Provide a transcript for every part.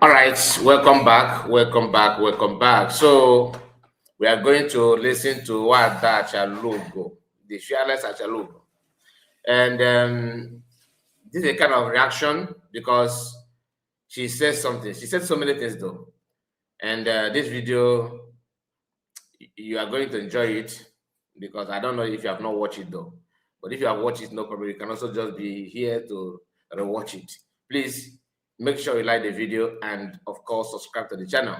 All right, welcome back, welcome back, welcome back. So we are going to listen to Wada Achalugo, the fearless Achalugo. And this is a kind of reaction because she says something. She said so many things though. And this video, you are going to enjoy it because I don't know if you have not watched it though. But if you have watched it, no problem. You can also just be here to rewatch it. Please make sure you like the video and, of course, subscribe to the channel.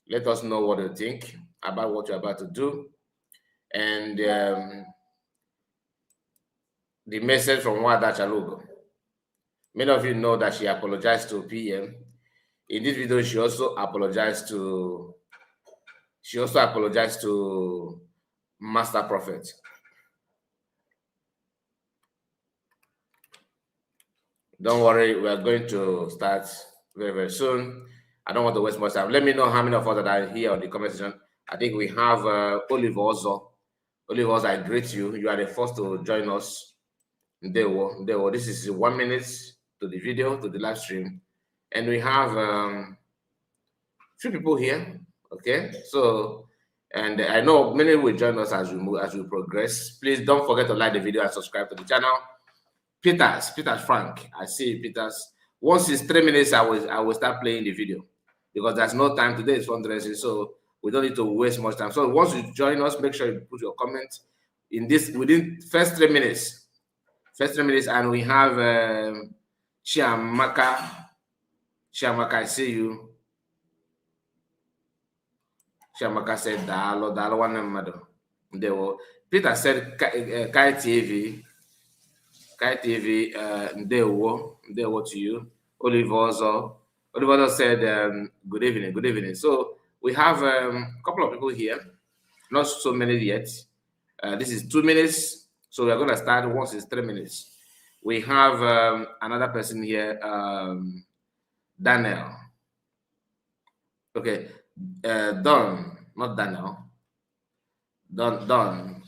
Let us know what you think about what you're about to do. And the message from Wada Chalugo. Many of you know that she apologized to PM. In this video, she also apologized to Master Prophet. Don't worry, we are going to start very, very soon. I don't want to waste much time. Let me know how many of us that are here on the comment section. I think we have Oliver also. Oliver Ozo, I greet you. You are the first to join us. Ndewo, ndewo. This is 1 minute to the video, to the live stream. And we have few people here. Okay, so and I know many will join us as we move, as we progress. Please don't forget to like the video and subscribe to the channel. Peters Frank. I see you, Peters. Once it's 3 minutes, I will start playing the video because there's no time today. Is fundraising, so we don't need to waste much time. So once you join us, make sure you put your comment in this within first 3 minutes. First 3 minutes, and we have Chiamaka. Chiamaka, I see you. Chiamaka said, "Dalo, dalo, one mmadụ." Ndewo. Peter said, "Kai TV, Kai TV, ndewo, ndewo to you." Oliver also, Oliver also said, "Good evening, good evening." So we have a couple of people here, not so many yet. This is 2 minutes, so we're going to start once it's 3 minutes. We have another person here, Daniel. Okay, Don, not Daniel. Don, Don.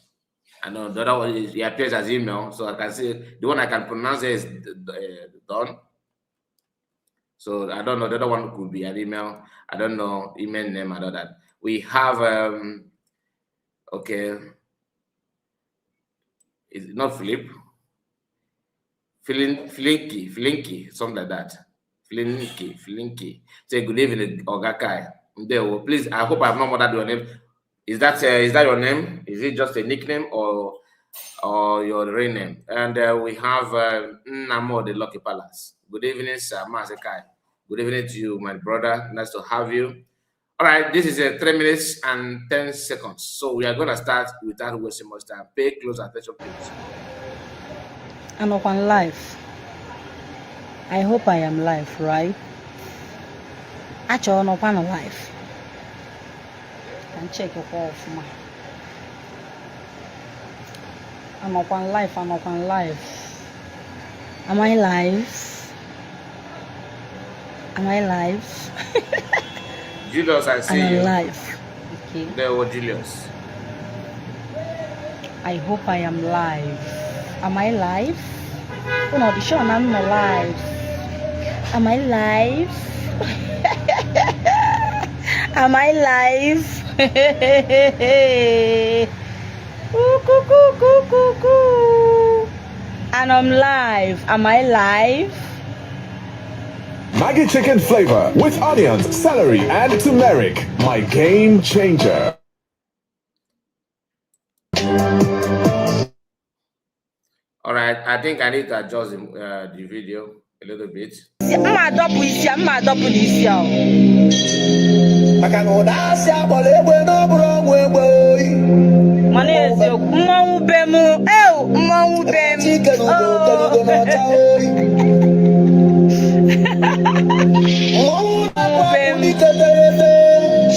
I know the other one is, he appears as email, so I can see the one I can pronounce is Don. So I don't know. The other one could be an email. I don't know email name and all that. We have okay, it's not Philip. Flinky, Flinky, something like that. Flinky, Flinky. Say good evening, Oga Kai. Ndewo. Please, I hope I've not murdered your name. Is that your name? Is it just a nickname or your real name? And we have Namo, the Lucky Palace. Good evening, sir Mazekai. Good evening to you, my brother. Nice to have you. All right, this is a 3 minutes and 10 seconds. So we are going to start without wasting much time. Pay close attention, please. I'm on live. I hope I am live, right? Achọrọ nọkwa na live. Ka m checkikwa ọfụma. Anọkwa live, anọkwa live. Am I live? Am I live? Julius, I I see am you. Live. Okay. There was Julius. I hope I am live. Am I live? Oh no, the show I'm not live. Am I live? Am I live? Ooh, coo, coo, coo, coo, coo. And I'm live. Am I live? Maggie chicken flavor with onions, celery, and turmeric. My game changer. All right, I think I need to adjust the video a little bit. Mma adọpụ isi a, mma adọpụ n'isi a o. Maka na ụda asị agbara egbe n'ọbụrụ ọnwụ egbe oyi. Mana eziokwu, mmọnwụ be m, ew, mmọnwụ be m. Chike n'ugo kelugo n'ọcha oyi. Mmọnwụ na-akpụ akpụ n'ike tere.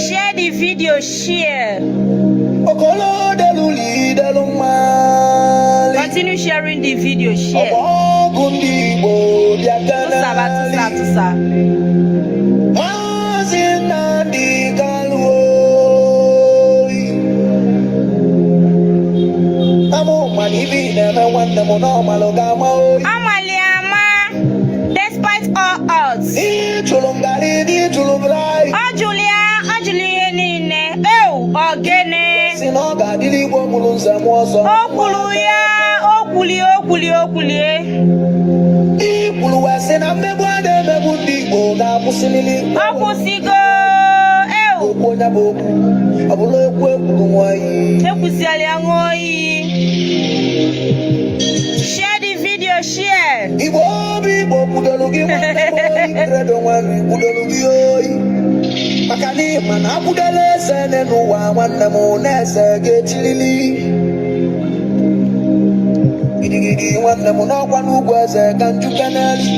Share the video, share. Okolo deluli delu mmali. Continue sharing the video, share. Ọgbọ ọgụ ndị Igbo bịa. Tụsaba, tụsa, tụsa. Maazị Nnamdi Kanu oyi. Amụ mana ibi na-eme nwanne m n'ọmalụ ga-ama oyi. Amali ama, despite all odds. Ịchụrụ Ịjụrụ m garị na ịjụrụ m rice. Ọ jụrụ ya, ọ jụrụ ihe niile. Ewu, ogene. Si na ọ ga-adịrị Igbo mụrụ nze m ọzọ. O kwuru ya, o kwulie, o kwulie, o kwulie. I kwuru wee sị na mmegbu a na-emegbu ndị Igbo ga-akwụsịrịrị. Ọ kwụsịgo. Ewu. Okwu onye bụ okwu, ọ bụrụ ekwu ekwuru nwanyị. Ekwusiala ya, ṅụọ iyi. Share the video, share. Igbo obi Igbo kwudoro gị, nwanne m oyi, Credo nwanne kwudoro gị oyi, maka na ịma na akwụdela eze nne n'ụwa, nwanne m, na-eze ga-echilili gidigidi, nwanne m, n'ọkwa n'ugwu eze ka njuke n'elu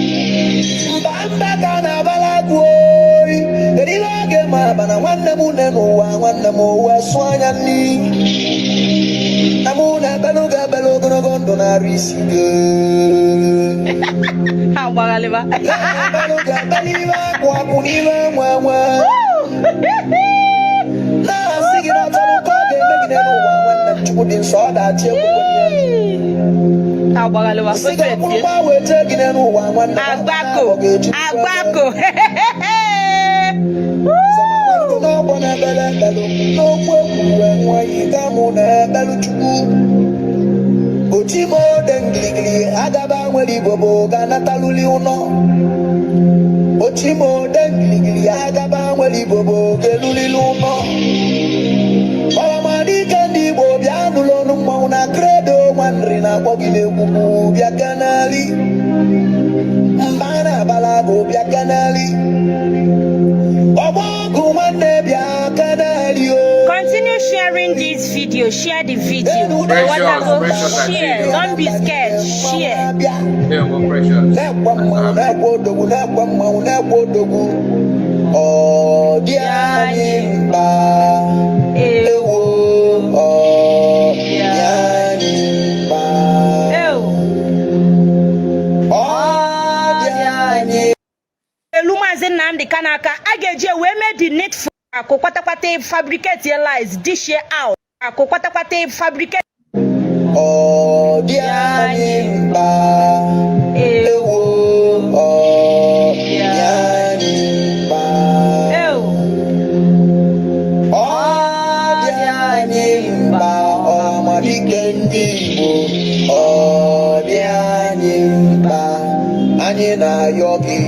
mba mba ka na-abala agụ oyi. Kedu ihe ọ ga-eme abana, nwanne m, nne n'ụwa, nwanne m, wee sụọ anya nni na mụ na-ekpelu ga-ekpelu ogologo ndụ na-arụ isi gị. Ha gbaghalịba. Ekpelu ga-ekpelu ihe akwụ akwụ n'ihe enwe enwe, na-asị gị na ọchọrọ ka ọ ga-emegide n'ụwa, nwanne m, Chukwu dị nsọ, ọ ga-achị ekwekwe ya. Ha gbaghalịba. Sị gị ọkpụrụkpa wee jee gị n'ụwa, nwanne m, Agbako. ọ ga-eji Agbako. N'ọgbọ na-ekpere ekpelu n'okwu ekwuru wee nwa iyi ka mụ na-ekpelu Chukwu ochimode ngiligili agaba nwere Igbo bụ ga-anataluli ụnọ ochimode ngiligili agaba nwere Igbo bụ ga-elulili ụnọ. Ọramadike ndị Igbo, bịa nụrụ ọnụ mmanwụ na Credo Nwanri na-akpọ gị n'egwugwu. Bịa keneli mba na-abala agụ, bịa keneli ọgbọ ọgụ, nwanne, bịa keneli o. Continue sharing this video. Share the video. Precious, Whatever. Precious, I see Share. you. Don't be scared. Share. Ndewo, Precious. Na-ekwe mmanwụ, na-ekwe odogwu, na-ekwe mmanwụ, na-ekwe odogwu, ọ dị anyị mkpa. Ewo, ọ dị anyị mkpa. Ew. Ọ dị anyị Elu Maazị Nnamdi Kanu aka a ga-eji wee mee the needful. Akụ kwatakwata, fabricate lies, dish out akụ kwatakwata, fabricate. Ọ dị anyị mkpa. Ewo, ọ dị anyị mkpa. Ew. Ọ dị anyị mkpa, ọmadike ndị Igbo, ọ dị anyị mkpa. Anyị na-ayọ gị,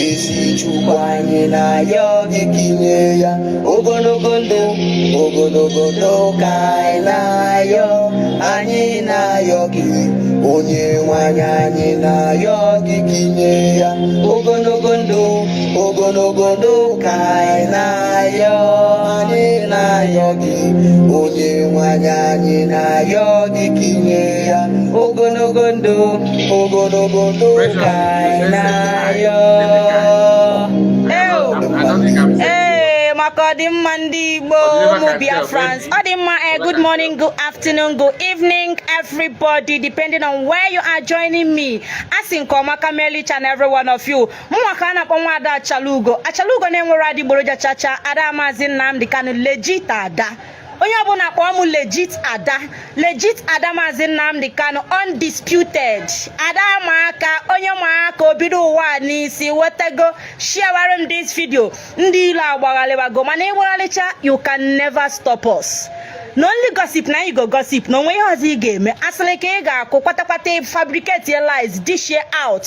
ezi Chukwu, anyị na-ayọ gị ka inye ya ogologo ndụ, ogologo ndụ ka anyị na-ayọ. Anyị na-ayọ gị, onye nwanyị, anyị na-ayọ gị ka inye ya ogologo ndụ, ogologo ndụ ka anyị na-ayọ. Anyị na-ayọ gị, onye nwanyị, anyị na-ayọ gị ka inye ya ogologo ndụ, ogologo ndụ ka anyị na-ayọ. Ew. I don't think I'm Ee, maka ọdịmma ndị Igbo, ụmụ Biafrans. Ọ dị mma. Good morning, good afternoon, good evening, everybody, depending on where you are joining me. A sị nke ọma ka meeli each and every one of you. Mụnwa ka a na-akpọ nwaada Achalugo. Achalugo na-enwere adịgboroja chacha. Ada Maazị Nnamdi Kanu, legit ada. Onye ọbụla kpọọ m legit ada, legit ada Maazị Nnamdi Kanu, undisputed ada. Ma aka onye ma aka obido ụwa a n'isi wetago. Sharewara m this video. Ndị ilo agbaghalịbago, mana ịgbaghalịcha, you can never stop us. Na only gossip na you go gossip, na onwe ihe ọzọ ị ga-eme. Asịrị ka ị ga-akụ kwatakwata, fabricate lies, dish out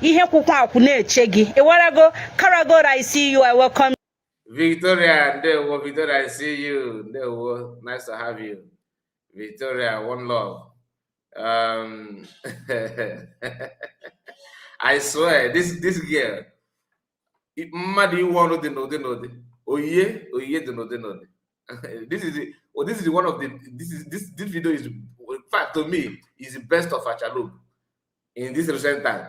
ihe kwụkwa akwụ na-eche gị. Ịwarago karago. I see you, I welcome. Victoria, ndewo, Victoria, I see you. Ndewo, nice to have you. Victoria, one love. I swear, this girl, mmadụ iwu ọrụ dị n'ụdị n'ụdị, oyiye oyiye dị n'ụdị n'ụdị. This is the, oh, this is the one of the this is this this video is, in fact, to me, is the best of Achalub in this recent time.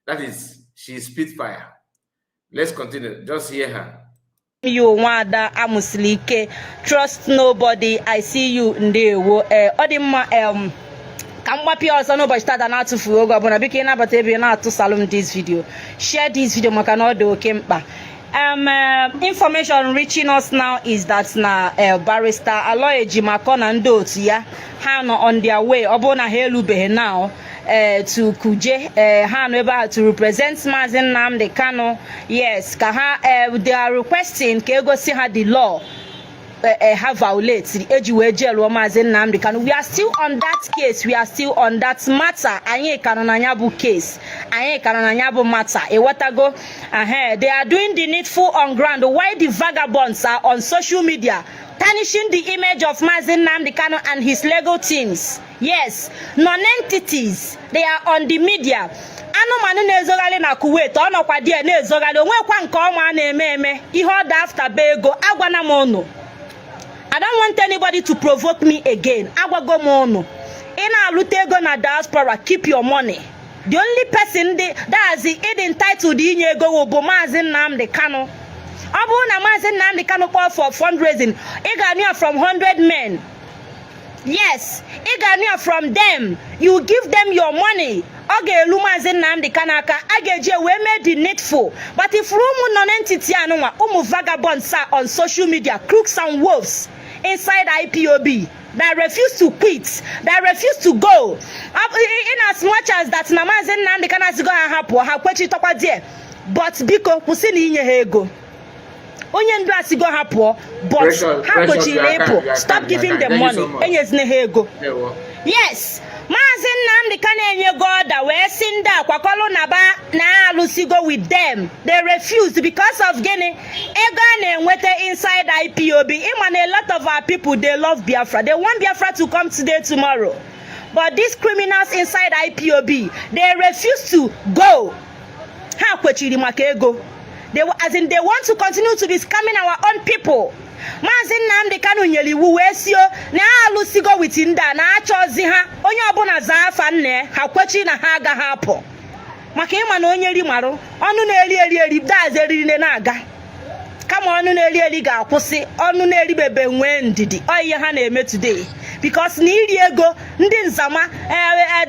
That is, she spit fire. Let's continue. Just hear her. You, nwada amụsiri ike, trust nobody. I see you, ndewo. Ee, ọ dị mma. Ka m gbapịa ọzọ n'ụbọchị tata na-atụfughị oge ọbụla. Biko, ịnabata ebe ị na-atụsalụ m this video, share this video, maka na ọ dị oke mkpa. Information reaching us now is that na Barrister Aloy Ejimakor na ndị otu ya, ha nọ on their way. Ọ bụrụ na ha elubeghị now, to Kuje. Ha nọ ebe a to represent Maazị Nnamdi Kanu. Yes, ka ha they are requesting ka egosi ha the law ha violate eji wee jeluo Maazị Nnamdi Kanu. We are still on that case, we are still on that matter. Anyị ka nọ na ya bụ case, anyị ka nọ na ya bụ matter, ịghọtago? They are doing the needful on ground while the vagabonds are on social media tarnishing the image of Maazị Nnamdi Kanu and his legal teams. Yes, non-entities, they are on the media. Anụmanụ na-ezogharị na Kuwait, ọ nọkwa die na-ezogharị onwekwa nke ọma a na-eme eme ihe ọ da after be ego. Agwana m ụnụ, I don't want anybody to provoke me again. Agwago m ụnụ, ị na-alụta ego na diaspora, keep your money. The only person dị that's ịdị entitled inye ego bụ Maazị Nnamdi Kanu. Ọ bụrụ na Maazị Nnamdi Kanu kpọọ for fundraising, ị ga-anụ ya from 100 men. Yes, ị ga-anụ ya from them. You give them your money, ọ ga-elu Maazị Nnamdi Kanu aka, a ga-eji wee mee the needful. But if ụmụ non-entity anụnwa, ụmụ vagabonds are on social media, crooks and wolves inside IPOB that refuse to quit, that refuse to go, in as much as that na Maazị Nnamdi Kanu asịgo ha hapụ, ha kwechitọkwa there. But biko, kwụsị na inye ha ego. Onye ndu asịgo ha pụọ, but ha kwechiri ịpụ. Stop giving them money, enyezina ha ego. Yes, Maazị Nnamdi Kanu enyego order wee sị ndị akwakọlụ na ba na-alụsigo with them. They refused because of gịnị? Ego a na-enweta inside IPOB. Ịma na a lot of our people, they love Biafra, they want Biafra to come today, tomorrow, but these criminals inside IPOB, they refuse to go. Ha kwechiri maka ego. They, as in, they want to continue to be scamming our own people. Maazị Nnamdi Kanu nyere iwu wee sio na ha alụsigo with ndị a na-achọzi ha, onye ọbụla zaa afa nna ya. Ha kwechi na ha agaghị apụ maka ịma na onye ri marụ ọnụ na-eri eri eri daz eriri na-aga, kama ọnụ na-eri eri ga-akwụsị, ọnụ na-eribebe nwee ndidi. Ọ ihe ha na-eme today, because na iri ego ndị nzama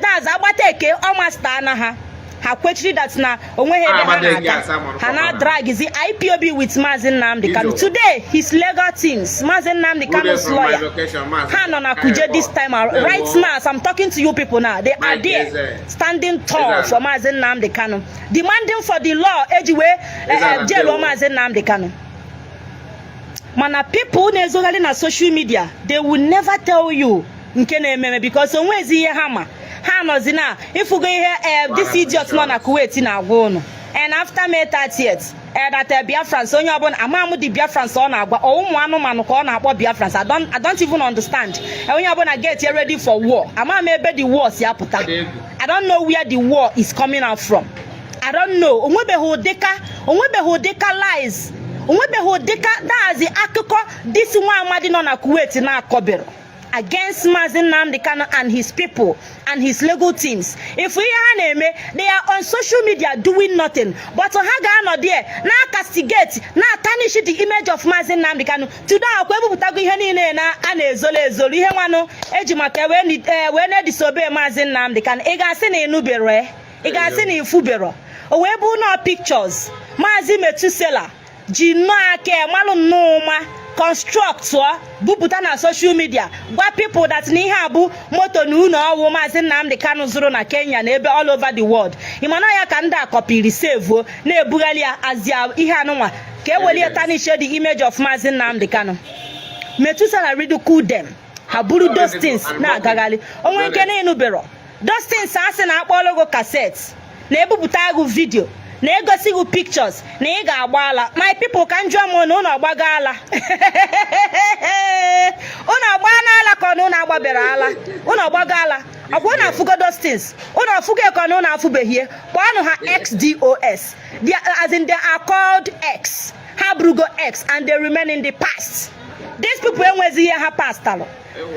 daz agbata eke ọmasta na ha, ha kwechiri that na onweghị ebe ha na-aga. Ha na-adragizi IPOB with Maazị Nnamdi Kanu. Today, his legal teams, Maazị Nnamdi Kanu's lawyer, ha nọ na Kuje this time around. Right now, as I'm talking to you people now, they are there standing tall for Maazị Nnamdi Kanu, demanding for the law eji wee jeluo Maazị Nnamdi Kanu. Mana people na-ezogharị na social media, they will never tell you nke na-ememe because onwezi ihe ha ma. Ha nọzi na ịfụgo ihe this idiot nọ na Kuwait na-agwa ụnụ. And after May 30th, that Biafrans, onye ọbụla ama m the Biafrans ọ na-agwa, ọ ụmụ anụmanụ ka ọ na-akpọ Biafrans? I don't even understand. Onye ọbụla get ready for war. Ama m ebe the war si apụta. I don't know where the war is coming out from. I don't know. Onwebeghị ụdịka lies, onwebeghị ụdịka dazi akụkọ this nwa amadi nọ na Kuwait na-akọbịrị against Maazị Nnamdi Kanu and his people and his legal teams. If ihe ha na-eme, they are on social media doing nothing, but ha ga-anọ there na castigate, na tarnish the image of Maazị Nnamdi Kanu. Today akwa ebupụtago ihe niile na a na-ezolu ezolu, ihe nwanụ eji maka wee na-edisobe Maazị Nnamdi Kanu. Ị ga-asị na ịnụbero, ị ga-asị na ifubero, o wee bụ nọọ pictures Maazị Metusela ji nnọọ aka malụ nnọọ ụma construct bupụta na social media, gwa people that na ihe a bụ moto na ụlọ ọwụ Maazị Nnamdi Kanu zụrụ na Kenya na ebe all over the world. Ịmana ya ka ndị a kọpiri sevuo na-ebugharị ya azia ihe anụnwa ka e welie tarnish the image of Maazị Nnamdi Kanu. Metusela ridicule them, ha buru those things na-agagharị onwe nke na ịnụbero those things. A sị na akpọọlụ gị cassette, na-ebupụta agụ video, na-egosi gị pictures na ị ga-agba ala. My people, ka m jụọ m na ụnụ ọgbago ala? Ụnụ ọgba n'ala ka ọ na ụnụ agbabere ala? Ụnụ ọgbago ala ọkwa? Ụnụ afụgo those things? Ụnụ afụgo ka ọ na ụnụ afụbeghie? Kpọọnụ ha XDOS. As in, they are called X. Ha bụrụgo X and they remain in the past. These people enwezi ihe ha pastalụ.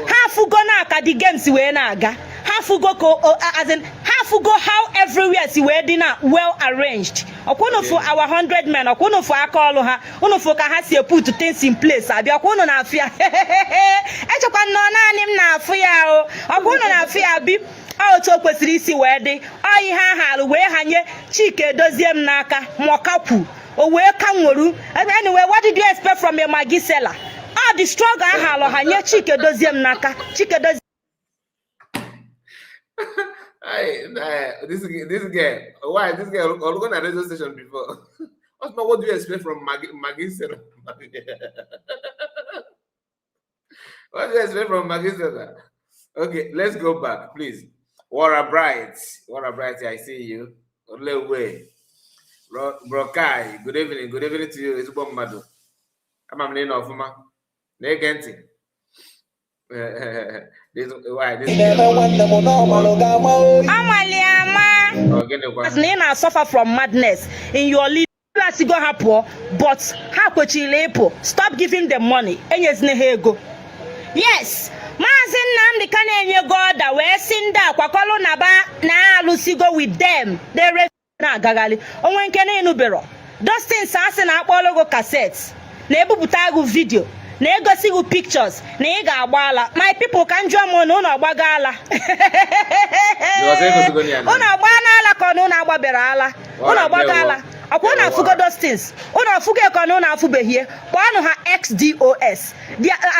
Ha afụgo na ka the games wee na-aga. Ha afụgo ka, as in, ha afụgo how everywhere si wee dị na well arranged. Ọkwa unu fụ our 100 men? Ọkwa unu fụ aka ọlụ ha? Unu fụ ka ha si put things in place? Abịa ọkwa unu na-afụ ya? Echekwa nnọọ naanị m na-afụ ya o. Ọkwa unu na-afụ ya? Bi ọ otu o kwesịrị isi wee dị. Ọ ihe aha alụ wee hanye Chike Dozie m n'aka mọkakwu o wee ka nweru. Anyway, what did you expect from a Maggi seller? Ọ the struggle aha alụ ha nye Chike Dozie m n'aka, Chike Dozie. This girl, why this girl or go na radio station before? What do you expect from Maggie, Maggie Seller? What do you expect from Maggie Seller? Okay, let's go back, please. Wara Bright, Wara Bright, I see you. Olewe, Bro Kai, good evening to you. Ezigbo mmadụ. Ama m na ị nọ ọfụma. Na-ege ntị. This why this Ị na-eme nwanne m n'ọmalụ ga-ama oyi. Amali ama. Oh, gịnịkwa? Na ị na-suffer from madness in your leader sigo ha pụọ, but ha kwechiri ịpụ. Stop giving them money, enyezina ha ego. Yes, Maazị Nnamdị ka na-enye go order wee sị ndị akwakọlụ na ba na-alụsigo with them. They na-agagharị onwe nke na-enubero those things. Asị na akpọọlụ gị cassette, na-ebupụta gị video, na-egosi gị pictures na ị ga-agba ala. My people, ka m jụọ m na ụnụ ọgbago ala? Because egosigo ya na. Ụnụ agba n'ala ka ọ na ụnụ agbabere ala? Ụnụ ọgbago ala ọkwa? Ụnụ afụgo those things? Ụnụ afụgo ka ọ na ụnụ afụbeghie? Kpọọnụ ha XDOS.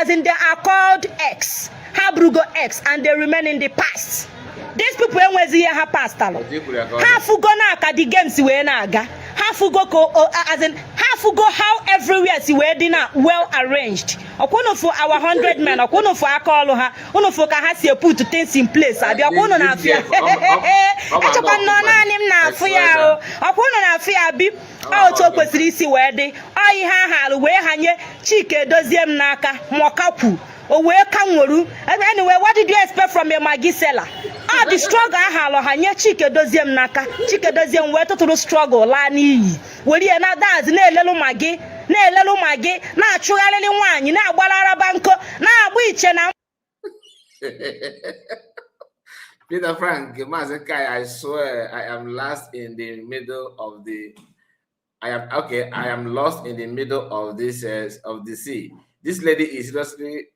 As in, they are called X. Ha bụrụgo X and they remain in the past. These people enwezi ihe ha pastalụ. Otu i kwuru ya ka ọ Ha dị. afụgo na ka the games wee na-aga. Ha afụgo ka as in, ha afụgo how everywhere si wee dị na well arranged. Ọkwa unu fụ our 100 men? Ọkwa unu fụ aka ọlụ ha? Unu fụ ka ha si put things in place? Abịa, ọkwa unu na-afụ ya? Echekwa nnọọ naanị m na-afụ ya o. Ọkwa unu na-afụ ya? Bi ọ otu o kwesịrị isi wee dị. Ọ ihe ahụ alụ wee hanye Chike Edozie m n'aka mọkakwu o wee ka nweru. Anyway, what did you expect from a Maggi seller? Ọ dị struggle ahụ alụ ha nye Chike Edozie m n'aka. Chike Edozie m wee tụtụrụ struggle laa n'iyi, were ya na dazi na-elelu Maggi, na-elelu Maggi, na-achụgharịrị nwaanyị, na-agbalaraba nkọ, na-agba iche na Peter Frank, Maazị Kai, I swear I am lost in the middle of the I am okay, I am lost in the middle of this of the sea. This lady is seriously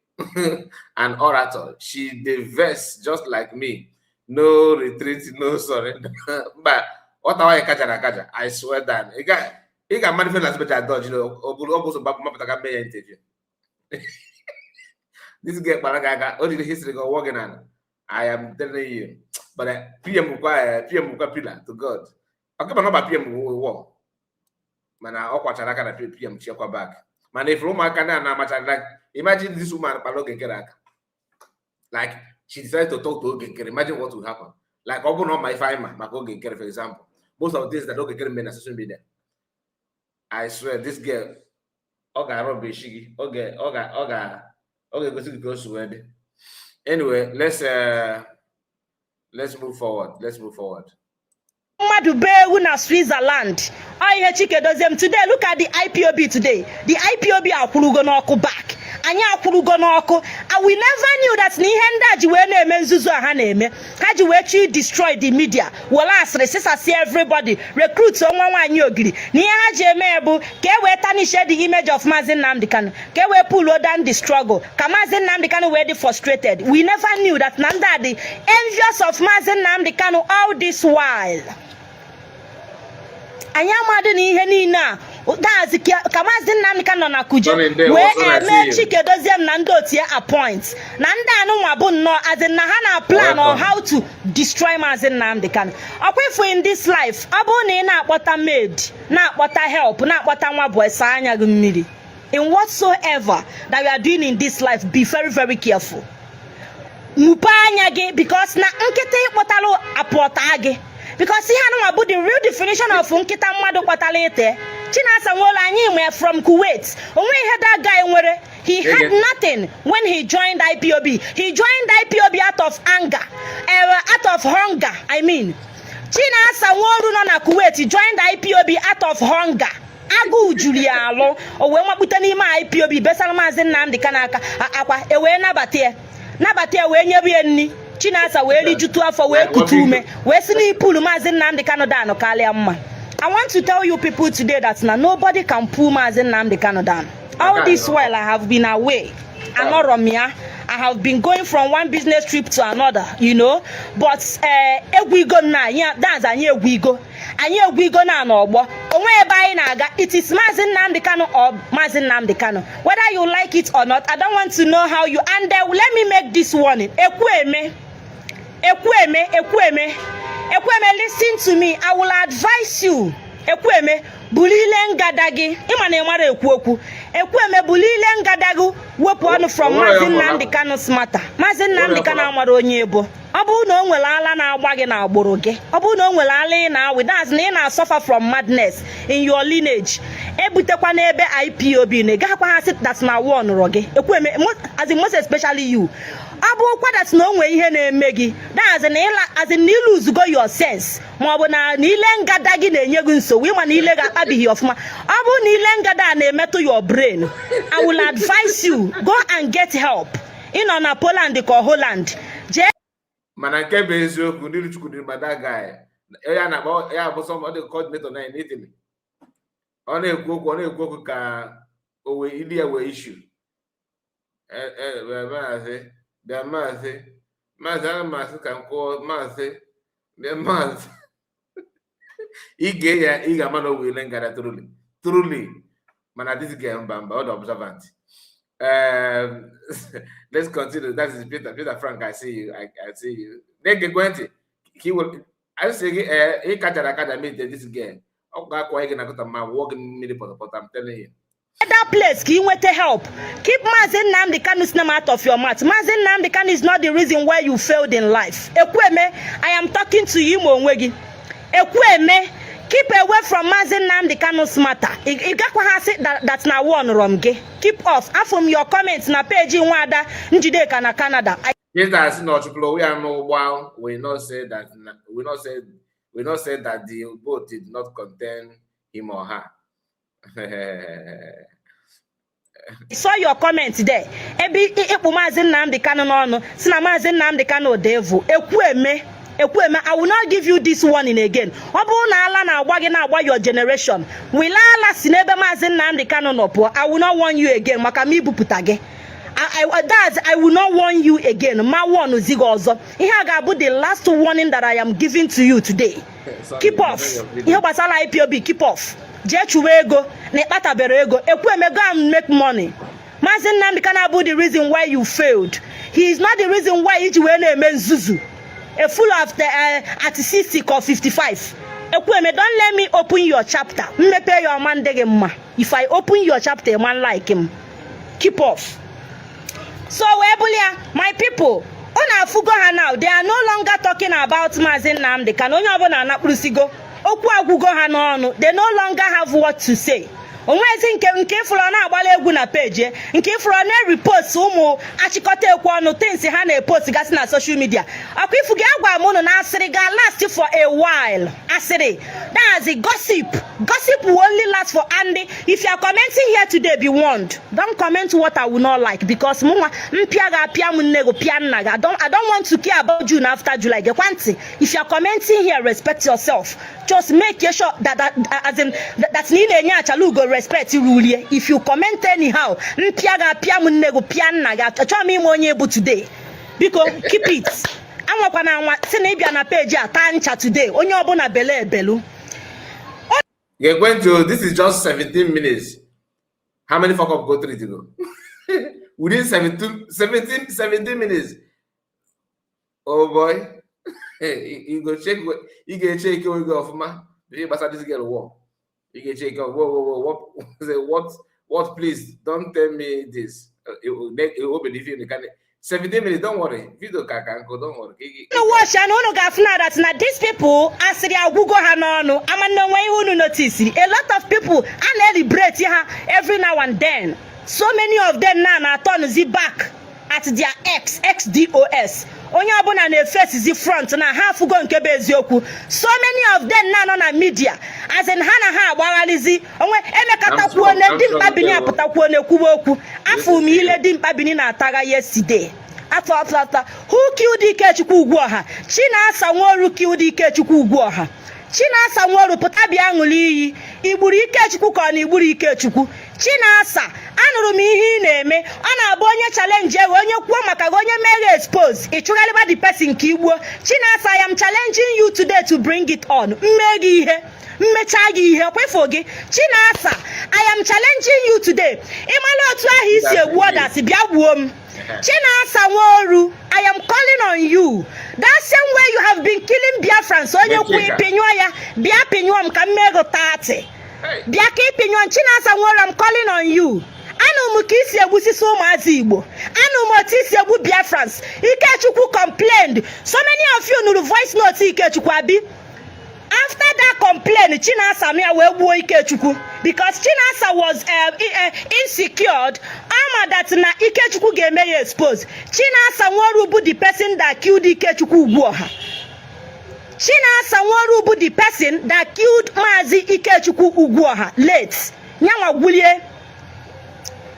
an orator. She diverse just like me. No retreat, no surrender. But what are you kaja na kaja? I swear that. Ị ga manifest as better dodge, ọ bụ so mapụta ka mee ya interview. This girl kpara gị aka, o jiri history gị ọwọ gị n'ala. I am telling you. But PM kwa PM kwa pillar to God. Ọ kama na ọ ba PM wọ. Mana ọ kwachara aka na PM chiekwa back. Mana ifuru ụmụaka ndị a na-amacha, like imagine this woman kpara Oge Nkere aka. Like she decided to talk to Oge Nkere. Imagine what will happen. Like ọ bụrụ na ọ ma ife anyị ma maka Oge Nkere, for example. Most of the things that Oge Nkere mere na social media. I swear this girl ọ ga-arọba echi gị. Ọ ga-egosi gị ka o si wee dị. Anyway, let's move forward. Let's move forward. Mmadụ bee ewu na Switzerland. Ọ ihe Chike Dozie m today. Look at the IPOB today. The IPOB akwụrugo n'ọkụ back. Anyị akwụrugo n'ọkụ, and we never knew that na ihe ndị a ji wee na-eme nzuzu a ha na-eme, ha ji wee chi destroy the media, were asịrị sisasi everybody, recruit nwa nwaanyị ogiri, na ihe ha ji eme bụ ka e wee tarnish the image of Maazị Nnamdi Kanu, ka e wee pull down the struggle, ka Maazị Nnamdi Kanu wee dị frustrated. We never knew that na ndị a dị envious of Maazị Nnamdi Kanu all this while. Anyị amadị na ihe niile a dazi ka Maazị Nnamdi Kanu nọ na Kuje Sorry, ndewo, wee sorry, I eme see you. Chike Dozie m na ndị otu ya appoint na ndị anụnwa bụ nnọọ, as in, na ha na plan on Welcome. how to destroy Maazị Nnamdi Kanu. Ọkwa ifu in this life, ọ bụrụ na ị na-akpọta maid, na-akpọta help, na-akpọta nwa bụ esa anya gị mmiri, in whatsoever that you are doing in this life, be very very careful. Mupee anya gị, because na nkịta ịkpọtalụ apụọta gị, because ihe anụnwa bụ the real definition of nkịta mmadụ kpọtara ite. Chinasa Nwola anyị nwe from Kuwait, onwe ihe that guy nwere. He had nothing when he joined IPOB. He joined IPOB out of anger, out of hunger, I mean. Chinasa Nworu nọ na Kuwait joined IPOB out of hunger. Agụụ juru ya alụ, o wee makpute n'ime IPOB, besara Maazị Nnamdị Kanu aka akwa, e wee nabata ya, nabata ya, wee nyebe ya nri. Chinasa wee rijutu afọ, wee kute ume, wee si n'ipulu Maazị Nnamdị Kanu down karịa mma. I want to tell you people today that na nobody can pull Maazị Nnamdị Kanu down. All this while I have been away, anọrọ m ya. I have been going from one business trip to another, but egwu igo na anyị, that's anyị egwu igo, anyị egwu igo na n'ọgbọ onwe ebe anyị na-aga. It is Maazị Nnamdi Kanu or Maazị Nnamdi Kanu, whether you like it or not. I don't want to know how you and let me make this warning. Ekwu eme. Ekwueme, Ekwueme, Ekwueme, listen to me. I will advise you. Ekwueme, buru ile ngada gị. Ịma na ị mara ekwu okwu. Ekwueme, buru ile ngada gị, wepụ ọnụ from O nwere Maazị ya fọrọ. Nnamdi Kanu's matter. Maazị Nnamdi ya Kanu fọrọ. amara onye ebo. Ọ bụrụ na o nwere ala na-agba gị n'agbụrụ gị, ọ bụrụ na o nwere ala ị na-awị, that's na ị na-suffer from madness in your lineage, ebutekwa n'ebe IPOB na ị gaghakwa ha sị that na one rọ gị. Ekwueme, as in most especially you, ọ bụrụkwa that na o nwee ihe na-eme gị, that's na ịla, as in na iluzugo your sense, ma ọ bụ na ile ngada gị na-enye gị nsogbu, ịma na ile gị akpabighị ọfụma, ọ bụrụ na ile ngada a na-emetụ your brain, I will advise you, go and get help. Ị nọ na Poland ka ọ Holland, jee. Mana nke bụ eziokwu, ndị Chukwu dị mba, that guy ya na-akpọ ya bụ somebody coordinator na in Italy. Ọ na-ekwu okwu, ọ na-ekwu okwu ka o wee ili ya wee issue. Maazị, bịa, maazị, maazị, ana m asị ka m kwuo, maazị, bịa, maazị, ige ya, ị ga-ama na o wee ngara truly truly. Mana this guy, mba, mba, ọ dị observant. Let's continue. That is Peter, Peter Frank. I see you. I see you. Na-egekwe ntị ka ị were I sị gị, ee, ị kachara akaja meet this girl. Ọ ga-akwa gị na kụta ma wụọ gị mmiri pọtọpọtọ. I'm telling you. That place ka ị nweta help. Keep Maazị Nnamdi Kanu's name out of your mouth. Maazị Nnamdi Kanu is not the reason why you failed in life. Ekwueme, I am talking to you, ma onwe gị. Ekwueme, keep away from Maazị Nnamdi Kanu's matter. Ị gakwa ha sị that na one rom gị. Keep off. Afọ m your comment na page Nwaada Njideka na Canada. I Peter sị na ọ chụpụrụ onwe ya n'ụgbọ ahụ. We not say that the boat did not contain him or her. Saw your comment there ebe ịkpụ Maazị Nnamdi Kanu n'ọnụ, si na Maazị Nnamdi Kanu dị evil. Ekwueme, Ekwueme, I will not give you this warning again. Ọ bụrụ na ala na-agba gị, na-agba your generation, wile ala si n'ebe Maazị Nnamdi Kanu nọ pụọ. I will not warn you again maka m ibupụta gị. That's I will not warn you again. Ma warn zi gị ọzọ. Ihe a ga-abụ the last warning that I am giving to you today. Sorry, Keep off. Ihe gbasara IPOB, keep off. Jee chụwa ego na ịkpatabere ego. Ekwueme, go and make money. Maazị Nnamdi Kanu abụ the reason why you failed. He is not the reason why iji wee na-eme nzuzu. A full of the, at 60 or 55. Ekwueme, don't let me open your chapter. Mmepe ya, ọma ndị gị mma. If I open your chapter, man like him. Keep off. So wee bụrụ ya, my people, unu afụgo ha now. They are no longer talking about Maazị Nnamdi Kanu. Onye ọbụla anakpụrụsigo okwu, agwụgo ha n'ọnụ. They no longer have what to say. Onwezi nke ịfụrụ ọ na-agbala egwu na page, nke ịfụrụ ọ na-repost ụmụ achịkọta ekwe ọnụ things ha na-epost gasị na social media. Ọkwa ifu gị, agwa m unu na asịrị ga last for a while. Asịrị, that's a gossip. Gossip will only last for, and if you are commenting here today, be warned, don't comment what I will not like, because mụnwa mpịa ga-apịa m nne gị, pịa nna gị. I don't want to care about June after July. Gekwa ntị, if you are commenting here, respect yourself. Just make sure that as in that na ị na-enye achala ugo respect rulie. If you comment anyhow, mpịa ga-apịa m nne gị, pịa nna gị. Achọghị m ime onye bụ today. Biko, keep it. Anwakwana anwa si na ịbịa na page a taa ncha today. Onye ọbụla bele ebelu. Gekwe, this is just 17 minutes. How many fuck up go through to go? Within 17, 17, 17 minutes. Oh boy. You go check, you get check you go off man. You gbasa this girl war. You get check, whoa, whoa, whoa, what say, what, please don't tell me this. It will be the kind 17 minutes, don't worry. Video ka nko, don't worry. Unu watch na unu ga-afụ na that na these people, asịrị agwụgo ha n'ọnụ. Ama na onwe ihe unu notice, a lot of people a na-eliberate ha every now and then. So many of them now na-atọnụzi back at their ex ex dos. Onye ọbụla na-efesizi front na ha afụgo nke bụ eziokwu. So many of them na nọ na media, as in ha na ha agbagharịzi onwe emekọtakwuo na dimkpa Bini apụtakwuo na-ekwuwe okwu. Afọ m ile dimkpa Bini na-atagha yesterday. Afọ afọ afọ, who killed Ikechukwu Ugwuọha? Chinasa Nworu killed Ikechukwu Ugwuọha. Chinasa Nworu, pụta bịa ṅụrụ iyi. Igburu Ikechukwu ka ọ na igburu Ikechukwu? Chinasa, anụrụ m ihe ị na-eme. Ọ na-abụ onye challenge ewe, onye kwuo maka gị, onye meghe expose, ị chụgharịba the person ka igbuo. Chinasa, I am challenging you today to bring it on. Mme gị ihe, mmechaa gị ihe kwefo gị. Chinasa, I am challenging you today. Ịmala otu ahụ isi egbu ọdasị, bịa gbuo m. Chinasa Nworu, I am calling on you. That same way you have been killing Biafrans, onye kwu Mechika. Ịpịnyụọ ya, bịa pịnyụọ m ka m mee gị 30. Hey. Bịa ka ịpịnyụọ m. Chinasa Nworu, I'm calling on you. Anụ m ka isi egbusisi ụmụazị Igbo, anụ m otu isi egbu Biafrans. Ikechukwu complained. So many of you nụrụ voice note Ikechukwu, abi? After that complaint, Chinasa nụ ya wee gbuo Ikechukwu because Chinasa was insecured ama that na Ikechukwu ga-eme ya expose. Chinasa Nworu bụ the person that killed Ikechukwu Ugwuọha. Chinasa Nworu bụ the person that killed Maazi Ikechukwu Ugwuọha late. Nyanwa gwulie,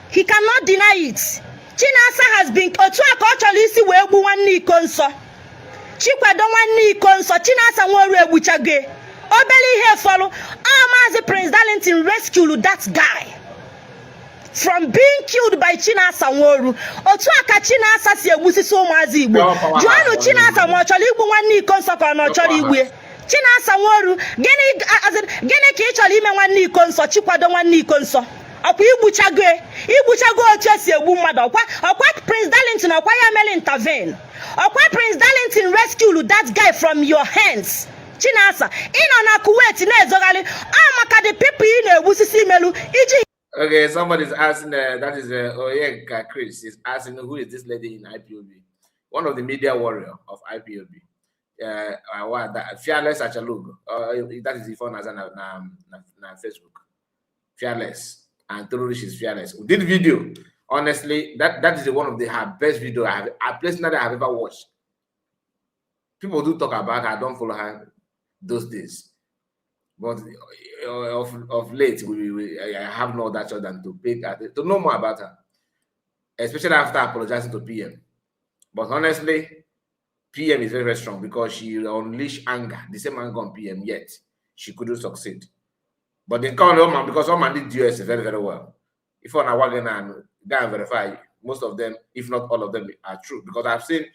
he cannot deny it. Chinasa has been otu a ka ọ chọrọ isi wee gbu nwanne iko nsọ, Chikwado nwanne iko nsọ. Chinasa Nworu egbuchago, obere ihe fọrọ. Ọ Maazị Prince Darlington rescued that guy from being killed by Chinasa Nworu. Otu a ka Chinasa si egbusisi ụmụazị Igbo. Jụọnụ Chinasa ma ọ chọrọ igbu nwanne iko nsọ ka ọ na ọ chọrọ igbu ya. Chinasa Nworu, gịnị as in, gịnị ka ị chọrọ ime nwanne iko nsọ, Chikwado nwanne iko nsọ? Ọkwa igbuchago, igbuchago otu esi egbu mmadụ. Ọkwa Prince Darlington, ọkwa ya mere intervene, ọkwa Prince Darlington rescued that guy from your hands. Chinasa, ị nọ na Kuwait na-ezogharị ọ maka the people ị na-egbusisi imelu iji Okay, somebody's asking, that is Oyenka Chris is asking, who is this lady in IPOB? One of the media warrior of IPOB. What, that, Fearless Achalugo. That is the phone as na Facebook. Fearless. And truly she's fearless. We did video. Honestly, that is one of the her best video I personally have ever watched. People do talk about her. I don't follow her those days. But of late, I have no other choice than to pay to know more about her, especially after apologizing to PM. But honestly, PM is very, very strong because she unleashed anger, the same anger on PM, yet she couldn't succeed. But the man, because all man did US very, very well. If on a wagon and go and verify, most of them, if not all of them, are true. Because I've seen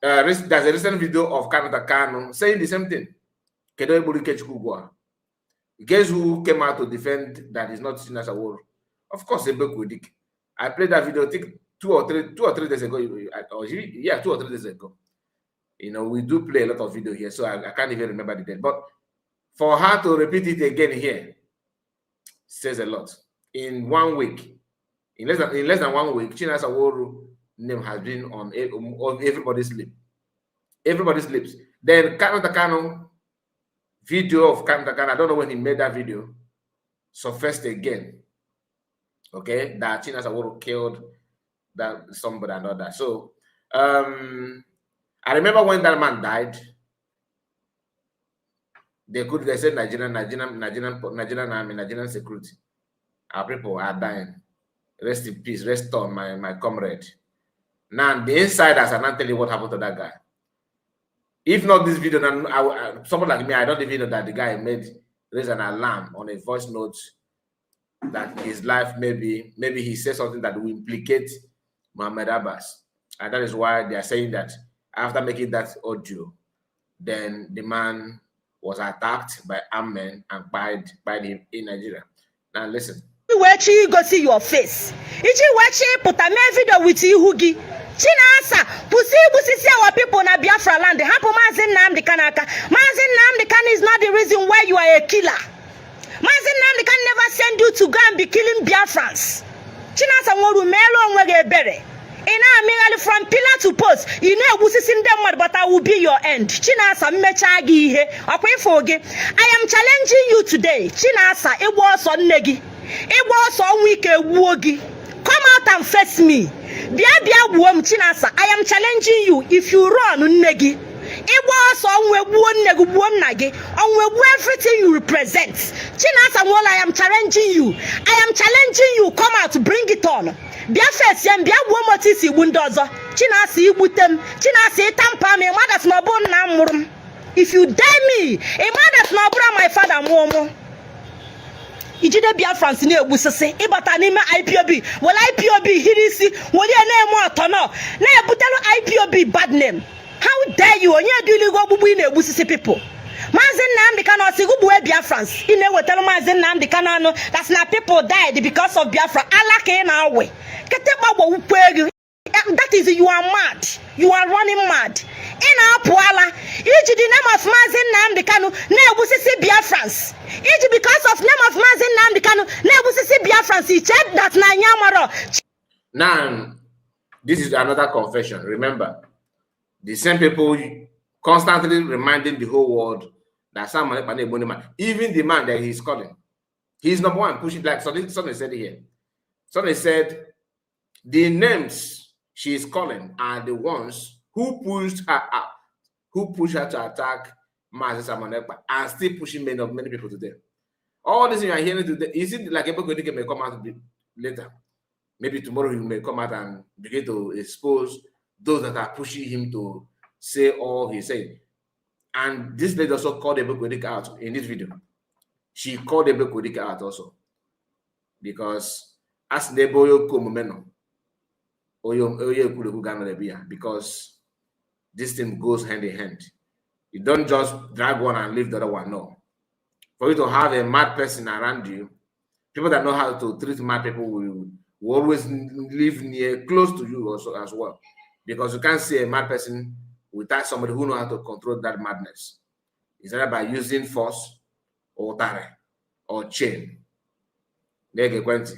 there's a recent video of Kanunta Kanu saying the same thing. Kedu egburu Ikechukwu ugbu a? Guess who came out to defend that is not Chinasa Nworu? Of course, Ebekwu. I played that video, I think 2 or 3 days ago. Or yeah, 2 or 3 days ago. We do play a lot of video here, so I can't even remember the date. But for her to repeat it again here says a lot. In one week, in less than one week, Chinasa Nworu name has been on everybody's lip. Everybody's lips. Then Kanunta Kanu, video of Kanunta Kanu, I don't know when he made that video, surfaced again. Okay, that Chinasa Nworu killed that somebody and all that. So I remember when that man died, they said Nigerian, Nigerian, Nigerian, Nigerian army, Nigerian security. Our people are dying. Rest in peace. Rest on my comrade. Now the insiders are not telling you what happened to that guy. If not this video, then someone like me, I don't even know that the guy made raise an alarm on a voice note that his life, maybe he said something that will implicate Mohammed Abbas. And that is why they are saying that after making that audio, then the man was attacked by armed men and by him in Nigeria. Now listen. Wee chi igosi your face, iji wee chi ịpụta mee video with ihu gị. Chinasa, kwụsị igbusisi our people na Biafra land. Hapụ Maazị Nnamdị Kanu aka. Maazị Nnamdị Kanu is not the reason why you are a killer. Maazị Nnamdị Kanu never send you to go and be killing Biafrans. Chinasa Nworu, meelu onwe gị ebere. Ị na-amịgharị from pillar to post, ị na-egbusisi ndị mmadụ, but I will be your end. Chinasa, mmechaa gị ihe ọkwa ịfụ gị. I am challenging you today. Chinasa, ịgba ọsọ nne gị, ịgba ọsọ ọnwụ ike gbuo gị. Come out and face me. Bịa, bịa gbuo m. Chinasa, I am challenging you. If you run, nne gị, ịgba ọsọ, ọnwụ egbuo nne gị, gbuo nna gị, ọnwụ egbuo everything you represent. Chinasa Nworu, I am challenging you. I am challenging you. Come out, bring it on. Bịa face m, bịa gbuo m otu isi gbu ndị ọzọ. Chinasa, igbute m, Chinasa, ịta mpa m, ịmadat na ọ bụrụ nna m mụrụ m. If you die me, ịmadat na ọ bụrụ my father mụọ mụ. Ijide Biafrans na-egbusisi, ịbata n'ime IPOB, were IPOB hiri isi, were ya na-eme ọtọnọ, na-ebutelu IPOB bad name. How dare you? Onye duligo ogbugbu ị na-egbusisi people? Maazị Nnamdị Kanu ọsị gị gbuwe Biafrans? Ị na-ewetara Maazị Nnamdị Kanu anụ that's na people died because of Biafra. Ala ka ị na-awe kịtịkpa gbawukwe gị. That is, you are mad. You are running mad. Ị na-apụ ala iji the name of Maazị Nnamdi Kanu na-egbusisi Biafrans, iji because of name of Maazị Nnamdi Kanu na-egbusisi Biafrans. I check that na anyị amarọ. Now, this is another confession. Remember, the same people constantly reminding the whole world that Simon Ekpa na-egbu man, even the man that he's calling, he's number one pushing, like somebody said here. Somebody said the names she is calling are the ones who pushed her out, who pushed her to attack Mazi Simon Ekpa, and still pushing many of many people today. All this you are hearing today, is it like Eboko may come out later? Maybe tomorrow he may come out and begin to expose those that are pushing him to say all he said. And this lady also called Eboko out in this video. She called Eboko out also. Because as n'ebe onye oke omume nọ, onye ekwurekwu ga-anọ ebe ya, because this thing goes hand in hand. You don't just drag one and leave the other one. No. For you to have a mad person around you, people that know how to treat mad people will always live near, close to you also as well. Because you can't see a mad person without somebody who know how to control that madness. It's either by using force or tare or chain. Na-egekwe ntị.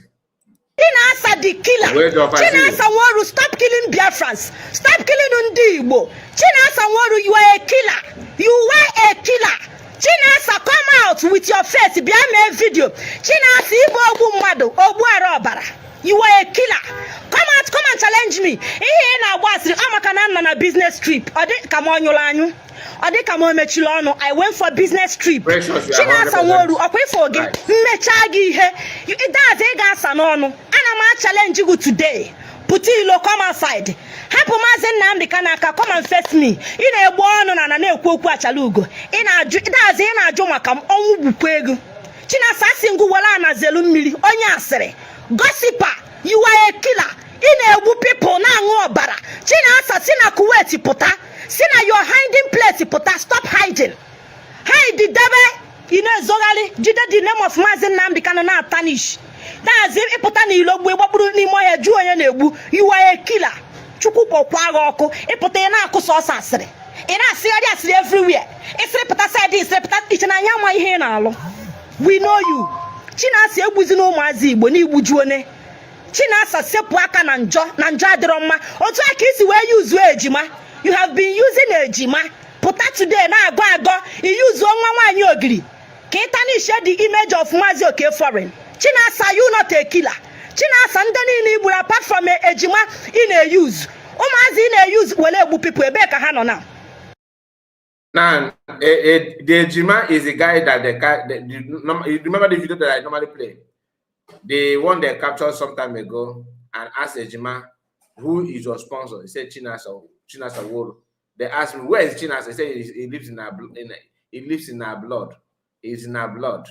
Chinasa the killer. Wait, if I see you. Chinasa Nworu, stop killing Biafrans. Stop killing ndị Igbo. Chinasa Nworu, you are a killer. You were a killer. Chinasa, come out with your face. Bịa mee video. Chinasa, ịbụ ogbu mmadụ, ogbu ara ọbara. You are a killer. Come out, come and challenge me. Ihe ị na-agba asịrị ọ maka na m nọ na business trip. Ọ dị ka m ọ nyụrụ anyụ. Ọ dị ka m o mechiri ọnụ. I went for business trip. Precious, you are Chinasa 100% Nworu, ọkwa ifo gị right. mmechaa gị ihe that's ị ga-asa n'ọnụ. Ana m a-challenge gị today. Pụta ilo, come outside. Hapụ Maazị Nnamdị Kanu aka, come and face me. Ị na-egbu ọnụ na na na-ekwu okwu achala ugo. Ị na-ajụ that's ị na-ajụ maka m. Ọnwụ gbukwa ego. Chinasa, asị ngụ were anazelu mmiri. Onye asịrị, gossiper, you are a killer. Ị na-egbu people, na-aṅụ ọbara. Chinasa, si na Kuwait pụta, si na your hiding place pụta. Stop hiding, hide debe. Ị na-ezogharị jide the name of Maazị Nnamdị Kanu na-atanish dazi. Ịpụta n'ilo gbuo, gbakpụrụ n'ime ọhịa, jụọ onye na-egbu. You are a killer. Chukwu kpọkwa gị ọkụ. Ịpụta, ị na-akụ sọsọ asịrị, ị na-asịgharị asịrị everywhere. Ịsịrị pụta side, ịsịrị pụta iche na anyị ama ihe ị na-alụ. We know you. Chinasa, egbuzina ụmụazị Igbo na igbujuone. Chinasa, sepụ aka na njọ, na njọ adịrọ mma. Otu a ka isi wee yuzuo ejima. You have been using ejima. Pụta today na-agọ agọ, iyuzuo nwa nwaanyị ogiri ka ị tarnish the image of Maazị Oke Foreign. Chinasa, you not a killer. Chinasa, ndị niile igburu apart from ejima ị na-eyuzu, ụmụazị ị na-eyuzu were egbu people, ebee ka ha nọ na? Now, the Ejima is the guy that the, you remember the video that I normally play? The one they captured some time ago and asked Ejima, "Who is your sponsor?" He said, "Chinasa, Chinasa Nworu." They asked me, "Where is Chinasa?" He said, He lives in our blood. He's in our blood."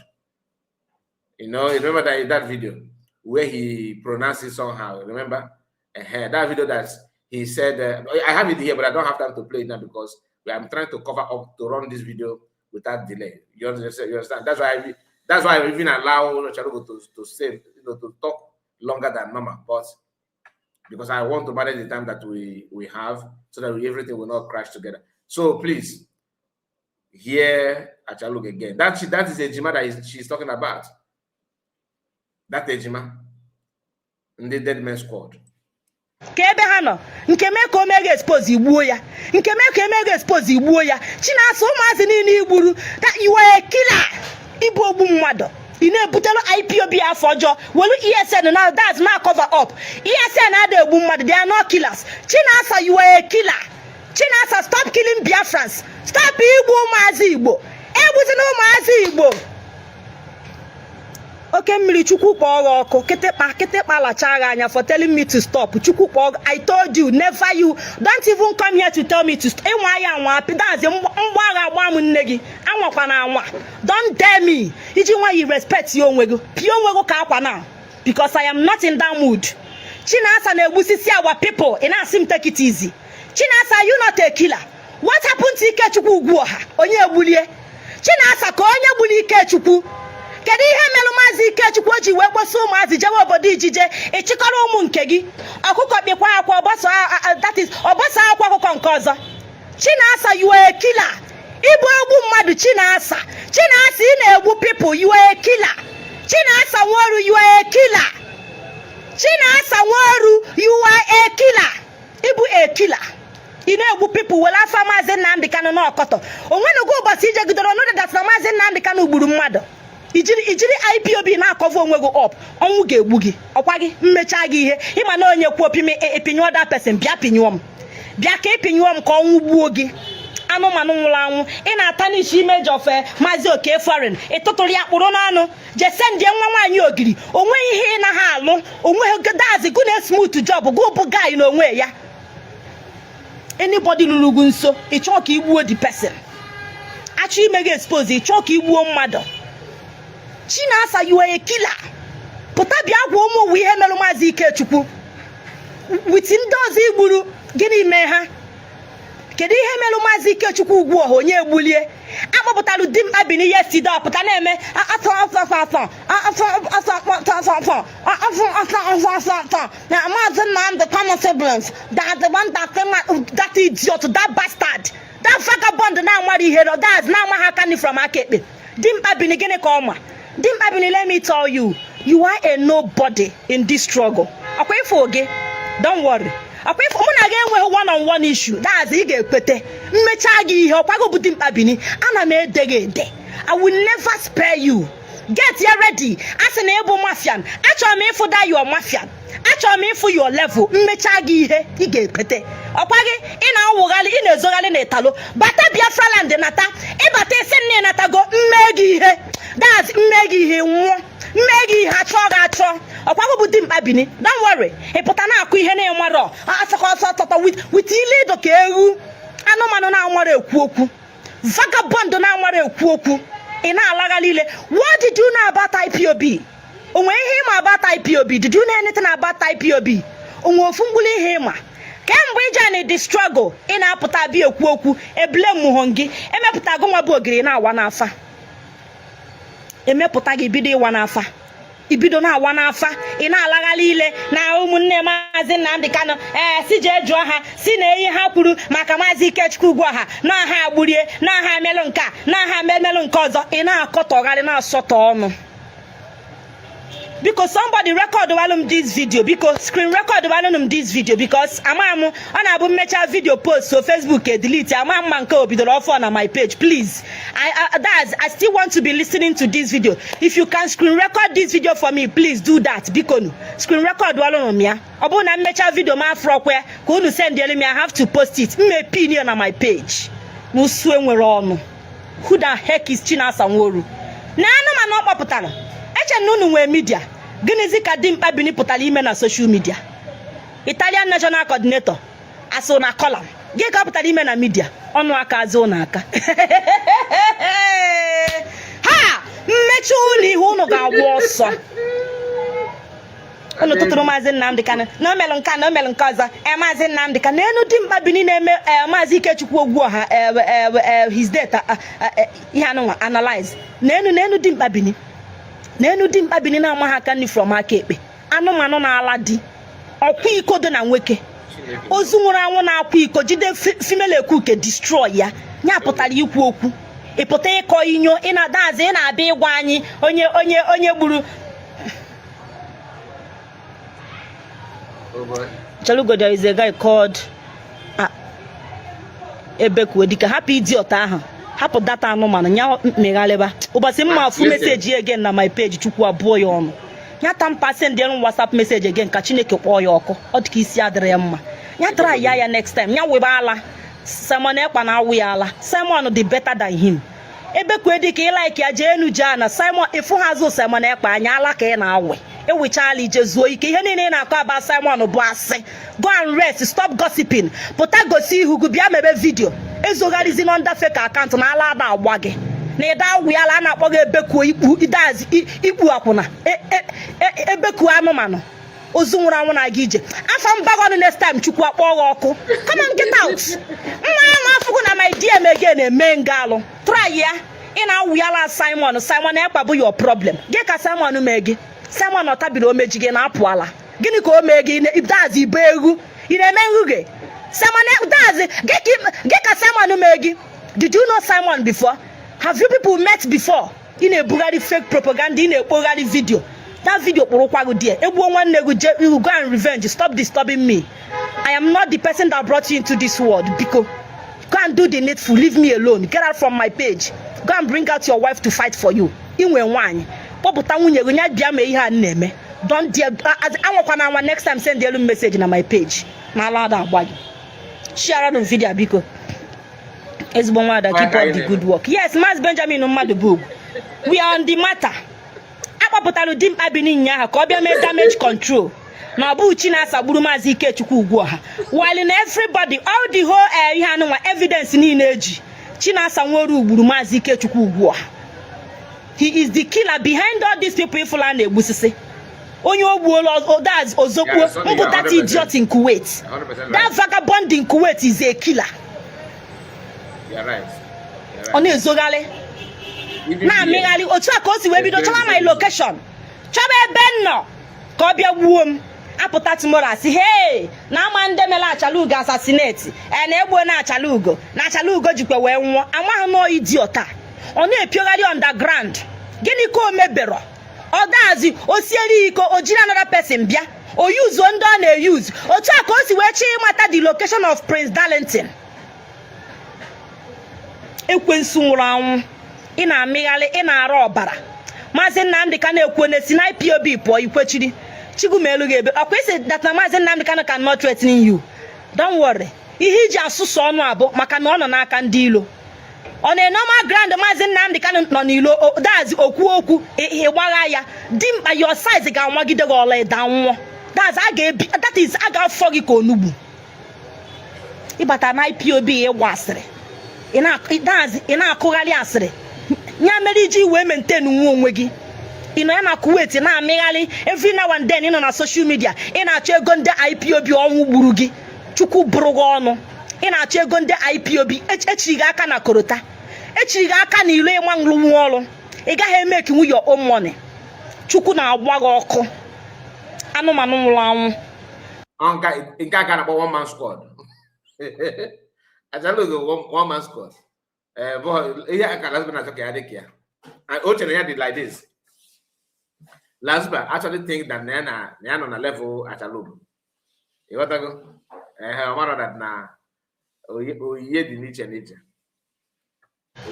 You remember that video where he pronounced it somehow? Remember? That video that he said, I have it here, but I don't have time to play it now because I'm trying to cover up to run this video without delay. You understand? You understand? That's why I even allow Charugo to say, to talk longer than normal. But because I want to manage the time that we have so that everything will not crash together. So please hear Achaluk again. That is Ejima that she's talking about. That Ejima in the Dead Man Squad. Ka ebe ha nọ, nke mee ka o mee gị expose, igbuo ya. Nke mee ka eme gị expose, igbuo ya. Chinasa, ụmụazị niile igburu, that you are a killer. Ịbụ ogbu mmadụ, ị na-ebutelu IPOB afọ ọjọọ, welu ESN na that's na cover up. ESN ada egbu mmadụ. They are not killers. Chinasa, you are a killer. Chinasa, stop killing Biafrans. Stop igbu ụmụazị Igbo. Egbuzina ụmụazị Igbo. Oke mmiri, Chukwu kpọọ gị ọkụ. Kịtịkpa kịtịkpa lacha gị anya for telling me to stop. Chukwu kpọọ gị. I told you, never, you don't even come here to tell me to stop. Ịnwa ya anwa apịdazi mgba agha agba m nne gị. Anwakwa na anwa, don't dare me. Iji nwayọ respect ya onwe gị, pịa onwe gị ka akwa now, because I am not in that mood. Chinasa na-egbusisi our people, ị na-asị m take it easy. Chinasa, you not a killer? What happened to Ikechukwu Ugwuọha? Onye egbulie Chinasa? Ka onye gburu Ikechukwu? Kedu ihe mere Maazị Ikechukwu o ji wee kposa ụmụazị jewe obodo ijije? Ịchịkọrọ ụmụ nke gị, ọkụkọ kpịkwa akwa ọgbọsọ, that is ọgbọsọ akwa ọkụkọ nke ọzọ. Chinasa, you are a killer. Ịbụ egbu mmadụ. Chinasa, Chinasa, ị na-egbu people. You are a killer. Chinasa Nworu, you are a killer. Chinasa Nworu, you are a killer. Ịbụ a killer. Ị na-egbu people were afa Maazị Nnamdị Kanụ n'ọkọtọ. Onwenugo ụbọchị ijegidere ọnụdị that na Maazị Nnamdị Kanụ gburu mmadụ. Ijiri IPOB na-acover onwe gị up. Ọnwụ ga-egbu gị. Ọkwa gị mmechaa gị ihe ịma na onye kwuo pimi epinyụọ that person. Bịa pinyụọ m, bịa ka ịpịnyụọ m ka ọnwụ gbuo gị. Anụmanụ nwụrụ anwụ. Ị na-ata n'isi image of Maazị Oke Foreign. Ịtụtụrụ ya kpụrụ n'ọnụ jesendie nwa nwaanyị ogiri. Onweghị ihe ị naghị alụ. Onweghị dazi gụ na smooth job gụ bụ guy na onwe ya. Anybody lụrụ gị nso, ị chọọ ka igbuo the person. Achọ ime gị expose, ị chọọ ka igbuo mmadụ. Chinasa, you are a killer. Pụta bịa gwa ụmụ ụwa ihe mere Maazị Ikechukwu with ndị ọzọ igburu. Gịnị mee ha? Kedu ihe mere Maazị Ikechukwu ugwu ọha onye egbulie akpọpụtara dimkpa bi n'ihe side ọpụta na-eme afọ afọ afọ afọ afọ afọ afọ afọ afọ afọ afọ afọ afọ afọ na Maazị Nnamdi Kanu siblings, that the one that came out, that idiot, that bastard, that vagabond na-amara ihe, that na-amaghị aka nri from aka ekpe. Dimkpa bini, gịnị ka ọ ma? Dimkpa bini, let me tell you, you are a nobody in this struggle. Ọkwa ifo gị, don't worry. Ọkwa ifo mụ na gị enweghị one on one issue. That's ị ga-ekwete mmechaa gị ihe. Ọkwago bụ dimkpa bini, ana m ede gị ede. I will never spare you. Get ya ready. A sị na ịbụ mafian. Achọrọ m ịfụ that your mafian. Achọrọ m ịfụ your level. Mmechaa gị ihe, ị ga-ekwete. Ọkwa gị ị na-awụgharị, ị na-ezogharị na ịtalo bata Biafra land nata. Ịbata isi nna ịnatago, mmee gị ihe. That's mmee gị ihe, nwụọ. Mmee gị ihe, achọ gị achọ. Ọkwa bụ dimkpa bini, don't worry. Ị pụta na-akụ ihe na-enwerọ asọkọ ọsọ tọtọ with ile ịdọ ka ewu. Anụmanụ na-amara ekwu okwu, vagabond na-amara ekwu okwu. Ị na-alagharị ile. What did you know about IPOB? O nwere ihe ịma about IPOB? Did you know anything about IPOB? O nwere ofu mkpụrụ ihe ịma kemgbe ije na the struggle? Ị na-apụta abịa ekwu okwu ebule mmụọ gị emepụta gụ nwa bụ ogiri na-awa n'afa. Emepụta gị, bido ịwa n'afa, ibido na-awa n'afa. Ị na-alagharị ile na ụmụnne Maazị Nnamdị Kanụ. Ee, si jee jụọ ha si na eyi ha kwuru maka Maazị Ikechukwu ugwu ọha na ha agburie na ha emelụ nke a na ha emelụ nke ọzọ. Ị na-akọtọgharị, na-asọtọ ọnụ. Biko, somebody record walụ m this video. Biko, screen record walụ m this video, because ama m ọ na-abụ mmecha video post so Facebook e delete. Ama mma nke o bidoro ọfọ na my page. Please, I still want to be listening to this video. If you can screen record this video for me, please do that. Biko nu, screen record walụ m ya. Ọ bụrụ na mmecha video m afrọkwa ya ka unu send elu m, I have to post it. Mme pin ya na my page. N'usu enwere ọnụ. Who the heck is Chinasa Nworu na anụmanụ ọ kpọpụtara? Eche na unu nwee media. Gịnịzi ka dimkpa bini pụtara ime na social media? Italian national coordinator asụ na kọlam gị ka ọ pụtara ime na media. Ọnụ aka azụ na aka ha mmechi ụlọ ihe unu ga-agba ọsọ. Unu tụtụrụ Maazị Nnamdị Kanụ na o melụ nke a na o melụ nke ọzọ. Ee, Maazị Nnamdị Kanụ enu dimkpa bini na-eme. Ee, Maazị Ikechukwu Ogbuọha, his death, ihe anụnwa analyze n'enu n'enu dimkpa bini, n'enu dimkpa bini na-amaghị aka nri from aka ekpe. Anụmanụ na-ala di ọkwa iko dị na nwoke ozu nwụrụ anwụ na-akwa iko jide female ekuke destroy ya. Ya pụtara ikwu okwu, ịpụta ịkọ inyo. Ị na-adazi, ị na-abịa ịgwa anyị onye gburu. Oh boy. Chalugo, there is a guy called Ebekwe dịka. Hapụ idiot ahụ, hapụ data anụmanụ nya megharịba. Ụbọchị mma afụ Listen. message again na my page, Chukwu abụọ ya ọnụ. Ya tampa send m WhatsApp message again, ka Chineke kpọọ ya ọkụ. Ọ dị ka isi adịrị ya mma. Ya try ya ya next time. Ya webe ala Simon Ekpa na awụ ya ala. Simon dị better than him. Ebekwe dị ka ị like ya, jee enu jee na Simon ịfụ ha azụ Simon Ekpa anya ala ka ị na-awe ewechala ije zuo ike. Ihe niile ị na-akọ about Simon bụ asị. Go and rest, stop gossiping. Pụta gosi ihu gị, bịa mebe video. Ezogharịzi na under fake account na ala ada agba gị na ịda awụ ya ala a na-akpọ gị ebekuo ikpu idazi ikpu akwụna ebekuo anụmanụ ozu nwụrụ anwụ na-aga ije afa mbago. Next time, Chukwu akpọọ gị ọkụ. Come on, get out. Nwa ahụ afụgo na my DM again eme nga alụ. Try ya. Ị na-awụyala Simon. Simon Ekpa bụ your problem. Gị ka Simon mee gị? Simon ọ tabiri omeji gị na-apụ ala. Gịnị ka o mee gị? Dazi ibe egwu. Ị na-eme nhuge Simon that's gị ka Simon mee gị. Did you know Simon before? Have you people met before? Ị na-ebugharị fake propaganda, ị na-ekpogharị video. That video kpụrụkwa gị there. Egbuo nwanne gị, je you go and revenge. Stop disturbing me. I am not the person that brought you into this world. Biko, go and do the needful. Leave me alone. Get out from my page. Go and bring out your wife to fight for you. Inwe nwaanyị, kpọpụta nwunye gị, nya bịa mee ihe a m na-eme. Don't dare anwakwana anwa. Next time, send elu message na my page na ala ada agba gị. Share m video, biko. Ezigbo nwada, keep up the good work. Yes, Maazị Benjamin mmadụ bụ we are on the matter. Akpọpụtara dimkpa bi n'ịnya ka ọ bịa mee damage control na ọ bụ Chinasa gburu Maazị Ikechukwu Ugwuọha, while na everybody, all the whole ihe anụnwa, evidence niile eji Chinasa Nworu gburu Maazị Ikechukwu Ugwuọha. He is the killer behind all these people ifụla na-egbusisi. Onye o gbuola odaz ozokpuo mbụ that idiot in Kuwait, that vagabond in Kuwait is a killer. Ọ na-ezogharị, na-amịgharị otu a ka o si wee bido chọba my location, chọba ebe m nọ ka ọ bịa gbuo m. Apụta tomorrow, asị, "Hey, na ama ndị mere Achala Ugo assassinate e na egbuo na Achala Ugo, na Achala Ugo jikwa wee nwụọ." Amaghị na idiot a ọ na-epiogharị underground. Gịnị ka o mebero? Ọ dazi o siere iko, o jiri another person bịa o yuzuo ndị ọ na-eyuzu. Otu a ka o si wee chọọ ịmata the location of Prince Darlington. Ekwensu nwụrụ anwụ, ị na-amịgharị, ị na-ara ọbara. Maazị Nnamdị ka na-ekwu na esi na IPOB pụọ, ikwechiri Chigumelu ga-ebe ọkwa isi that na Maazị Nnamdị Kanu cannot threaten you. Don't worry. Ihe iji asụsụ ọnụ abụ maka na ọ nọ n'aka ndị ilo. Ọ na normal ground, Maazị Nnamdị Kanu nọ n'ilo dazi okwu okwu ịgbagha ya. Dimkpa, your size ga-anwagide gị ọla ịda nwụọ. That's a ga-ebi, that is a ga-afọ gị ka onugbu. Ịbata na IPOB ịgba asịrị, ị na-akụgharị asịrị ya mere iji wee maintain nwa onwe gị. Ị nọ ya na Kuwait na-amịgharị every now and then. Ị nọ na social media, ị na-achọ ego ndị IPOB. Ọnwụ gburu gị, Chukwu bụrụ gị ọnụ. Ị na-achọ ego ndị IPOB. Echiri gị aka na korota, echiri gị aka na ilo. Ịma nrụnwu ọrụ, ị gaghị emeki your own money. Chukwu na-agba gị ọkụ, anụmanụ nwụrụ anwụ. Nke a ka na-akpọ one man squad. Achalugo one man squad. Ihe a ka Lasba na-achọ ka ya dị ka ya. O chere ya dị like this. Lasba actually think that na ya nọ na level Achalugo. Ịghọtago? Ehe, ọ mara that na oyiye dị n'iche n'iche.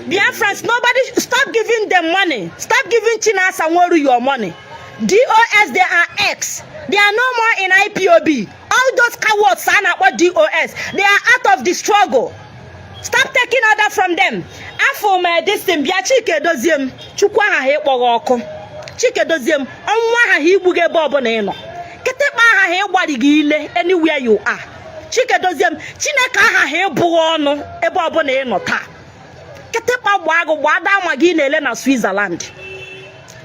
Biafrans, nobody stop giving them money. Stop giving Chinasa Nworu your money. DOS, they are ex. They are no more in IPOB. All those cowards are not what DOS. They are out of the struggle. Stop taking order from them. Afọ m this thing bịa. Chike dozie m, Chukwu aha ha ịkpọghị ọkụ. Chike dozie m, ọnwụ aha ha igbu gị ebe ọbụla ị nọ. Kịtịkpa aha ha ịgbari gị ile anywhere you are. Chike dozie m, Chineke aha ha ịbụghị ọnụ ebe ọbụla ị nọ taa. Kịtịkpa gbaa gị, gbaa dama gị na-ele na Switzerland.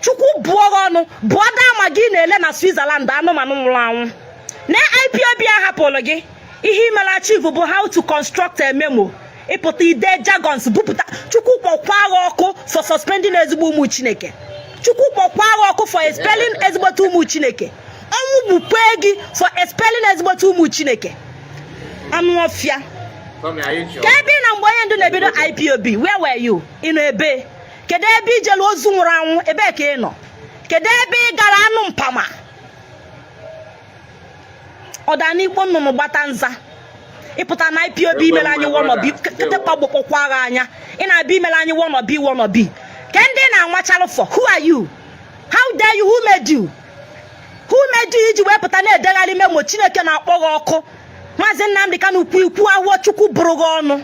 Chukwu bụọ gị ọnụ, bụọ dama gị na-ele na Switzerland. Anụmanụ nwụrụ anwụ na IPOB a hapụrụ gị. Ihe imere achieve bụ how to construct a memo. Ịpụta ide jargons bupụta. Chukwu kpọkwa gị ọkụ for suspending ezigbo ụmụ Chineke. Chukwu kpọkwa gị ọkụ for expelling ezigbote ụmụ Chineke. Ọnwụ gbukwe gị for expelling ezigbote ụmụ Chineke. Anụ ọfịa. Ka ebe ị na mgbe onye ndu na-ebido IPOB, where were you? Ị nọ ebe? Kedu ebe ijelu ozu nwụrụ anwụ? Ebee ka ị nọ? Kedu ebe ị gara? Anụ mpama, ọdanikpo nnụnụ gbata nza. Ịpụta na IPOB imere anyị wannabe. Kịtịkpa gbokpọkwa agha anya. Ị na-abịa imere anyị wannabe, wannabe. Ke ndị na-anwachalụ for? Who are you? How dare you? Who made you? Who made you iji wee pụta na-edegharị memo? Chineke na-akpọ gị ọkụ. Maazị Nnamdị Kanụ kwu ikwu ahụọ. Chukwu bụrụ gị ọnụ.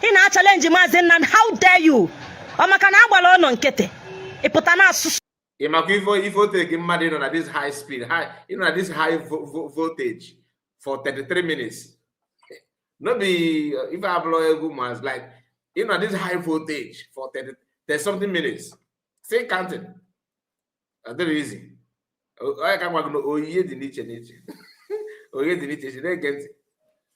Ị na-achallenge Maazị Nnamdị. How dare you? Ọ maka na agbara ọnụ nkịtị, ịpụta na asụsụ. Ị makwa ife o take mmadụ ịnọ na this high speed, high ịnọ na this high voltage for 33 minutes? No be ife abụrụ egwu mas like ịnọ na this high voltage for 30 30 something minutes, still counting. Ọ dịrị easy. Onye ka gwa gị na oyiye dị n'iche n'iche, oyiye dị n'iche iche. Na-ege ntị.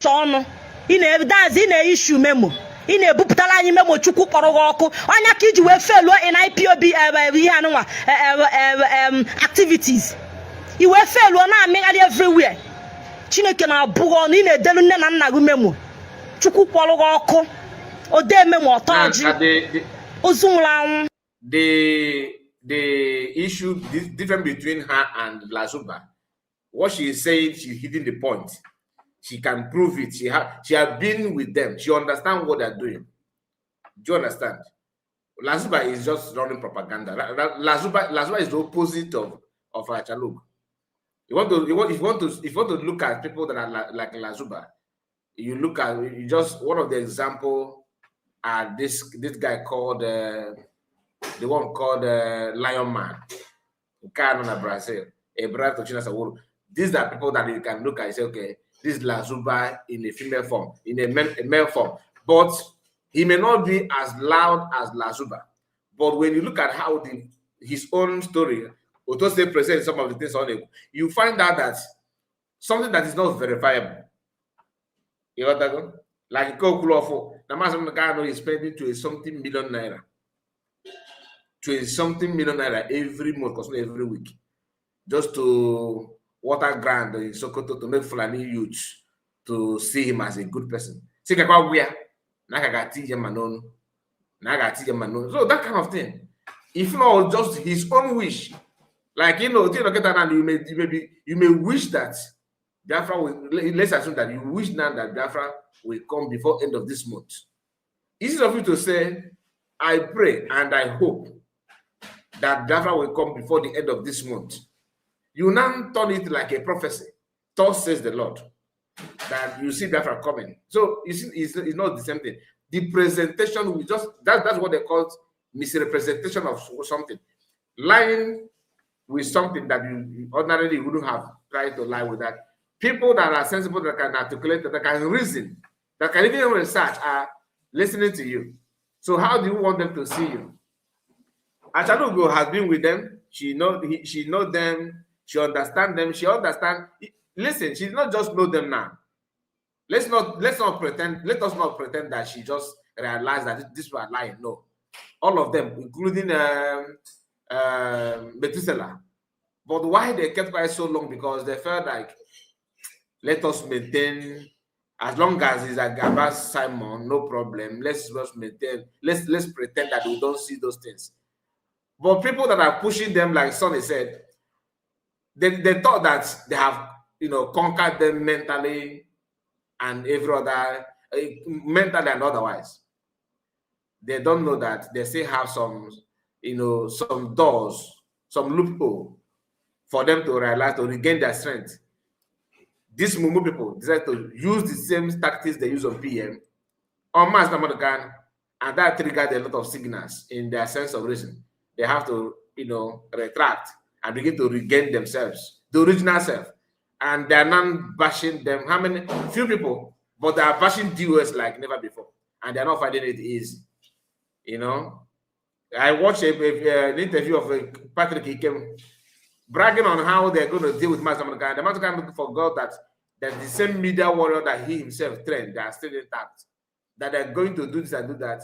Ọnụ ị na-edazi, ị na-eissue memo, ị na-ebupụtara anyị memo. Chukwu kpọrọ gị ọkụ. Ọnya ka iji wee failuo in IPOB ihe anụnwa activities. I wee failuo na-amịgharị everywhere. Chineke na-abụghị ọnụ. Ị na-edelu nne na nna gị memo. Chukwu kpọrọ gị ọkụ. Ode memo ọtọ Now, ọjị. The Ozu nwụrụ anwụ. The issue, the difference between her and Lazuba, what she is saying, she's hitting the point. She can prove it. She has been with them. She understands what they're doing. Do you understand? Lazuba is just running propaganda. Lazuba is the opposite of Achaluk. You want to you want if you want to if you want to look at people that are like Lazuba, you look at you just one of the example are this guy called the one called Lion Man, nke a nọ na Brazil, a brother to Chinasa Nworu. These are people that you can look at and say, okay, this is Lazuba in a female form, in a male form. But he may not be as loud as Lazuba. But when you look at how the his own story, Otose presents some of the things on it, you find out that something that is not verifiable. You got that? Go? Like Kokulofo, the Mazi Kanu is spending 20 something million naira. 20 something million naira every month, because every week, just to water ground in Sokoto to make Fulani youths to see him as a good person. See, where na aka ga-ati ma n'ọnụ na a ga-ati ma n'ọnụ. So that kind of thing. If not just his own wish, like get that, you may wish that Biafra will, let's assume that you wish now that Biafra will come before end of this month. Easy of you to say, I pray and I hope that Biafra will come before the end of this month. You now turn it like a prophecy. Thus says the Lord, that you see Biafra coming. So you see, it's not the same thing. The presentation we just that's what they call misrepresentation of something. Lying with something that you ordinarily wouldn't have tried to lie with that. People that are sensible, that can articulate, that can reason, that can even research are listening to you. So how do you want them to see you? Achalugo has been with them. She know them. She understand them. She understand. Listen, she did not just know them now. Let's not pretend. Let us not pretend that she just realized that this was lying. No, all of them, including Methuselah. But why they kept quiet so long? Because they felt like, let us maintain, as long as it's like Abbas Simon, no problem. Let's just maintain. Let's pretend that we don't see those things. But people that are pushing them, like Sonny said, they thought that they have conquered them mentally and every other mentally and otherwise. They don't know that they still have some some doors, some loophole for them to realize, to regain their strength. These Mumu people decide to use the same tactics they use on PM on Mazi Nnamdi Kanu, and that triggered a lot of signals in their sense of reason. They have to, retract and begin to regain themselves, the original self. And they are not bashing them. How many? Few people, but they are bashing DOS like never before, and they are not finding it easy. I watched an interview of Patrick Ikem bragging on how they're going to deal with Mazi Nnamdi Kanu. The Mazi Kanu forgot that the same media warrior that he himself trained, they are still intact. That they're going to do this and do that.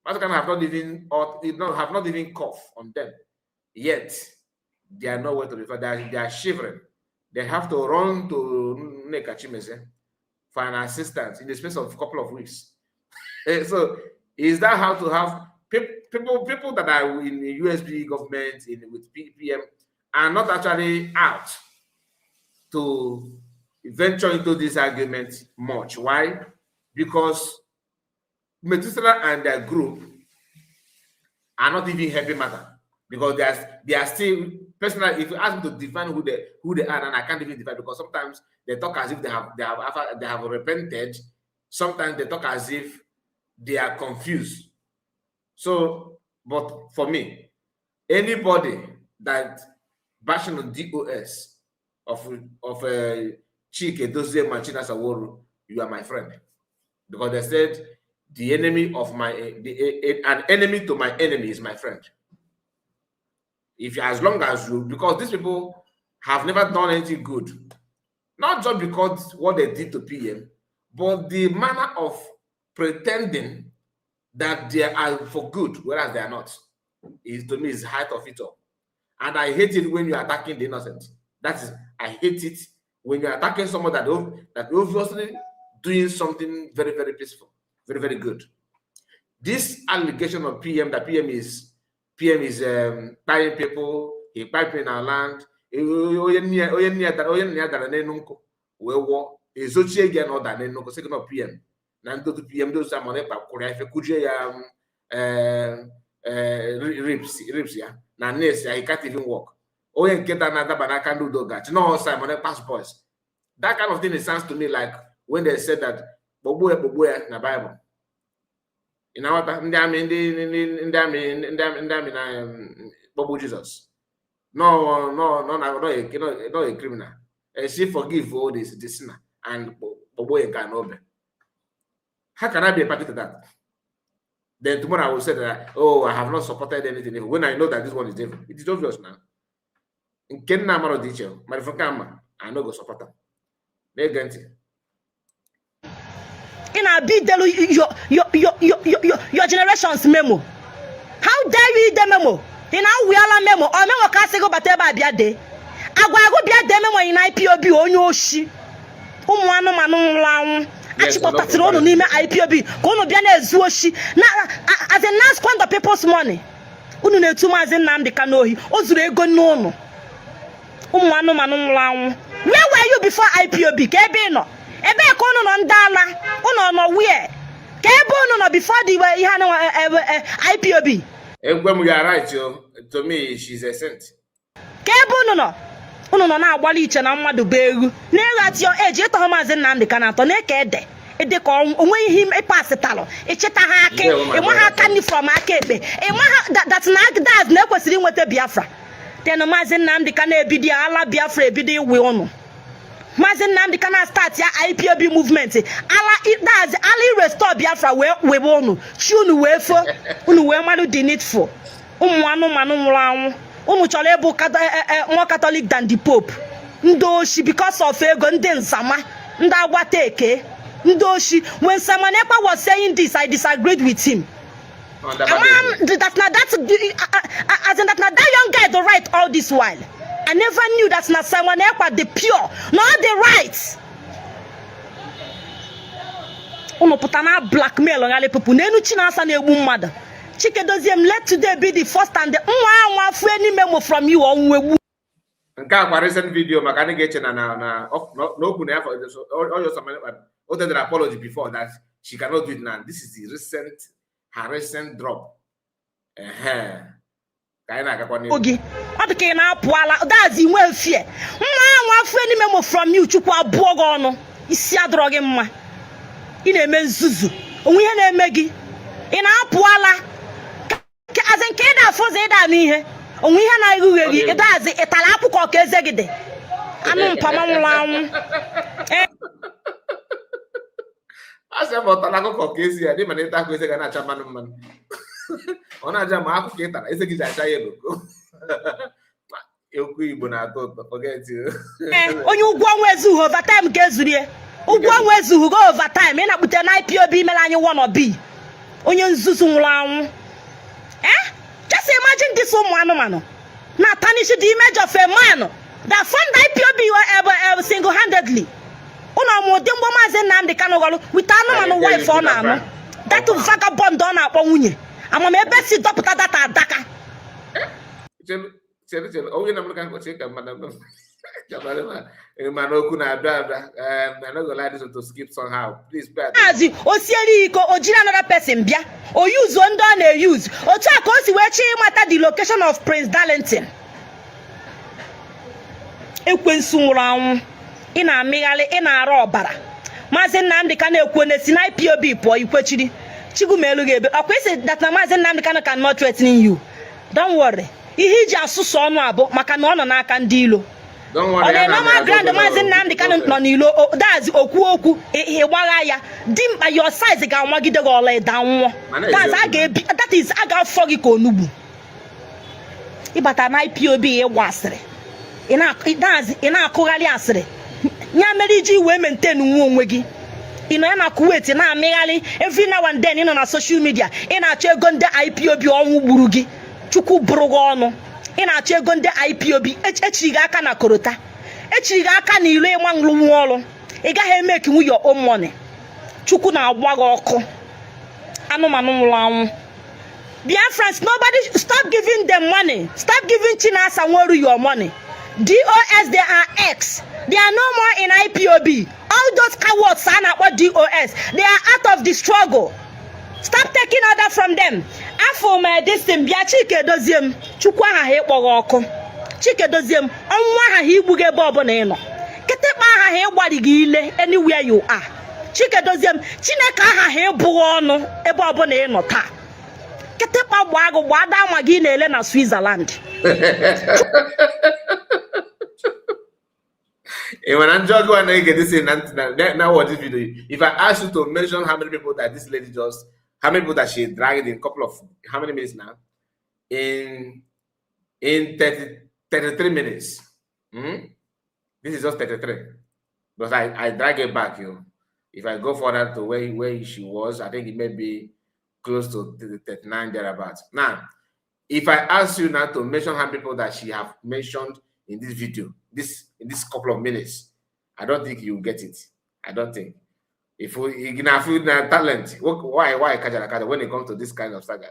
Mazi Kanu have not even or have not even cough on them yet. They are nowhere to be found. They are shivering. They have to run to Nneka Chimeze for an assistance in the space of a couple of weeks. So is that how to have people that are in the USB government in with PPM are not actually out to venture into this argument much? Why? Because Methuselah and their group are not even helping matter, because they are still, personally, if you ask me to define who they are, and I can't even define, because sometimes they talk as if they have repented. Sometimes they talk as if they are confused. So, but for me, anybody that bashing on DOS of Chike Dozie Machina Saworu, you are my friend. Because they said the enemy of my the, an enemy to my enemy is my friend. If as long as you, because these people have never done anything good, not just because what they did to PM, but the manner of pretending that they are for good, whereas they are not, is to me is height of it all. And I hate it when you're attacking the innocent. That is, I hate it. When you're attacking someone that obviously doing something very, very peaceful, very, very good. This allegation of PM that PM is buying people, he piping in our land. Onye nne ya dara n'elu nkụ wee wụọ ezochie gị na ọ dara n'elu nkụ, sị gị na PM na ndị otu PM, ndị otu Simon Ekpa kwụrụ ya ife kụjie ya ribs ya na nurse ya, he can't even walk. Onye nke da na-adaba n'aka ndị udo gachi no Simon Ekpa's boys. That kind of thing, it sounds to me like when they said that kpọgbuo ya, kpọgbuo ya na Bible. Ị na-aghọta? Ndị amị, ndị amị, ndị amị na kpọgbu Jizọs. No, no, no, no, no, no, no, a criminal. She forgive all this, the sinner, and kpọgbuo ya nke a n'obe. How can I be a party to that? Then tomorrow I will say that, oh, I have not supported anything evil, when I know that this one is evil. It is obvious now. Nke nna amara dị iche, ma ife nke ama, I no go support am. Na-ege ntị. Ị na-abịa idelu your generations memo. How dare you ide memo? Ị na-awụyala memo? Ọ memo ka asị gị bata ebe a bịa dee agwa agụ, bịa dee memo ị na IPOB. Onye oshi, ụmụ anụmanụ nwụrụ anwụ achịkọtasịrị unu n'ime IPOB ka unu bịa na-ezu oshi na as a na squander people's money. Unu na-etu Maazị Nnamdị Kanu ohi, o zuru ego n'ụnụ. Ụmụ anụmanụ nwụrụ anwụ, where were you before IPOB? Ka ebe ị nọ, ebee ka unu nọ? Ndị ala unu nọ where? Ka ebe unu nọ before the ihe anụ IPOB? Egwem, you are right, yo. To me, she's a saint. Ka ebe unu nọ? Unu nọ na-agbalị iche na mmadụ bụ egwu na-eghu. At your age, ịtọghọ Maazị Nnamdị Kanu atọ na-eke ede ede ka onwe ihe ịpasịtalụ ịchịta ha akị. Ndewo, my ịma ha brother. Aka nri from aka ekpe, ịma ha that na that na ekwesịrị inweta Biafra. Then Maazị Nnamdị Kanu ebido ya, ala Biafra ebido iwe ụnụ. Maazị Nnamdị Kanu start ya IPOB movement, ala that's ala restore Biafra, wee webe ụnụ chi unu wee fo unu wee mmadụ the needful. Ụmụ anụmanụ nwụrụ anwụ, unu chọrọ ịbụ more Catholic than the Pope. Ndị oshi, because of ego, ndị nzama, ndị agbata eke, ndị oshi. When Simon Ekpa was saying this, I disagreed with him. Amam that na that, as in that na that young guy the right all this while. I never knew that na Simon Ekpa the pure, not the right. Unu pụta na blackmail ghali people n'enu Chinasa na-egbu mmadụ. Chike Dozie m, let today be the first and the nwa anwa fu any memo from you, ọnwụ egbu. Nke a kwa recent video, maka ndị ga-eche na okwu na ya o did an apology before that she cannot do it now. This is the recent, her recent drop. Ehe, ka anyị na-agakwa n'ihu. Oge ọ dị ka ị na-apụ ala dazi nwee fie nwa anwa fu any memo from you, Chukwu abụọ gị ọnụ. Isi adọrọ gị mma, ị na-eme nzuzu onwe ihe na-eme gị. Ị na-apụ ala azị nke ị na-afụ ụzọ, ịda anụ ihe onwe ihe na-erughị gị. Ịdazi ịtara akwụkwọ ka eze gị dị anụ mpama nwụrụ anwụ. A sị ma ọ tara akụkọ ka ezi ya dị, mana ịta akụ eze ga na-acha mmanụ mmanụ, ọ na-aja ma akụkọ ị tara eze gị ji acha yellow. Okwu Igbo na-atọ ụtọ, forget you. Ee, onye ụgwọ ọnwa ezughị, overtime ka ezurie ụgwọ ọnwa ezughị go overtime. Ị na-akpute na IPOB mere anyị wannabe, onye nzuzu nwụrụ anwụ. Eh, just imagine this ụmụ anụmanụ na tarnish the image of a man that formed IPOB single-handedly. Ụnụ ọmụ ụdị mgbọ Maazị Nnamdị Kanụ ghọrọ with anụmanụ wife ọ na-anụ, that vagabond ọ na-akpọ nwunye. Amam ebe si dọpụta data adaka. Chere, chere, chere, onye na m ka nkọchi ka mmadụ mana okwu na-abịa abịa. I no go like this one to skip somehow. Please pay attention. Maazị o siere iko, o jiri another person bịa o yuzuo ndị ọ na-eyuzu. Otu a ka o si wee chọọ ịmata the location of Prince Darlington. Ekwensu nwụrụ anwụ, ị na-amịgharị, ị na-ara ọbara. Maazị Nnamdị Kanu ekwu na esi na IPOB pụọ ikwechiri Chigumelu ga-ebe ọkwa isi that na Maazị Nnamdị Kanu cannot threaten you. Don't worry, ihe iji asụsụ ọnụ abụ maka na ọ nọ n'aka ndị ilo. Don't worry, Ọ ya na na normal ground. Maazị Nnamdị Kanu nọ n'ilo dazi okwu okwu ịgbagha ya dimkpa. Your size ga-anwagide gị ọla ịda nwụọ. Mana Dazi a eziokwu. ga-ebi, that is, a ga-afọ gị ka onugbu. Ịbata na IPOB ịgba asịrị, dazi ị na-akụgharị asịrị ya mere iji wee maintain nwe onwe gị. Ị nọ ya na Kuwait na-amịgharị every now and then. Ị nọ na social media, ị na-achọ ego ndị IPOB. Ọnwụ gburu gị, Chukwu bụrụ gị ọnụ. Ị na-achọ ego ndị IPOB, echiri gị aka na korota. Echiri gị aka na ilo ịma nrụnwu ọrụ, ị gaghị emekinwu your own money. Chukwu na-agba gị ọkụ, anụmanụ nwụrụ anwụ. Biafrans, nobody stop giving them money. Stop giving Chinasa Nworu your money. DOS, they are ex. They are no more in IPOB. All those cowards a na-akpọ DOS, they are out of the struggle. Stop taking order from them. Afọ m this thing bịa. Chike Dozie m, Chukwu aha ha ịkpọ gị ọkụ. Chike Dozie m, ọnwụ aha ha igbu gị ebe ọbụla ị nọ. Kịtịkpa aha ha ịgbari gị ile anywhere you are. Chike Dozie m, Chineke aha ha ịbụghị ọnụ ebe ọbụla ị nọ taa. Kịtịkpa gbaa gị, gbaa ama gị na-ele na Switzerland. When I'm joking, when I get this in now watch this video. If I ask you to mention how many people that this lady just, how many people that she dragged in a couple of, how many minutes now? In 30, 33 minutes. This is just 33. Because I drag it back, you. If I go further to where she was, I think it may be close to 39 thereabouts. Now, if I ask you now to mention how many people that she have mentioned in this video, this in this couple of minutes, I don't think you get it. I don't think. If we you can feel talent, why kajara kaja when it comes to this kind of saga?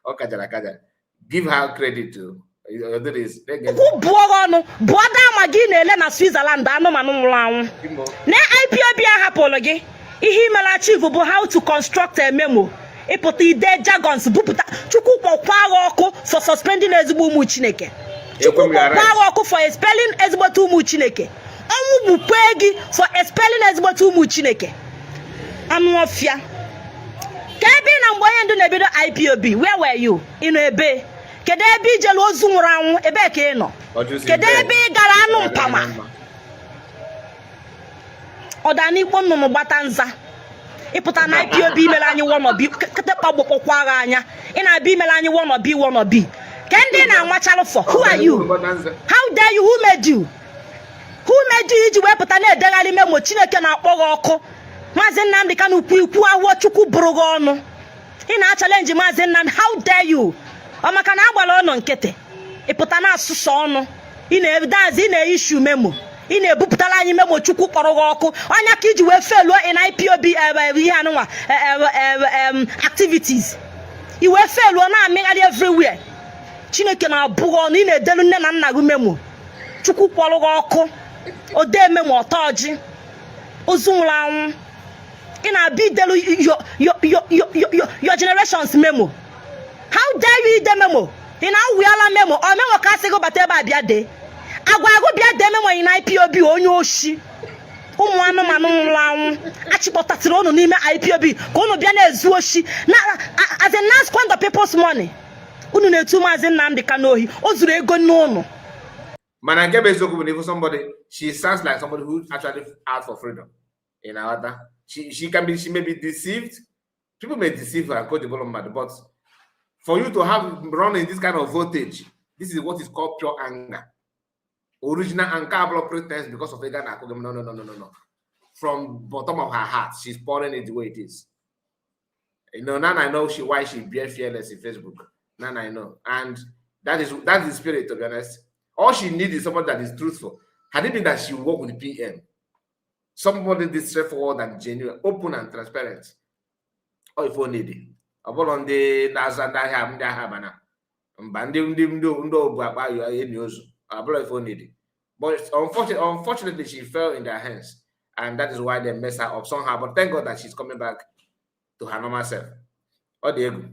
Oh, kajara kaja. Give her credit to Chukwu bụọ gị ọnụ, bụọ dama gị na-ele na Switzerland, anụmanụ nwụrụ anwụ. Na IPOB a hapụrụ gị ihe imere achieve bụ how to construct a memo. Ịpụta ide jargons bupụta. Chukwu kpọkwa gị ọkụ for suspending ezigbo ụmụ Chineke. Chukwu kpọkwa gị ọkụ for expelling ezigbote ụmụ Chineke. Ọnwụ gbukwe gị for expelling ezigbote ụmụ Chineke. Anụ ọfịa, ka ebe ị na mgbe onye ndu na-ebido IPOB, where were you? Ị nọ ebe? Kedu ebe ijelu ozu nwụrụ anwụ? Ebee ka ị nọ? Kedu ebe ị gara? Anụ mpama, ọdanikpo nnụnụ gbata nza. Ịpụta na IPOB imere anyị wannabe, kịtịkpa gbokpọkwa agha anya. Ị na-abịa imere anyị wannabe, wannabe ka ndị na-anwachalụ for. Who are you? How dare you? Who made you? Who made you iji wee pụta na-edegharị memo? Chineke na-akpọ gị ọkụ. Maazị Nnamdị Kanụ kwu ikwu ahụọ, Chukwu bụrụ gị ọnụ. Ị na-achallenge Maazị Nnamdị, how dare you? Ọ maka na agbara ọnụ nkịtị, ịpụta na-asụsọ ọnụ, ị na-edazi, ị na-eissue memo, ị na-ebupụtara anyị memo. Chukwu kpọrọ gị ọkụ. Ọnya ka iji wee failuo in IPOB ihe anụnwa activities, i wee failuo na-amịgharị everywhere. Chineke na-abụ gị ọnụ. Ị na-edelu nne na nna gị memo. Chukwu kpọrọ gị ọkụ. Odee memo, ọtọ ọjị, ozu nwụrụ anwụ. Ị na-abịa idelu your generations memo. How dare you ide memo? Ị na-awụyala memo? Ọ memo ka asị gị bata ebe a bịa dee agwa agụ, bịa dee memo ị na IPOB. Onye oshi, ụmụ anụmanụ nwụrụ anwụ achịkpọtasịrị unu n'ime IPOB ka unu bịa na-ezu oshi na as a na squander people's money. Unu na-etu Maazị Nnamdị Kanu ohi, o zuru ego n'ụnụ. Mana nke bụ eziokwu bụ na if somebody, she sounds like somebody who actually out for freedom. In our she can be, she may be deceived. People may deceive her and call the mad, but for you to have run in this kind of voltage, this is what is called pure anger. Original anger, pretense because of ego. No, no, no, no, no, no. From bottom of her heart, she's pouring it the way it is. Now I know she why she bear fearless in Facebook. Now I know. And that is the spirit, to be honest. All she needs is someone that is truthful. Had it been that she work with the PM, somebody this straightforward and genuine, open and transparent. Or if only ọ bụrụ ndị na-aza ndị ahịa, ndị agha bana mba, ndị obu akpa enyi ozu, ọ bụrụ if only. But unfortunately, she fell in their hands, and that is why they mess her up somehow. But thank God that she's coming back to her normal self. Ọ dị egwu.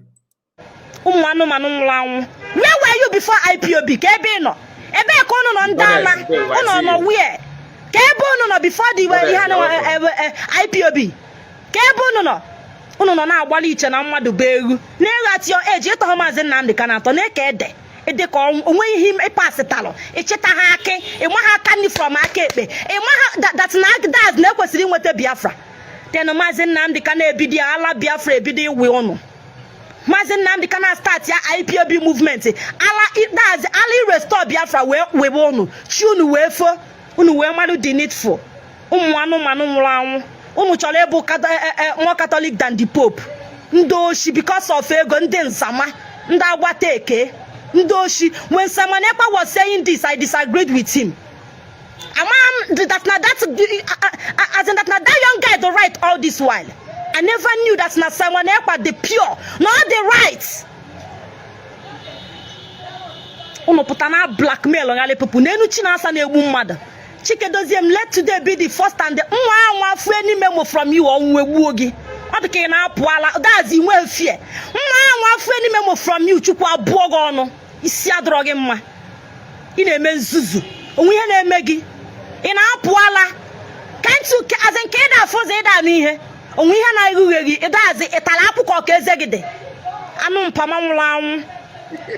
Ụmụ anụmanụ nwụrụ anwụ, where were you before IPOB? Ka ebe ị nọ? Ebee ka unu nọ? Ndị ala unu nọ where? Ka ebe unu nọ before the ihe anụ IPOB? Ka ebe unu nọ? Unu nọ na-agbalị iche na mmadụ bụ egwu na-eghu. At your age, ịtọghọ Maazị Nnamdị Kanu atọ na-eke ede ede ka onwe ihe ịpasịtalụ ịchịta ha akị, ịma ha aka nri from aka ekpe, ịma ha that na that na ekwesịrị inweta Biafra. Then Maazị Nnamdị Kanu ebido ala Biafra, ebido iwe ụnụ. Maazị Nnamdị Kanu start ya IPOB movement, ala that's ala irestore Biafra, wee webe ụnụ chi unu wee fo unu wee marụ the needful. Ụmụ anụmanụ nwụrụ anwụ, unu chọrọ ịbụ more Catholic than the Pope. Ndị oshi, because of ego, ndị nzama, ndị agbata eke, ndị oshi. When Simon Ekpa was saying this, I disagreed with him. that na that, as in that na that young guy the right all this while. I never knew that na Simon Ekpa the pure, not the right. Unu pụta na blackmail ghali people n'enu Chinasa na-egbu mmadụ. Chike Dozie m, let today be the first and the nwa anwa fue n'ime memo from you, ọnwụ egbuo gị. Ọ dị ka ị na-apụ ala dazi nwee fie nwa anwa fue n'ime memo from you. Chukwu abụọ gị ọnụ, isi adọrọ gị mma. Ị na-eme nzuzu, onwe ihe na-eme gị, ị na-apụ ala. Can't you, as in ka ị da-afụzi ịda anụ ihe, onwe ihe na-erughe gị, ịdazi ịtara akwụkwọ ka eze gị dị anụ mpama nwụrụ anwụ.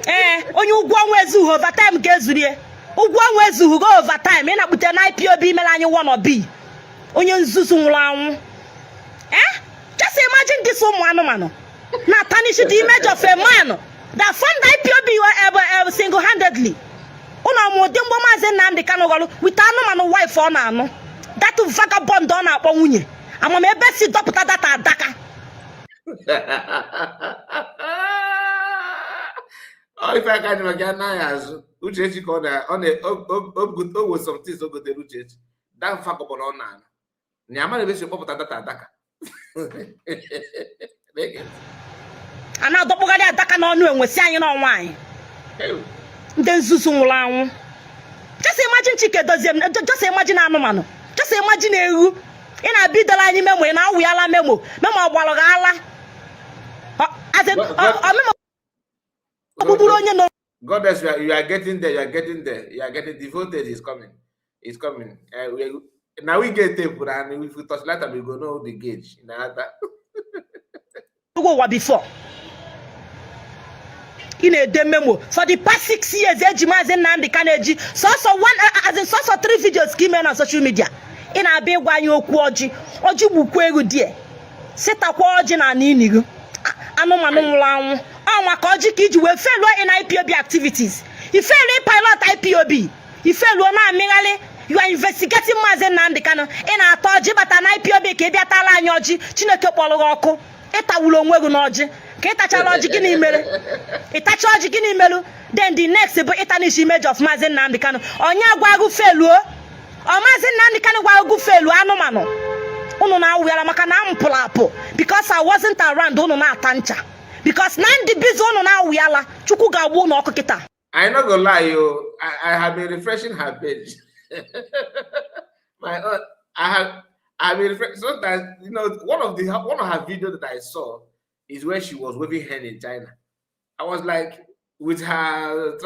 Ee, onye ụgwọ ọnwa ezughị, overtime ga-ezurie. Ụgwọ ọnwa ezughị go overtime. Ị na-akpute na IPOB mere anyị one or b onye nzuzu nwụrụ anwụ. Eh, just imagine this ụmụ anụmanụ na tarnish the image of a man that formed IPOB single-handedly. Ụnụ ọmụ ụdị mgbọ Maazị Nnamdị Kanụ ghọrọ with anụmanụ wife ọ na-anụ, that vagabond ọ na-akpọ nwunye. Amam ebe si dọpụta data adaka. Ọ ife aka dị maka anaghị azụ Uchechi ka ọ na ọ na o we some things o gotere Uchechi that vagabond ọ na-anụ na amara ebe si kpọpụta data adaka. A na-adọkpụgharị adaka n'ọnụ enwe si anyị n'ọnwa anyị ndị nzuzu nwụrụ anwụ. Just imagine Chike Dozie m, just imagine anụmanụ, just imagine ewu. Ị na-abịa idere anyị memo, ị na-awụ ya ala memo, memo ọgbalụ gị ala. Memo ọgbụgburu onye nọ. Goddess, you are getting there, you are getting there, you are getting devoted. Is coming, it's coming. Now we get tape, and if we touch later, we go know the gauge. Ụgwọ ụwa before ị na-ede memo for the past 6 years eji Maazị Nnamdị ka na-eji sọsọ one, as in sọsọ three videos ka ime na social media. Ị na-abịa ịgwa anyị okwu ọjị, ọjị gbukwa ego die sitakwa ọjị na ana inigo anụmanụ nwụrụ anwụ. Ọnwa ka ọjị ka iji wee feluo in IPOB activities, ifeluo pilot IPOB, ifeluo na-amịgharị. You are investigating Maazị Nnamdị Kanụ. Ị na-ata ọjị bata na IPOB ka ị bịa tara anyị ọjị. Chineke kpọrọ gị ọkụ. Ịtawuru onwe gị n'ọjị ka ị tachara ọjị. Gịnị mere ịtacha ọjị? Gịnị merụ? Then the next bụ ị tarnish image of Maazị Nnamdị Kanụ. Onye agwa agụ feluo? Ọ Maazị Nnamdị Kanụ gwa agụ feluo? Anụmanụ unu na-awụyara maka na m pụrụ apụ because I wasn't around. Unu na-ata ncha because na ndị busy unu na-awụyala. Chukwu ga-agba unu ọkụ kịta. I not gonna lie, you. I have been refreshing her page. My own, I have been sometimes, one of her videos that I saw is where she was waving hand in China. I was like, with her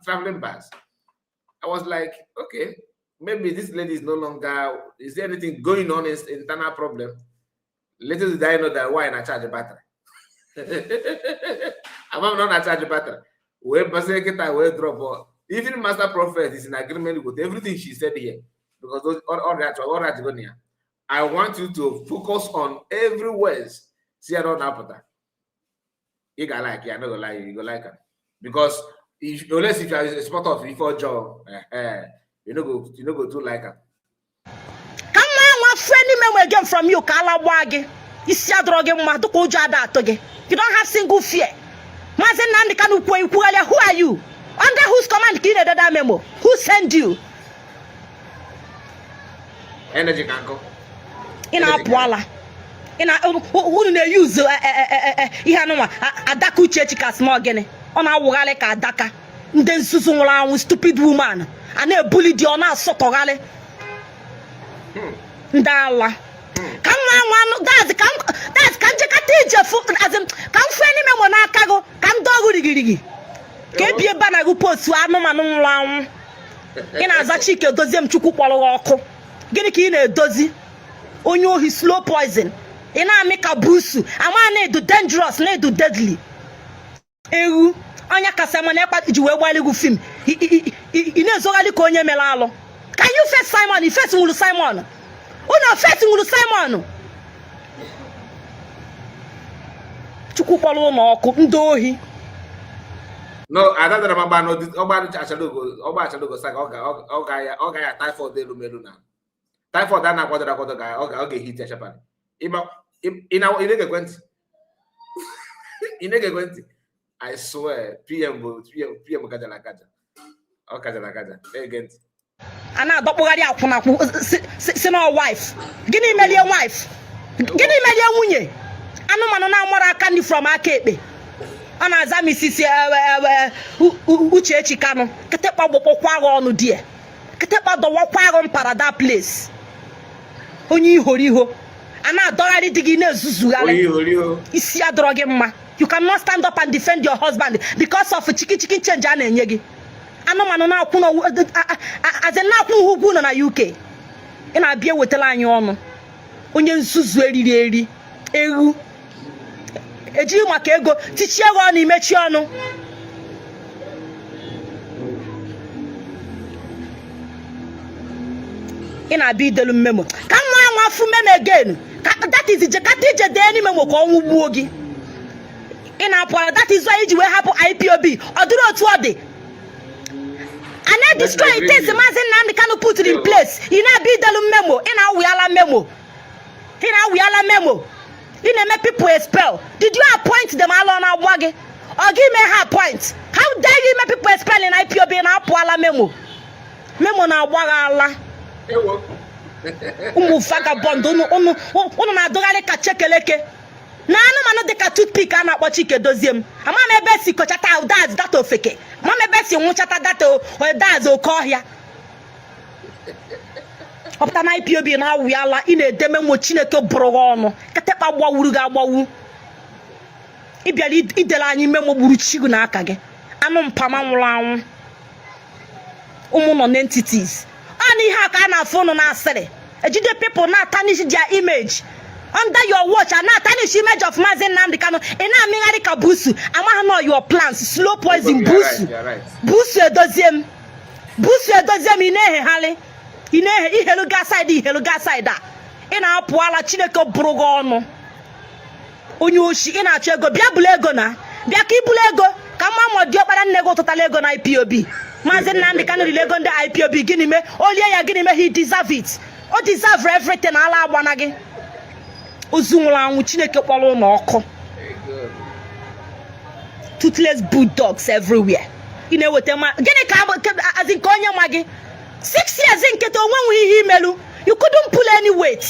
traveling bus. I was like, okay, maybe this lady is no longer. Is there anything going on in internal problem? Little did I know that why na charge battery. I'm not charge battery. Wee basịrị kịta wee drop. Even Master Prophet is in agreement with everything she said here because those all that all that go here. I want you to focus on every words. See, I don't na-apụta. Ị ga like ya, no go lie, you go like am because if unless if you are a supporter of ife ọjọọ, you no go too like am. Ka nwa nwa fue n'ime memo again from you ka ala gbaa gị. Isi adọrọ gị mma dịka ụjọ ada atụ gị. You don't have single fear. Maazị Nnamdị Kanụ kwuo ikwugharịa. Who are you? Under whose command ka ị na-ededa memo? Who send you? Energy ka nkụ. Ị na-apụ ala, ị na unu na-eyuzu ihe anụnwa adaka Uchechi ka small. Gịnị ọ na-awụgharị ka adaka? Ndị nzuzu nwụrụ anwụ, stupid woman a na-ebuli dị, ọ na-asọtọgharị ndị ala ka nwa nwa anụ that's ka njekọta ije fụ, as in, ka m fue n'ime memo n'aka gị ka m dọọ gị rigirigi ka ebie bana gị postu. Anụmanụ nwụrụ anwụ, ị na-aza Chike Dozie m. Chukwu kpọrọ gị ọkụ. Gịnị ka ị na-edozi? Onye ohi, slow poison. Ị na-amị ka busu ama na-edu dangerous, na-edu deadly. Ewu ọnya kasị mana ekpa ji wee gbalị gị film. Ị na-ezogharị ka onye mere alụ. Can you face Simon? I face nwuru Simon, unu face nwuru Simon. Chukwu kpọrọ ụlọ ọkụ, ndị ohi. No, ada dara m agba n'ọdị ọgba achalugo, ọgba achalugo saga. Ọ ga ya typhoid elu melu na typhoid a na-akwadoro akwado ga ọ ga-ehit ya sharply. Ịma ị na ị na-ege ekwentị, ị na-ege ekwentị. I swear, PM bụ PM, PM kajara akaja, ọ kajara akaja. Na-ege ntị. A na-adọkpụgharị akwụnakwụ si na wife. Gịnị melie wife? Gịnị melie nwunye? Anụmanụ na-amara aka nri from aka ekpe. Ọ na-aza Mrs. Uchechi Kanu. Kịtịkpa gbụkpọkwa agha ọnụ die. Kịtịkpa dọwakwa agha mpara that place. Onye ihoriho a na-adọgharị di gị na-ezuzugharị. Isi adọrọ gị mma. You cannot stand up and defend your husband because of chiki chiki change a na-enye gị. Anụmanụ na-akwụ na-akwụ ụgwọ ụlọ na UK. Ị na-abịa ewetara anyị ọnụ. Onye nzuzu eriri eri ewu ejighị maka ego tichie gị ọnụ imechi ọnụ. Ị na-abịa idelu memo ka nwa ya nwa afụ memo again ka that is jekata ije dee n'ime memo ka ọnwụ gbuo gị. Ị na-apụ ala, that is why iji wee hapụ IPOB. Ọ dịrị otu ọ dị a na-destroy things Maazị Nnamdi Kanu put in place. Ị na-abịa idelu memo, ị na-awụyala memo, ị na-awụyala memo, ị na-eme people expel. Did you appoint them? Ala na-agba gị ọ gị mee ha appoint? How dare you eme people expel in IPOB? Na-apụ ala memo, memo na-agba gị ala. Ụmụ vagabond unu na-adụgharị ka chekeleke na anụmanụ dịka toothpick a na-akpọ Chike Dozie m. Ama m ebe si kochata daz data ofeke, ama m ebe si nwụchata data daz oke ọhịa. Ọpụta na IPOB na-awụ ya ala. Ị na-ede memo, Chineke bụrụ gị ọnụ. Kịtịkpa gbawuru gị agbawu. Ị bịara idere anyị memo gburu chi gị n'aka gị. Anụ mpama nwụrụ anwụ. Ụmụ nọ n'entities ọ na ihe a ka a na-afụ ụnụ na-asịrị ejide people na-atarnish their image under your watch. A na-atarnish image of Maazị Nnamdi Kanu, ị na-amịgharị ka busu. Amaghị na your plans slow poison. Busu busu edozie m, busu edozie m. Ị na-ehegharị, ị na-ehe ihelu ga side, ihelu ga side a. Ị na-apụ ala. Chineke bụrụ gị ọnụ, onye oshi. Ị na-achọ ego, bịa bulu ego na bịa ka ibulu ego ka mma ma diọkpara nne gị ụtụtala ego na IPOB. Maazị Nnamdi Kanu riri ego ndị IPOB. Gịnị mee o lie ya? Gịnị mee? He deserve it. O deserve everything. Ala agbana gị, ozu nwụrụ anwụ. Chineke kpọrọ ụlọ ọkụ. Toothless bulldogs everywhere. Ị na-eweta ma gịnị ka azi nke onye ma gị 6 years nkịta onwe nwe ihe imelu. You couldn't pull any weight.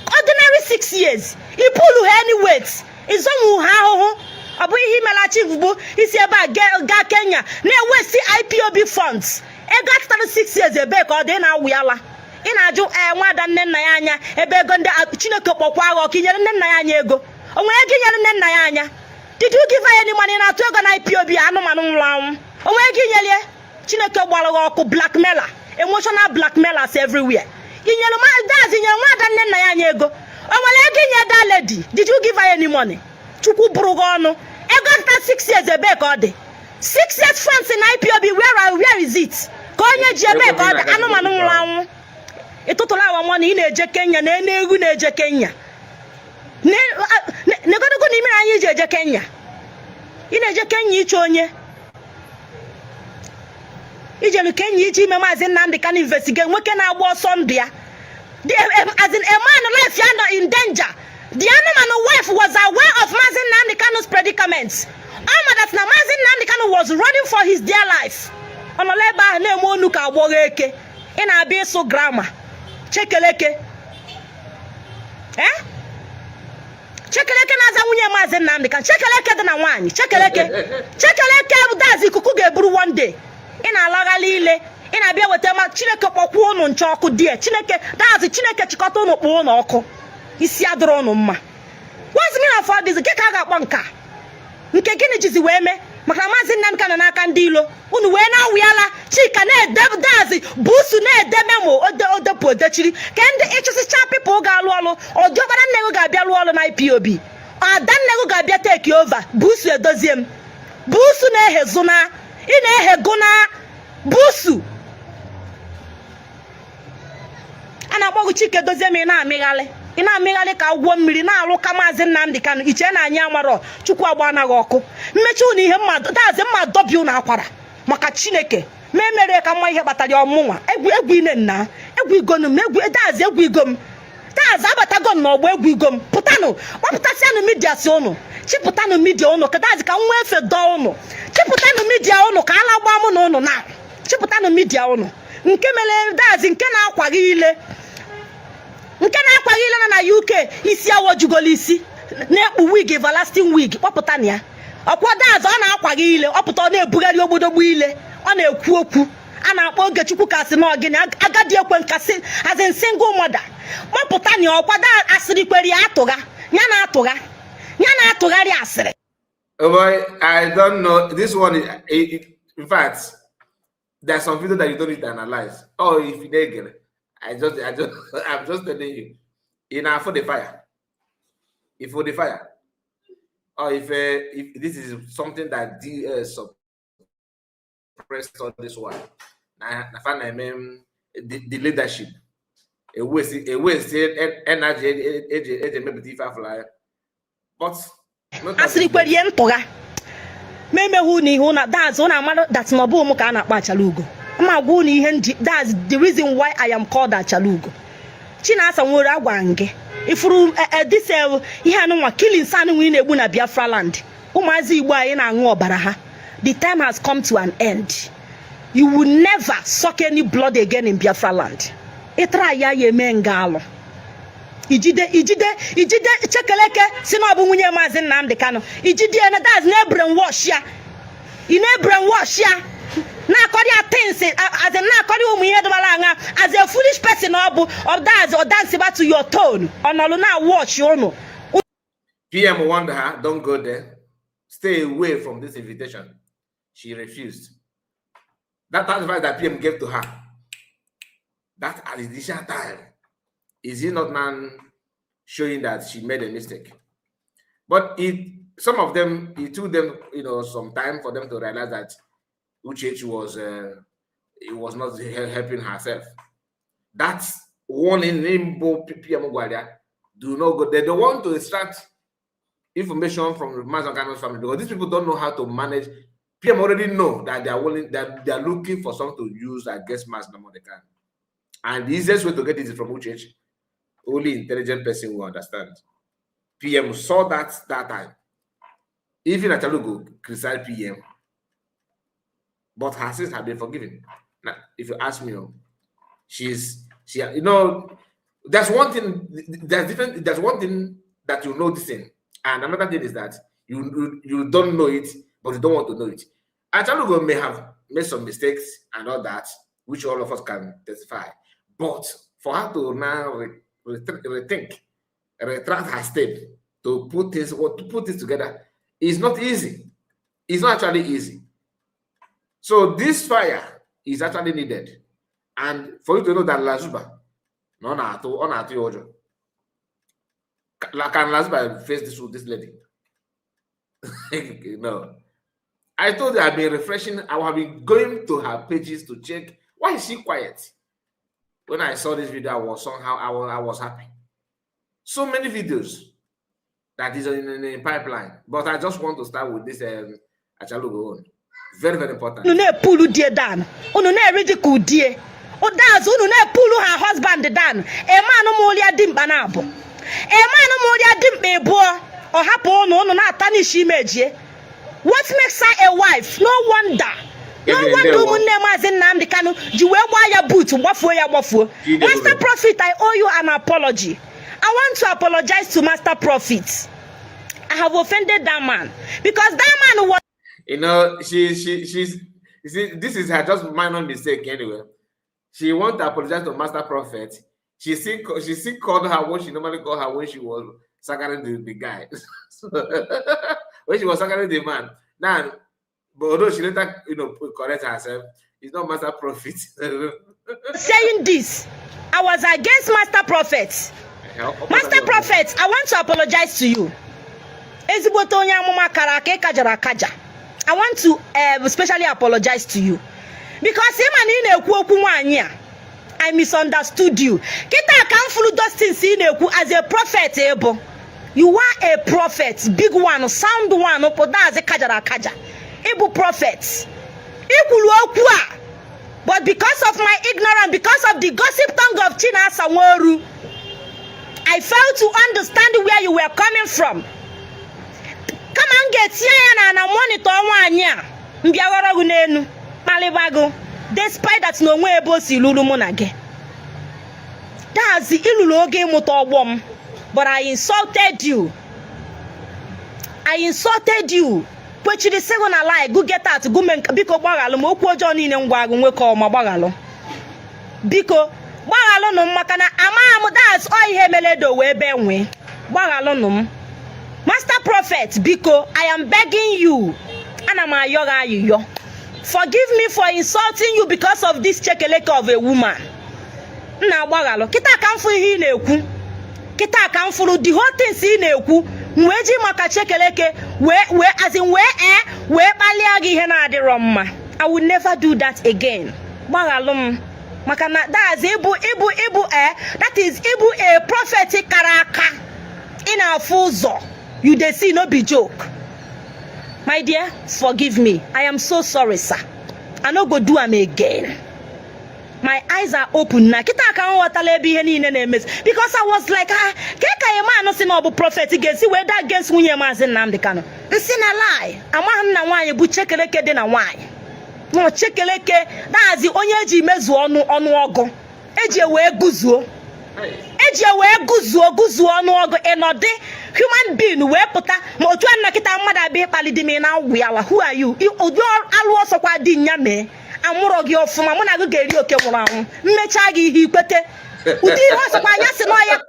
Ordinary 6 years ị pull ha any weight, ịzọnwu ha ahụhụ. Ọ bụ ihe imela chief bụ isi ebe a gaa Kenya na-ewesi IPOB funds. Ego atụtara 6 years, ebee ka ọ dị? Ị na-awụ ya ala. Ị na-ajụ ee nwada nne nna ya anya ebe ego ndị Chineke kpọkwa agha ọkụ. Inyere nne nna ya anya ego? O nwere ego inyere nne nna ya anya? Did you give her any money? Na-atụ ego na IPOB. Anụmanụ nwụrụ anwụ, o nwere ego inyelie? Chineke gbara gị ọkụ. Blackmailer, emotional blackmailers everywhere. Inyere daz, inyere nwada nne nna ya anya ego? O nwere ego inye that lady? Did you give her any money? Chukwu bụrụ gị ọnụ. Ego nta 6 years, ebee ka ọ dị? 6 years funds in IPOB, where is it? Ka onye ji, ebee ka ọ dị? Anụmanụ nwụrụ anwụ, ịtụtụrụ awa money. Ị na-eje Kenya na enu egwu na-eje Kenya negodogo na imere anyị ji eje Kenya. Ị na-eje Kenya ịchọ onye ijelu Kenya iji ime Maazị Nnamdi Kanu investigate. Nwoke na-agba ọsọ ndụ ya, as in a man life ya nọ in danger. The anụmanụ wife was aware of Maazị Nnamdi Kanu's predicament. Ọ ma that na Maazị Nnamdi Kanu was running for his dear life. Ọ nọrọ ebe ahụ na-eme onu ka agbọghọ eke. Ị na-abịa ịsụ grammar. Chekeleke, eh, chekeleke na-aza nwunye Maazị Nnamdi Kanu. Chekeleke dị na nwaanyị chekeleke, chekeleke dazi ikuku ga-eburu one day. Ị na-alaghalị ile, ị na-abịa weta ma Chineke kpọkwuo ụnụ nche ọkụ die. Chineke dazi, Chineke chịkọta ụnụ kpọọ ụnụ ọkụ. Isi adịrọ ụnụ mma. What's meaning of all this? Nke ka a ga-akpọ nka nke gịnị jizi wee mee maka na Maazị Nnamdi Kanu n'aka ndị ilo unu wee na-awụyala. Chika na-ede dazi busu na-ede memo ode odepụ odechiri ka ndị ịchụsịcha people ga-alụ ọlụ. Ọdiọkpara nne gị ga-abịa lụọ ọlụ na IPOB. Ada nne gị ga-abịa take over. Busu edozie m, busu na-ehezuna, ị na-eheguna busu a na-akpọ gị Chike Dozie m. Ị na-amịghalị, ị na-amịghalị ka agwọ mmiri na-alụ ka Maazị Nnamdi Kanu. Iche na anyị amarọ. Chukwu agba anaghị ọkụ mmechi unu ihe mma dazi mma dọbi unu akwara maka Chineke ma emere ka mma ihe kpatara ya ọmụnwa. Egwu egwu ine nna egwu igonu m, egwu dazi egwu igo m, dazi abatago m n'ọgbọ egwu igo m. Pụtanụ, kpọpụtasịanụ media si ụnụ chịpụtanụ media ụnụ ka dazi ka nwa efe dọọ ụnụ. Chịpụtanụ media ụnụ ka ala gbaa mụ na ụnụ na chịpụtanụ media ụnụ. Nke mere dazi nke na-akwaghị ile, nke na-akwaghị ile nọ na UK, isi awọ jugolo isi, na-ekpu wig, everlasting wig. Kpọpụta na ya ọkwa dazi ọ na-akwaghị ile, ọpụta, ọ na-ebugharị ogbodogbo ile, ọ na-ekwu okwu a na-akpọ Ogechukwu kasị na ọgịnị, agadi ekwe nkasị, as in single mother. Kpọpụta na ya ọkwa da asịrị kwere ya atụgha ya, na-atụgha ya, na-atụgharị asịrị. Oh boy, I don't know. This one, in fact, there's some video that you don't need to analyze. Oh, if you didn't get it, I'm just telling you. In for the fire, if for the fire, or if this is something that DS suppressed on this one, na the leadership, a waste energy, age, maybe if but not that. Asịrị kwere ihe ntụgha ma emeghe unu ihe ụna that's ụna amara that na ọ bụ mụ ka a na-akpọ Achalugo. Ma gwa unu ihe nji, that's the reason why I am called Achalugo. Chinasa nwere agwa gị ifuru this ihe anụnwa, killings anụnwa ị na-egbu na Biafra land, ụmụazị Igbo anyị na-aṅụ ọbara ha. The time has come to an end. You will never suck any blood again in Biafra land. Ịtara ya, ya eme nga alụ. Ijide, ijide, ijide chekeleke si na ọ bụ nwunye Maazị Nnamdi Kanu, ijide ya na that's na brainwash ya, ị na-brainwash ya, na-akọrị ya things, as in na-akọrị ụmụ ihe dọbara aṅa. As a foolish person ọ bụ, ọ that's ọ dance back to your tone, ọ nọlụ na watch ụnụ. PM warned her, "Don't go there. Stay away from this invitation." She refused. That advice that PM gave to her, that at the initial time, is it not now showing that she made a mistake? But it some of them, it took them some time for them to realize that Uchechi was it was not helping herself. That's warning Nimbo PM gwara, do not go. They don't want to extract information from Mazi Kanu's family because these people don't know how to manage. PM already know that they are willing, that they are looking for something to use against Mazi Nnamdi Kanu. And the easiest way to get it is from Uchechi. Only intelligent person will understand. PM saw that that time. Even Achalugo criticized PM, but her sins have been forgiven. Now, if you ask me, oh, she's she you know, there's one thing, there's different, there's one thing that you know this thing, and another thing is that you don't know it, but you don't want to know it. Achalugo may have made some mistakes and all that, which all of us can testify. But for her to now rethink, retract her step to put this what to put this together is not easy. It's not actually easy. So this fire is actually needed. And for you to know that Lazuba, no, na atụ ya ụjọ. Can Lazuba face this with this lady? No. I told you I've been refreshing. I have been going to her pages to check why is she quiet. When I saw this video, I was somehow I was happy. So many videos that is in pipeline, but I just want to start with this Achalugo one. Very, very important. Unu na-epulu die down, unu na-eridikul die ụdazụ, unu na-epulu her husband down. Emanụ m ụlịa dimkpa na abụ, emanụ m ụlịa dimkpa ịbụọ, ọ hapụ unu, unu na-ata n'isi imejie. What makes her a wife? No wonder, no Kevin, wonder ndewo. Ụmụnne Maazị Nnamdi Kanu ji wee gbaa ya boot, gbafuo ya, gbafuo. Jide. Master Ebube. Prophet, I owe you an apology. I want to apologize to Master Prophet. I have offended that man because that man was She's you see, this is her just minor mistake anyway. She want to apologize to Master Prophet. She still called her what she normally called her when she was sagaring the guy. So, when she was sagaring the man. Now, but although she later correct herself, it's not Master Prophet. Saying this. I was against Master Prophet. Master Prophet, I want to apologize to you. Ezigbote onye amụma kara aka, ịkajara akaja. I want to especially apologize to you because ịma na ị na-ekwu okwu nwaanyị a, I misunderstood you. Kịta ka m furu those things ị na-ekwu as a prophet ịbụ. You are a prophet, big one, sound one, pụdazi kajara akaja. Ịbụ prophet. Ị kwuru okwu a, but because of my ignorance, because of the gossip tongue of Chinasa Nworu, I failed to understand where you were coming from. Kama m ga-etinye ya na monitor nwaanyị a, mbịa ghọrọ gị n'enu kpalịba gị. Despite that na o nwe ebe o si luru mụ na gị. That's i luru oge ịmụta ọgbọ m, but I insulted you. I insulted you. Kwechiri sị gụ na lie, go get out, go mee biko gbaghalụ m okwu ọjọọ niile m gwa gụ nwoke ọma gbaghalụ. Biko gbaghalụnụ m maka na amaghị m that's ọ ihe mere edo wee bee nwee. Gbaghalụnụ m. Master Prophet, biko, I am begging you. Ana m ayọ gị ayịyọ. Forgive me for insulting you because of this chekeleke of a woman. M na-agbaghalụ. Kịta ka m fụ ihe ị na-ekwu. Kịta ka m fụrụ the whole things ị na-ekwu. M wee ji maka chekeleke wee wee as in wee ee wee kpalie gị ihe na-adịrọ mma. I will never do that again. Gbaghalụ m maka na that's ịbụ ịbụ ịbụ ee that is ịbụ a prophet kara aka. Ị na-afụ ụzọ. You dey see no be joke. My dear, forgive me. I am so sorry, sir. I no go do am again. My eyes are open na kịta ka m ghọtala ebe ihe niile na-emezi because I was like, ah, ke ka a man si na ọ bụ prophet ga-esi wee da against nwunye Maazị Nnamdi Kanu. Nsị na lie, amaghị m na nwaanyị bụ chekeleke dị na nwaanyị. Nọ chekeleke dazi onye eji mezuo ọnụ ọnụọgụ eji wee guzuo eji wee guzuo guzuo ọnụọgụ ịnọdị human being wee pụta ma otu a nnọkịta mmadụ abịa ịkpali di m ị na-agwụ ya ala who are you ụdị alụ ọsọkwa di nya mee amụrọ gị ọfụma mụ na gị ga-eri oke nwụrụ anwụ mmechaa gị ihe ikwete ụdị ihe ọsọkwa anya si n'ọya.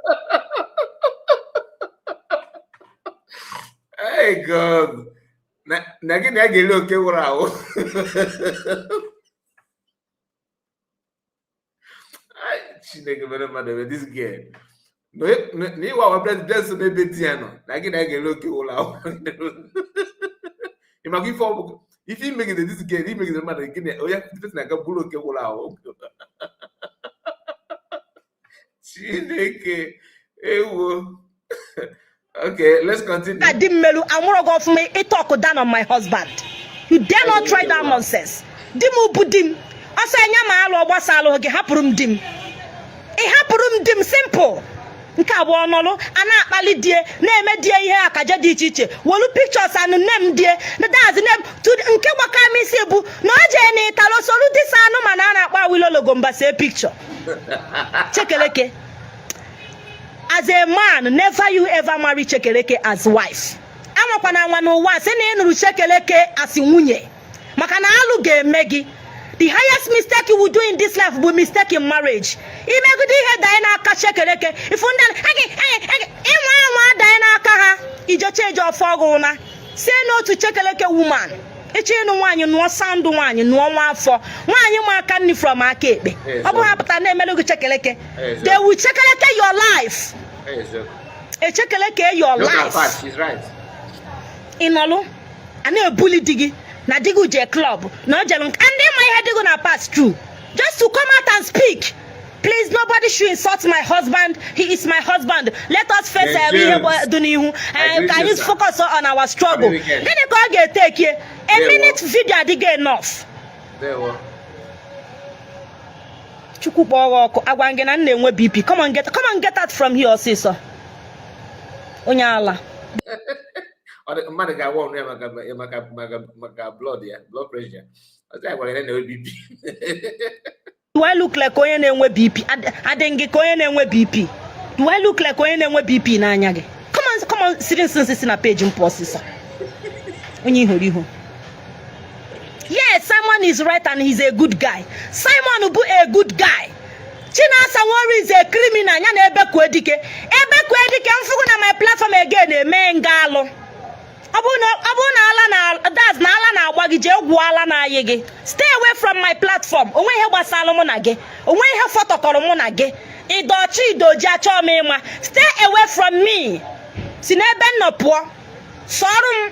Hey God, na gị na ya ga-eri oke nwụrụ anwụ. Chineke mere mmadụ ebe this girl na ịwa wa president so n'ebe di ya nọ na gị na ya ga-eri oke nwụrụ anwụ. Ị maka ife ọ bụ ife imegide this girl imegide mmadụ gị na onye na-aga bụrụ oke nwụrụ anwụ. Chineke ewo. Okay, let's continue. Ka di m melu amụrọ gị ọfụma ịtalk down on my husband. You dare not try that nonsense. Di m bụ di m. Ọsọ anya ma alụ ọgbasa alụ gị hapụrụ m di m. Ị hapụrụ m di m simple. Nke abụọ nọlụ a na-akpali die na-eme die ihe akaja dị iche iche wolu pictures anụ nne m die dazi nne m nke gbaka m isi bụ na o jee na ịtalo solu disa anụ mana a na-akpọ awilologomba see picture. Chekeleke. As a man, never you ever marry Chekeleke as wife. Anwakwana anwa n'ụwa sị na ị nụrụ Chekeleke as nwunye maka na alụ ga-eme gị. The highest mistake you will do in this life bụ mistake in marriage. Imegide ihe danye n'aka Chekeleke ifu ndị ịnwa anwa danye n'aka ha ijecha eje ọfọ ọgụ na sie n'otu Chekeleke woman. Ịchọ ịnụ nwaanyị nụọ sound nwaanyị nụọ nwa afọ nwaanyị ma aka nri from aka ekpe ọ bụ ha pụta na-emerụ gị chekeleke. They will chekeleke your life. Echekeleke your life. Ị nọlụ a na-ebuli di gị na di gị jee club na o jere nke ndị ma ihe di gị na pass through just to come out and speak. Please, nobody should insult my husband. He is my husband. Let us face ihe dị n'ihu. Ka anyị focus on our struggle. Gịnị ka ọ ga-etekie? A minute video adịghị enough. Chukwu kpọọ gị ọkụ agwa gị na m na-enwe BP. Come on, get, come on, get out from here ọsịsọ. Onye ala. Mmadụ ga-agwa ọnụ ya maka maka maka maka blood ya blood pressure. Ọ sị agwara ya na BP. Do I look like onye na-enwe BP? Adị gị ka onye na-enwe BP? Do I look like onye na-enwe BP n'anya gị? Come on, come on, siri nsi nsi si na page m pụọ ọsịsọ. Onye ihuru ihu. Yes, Simon is right and he's a good guy. Simon bụ a good guy. Chinasa Nworu is a criminal. Ya na Ebekuedike. Ebekuedike mfụgụ na my platform again eme nga alụ. Ọ bụrụ na ala na that's na ala na-agba gị jee gwuo ala na-ayị gị. Stay away from my platform. Onwe ihe gbasara mụ na gị. Onwe ihe fọtọkọrọ mụ na gị. Ịdọchi idoji achọọ m ịma. Stay away from me. Si n'ebe m nọ pụọ. Sọrọ m.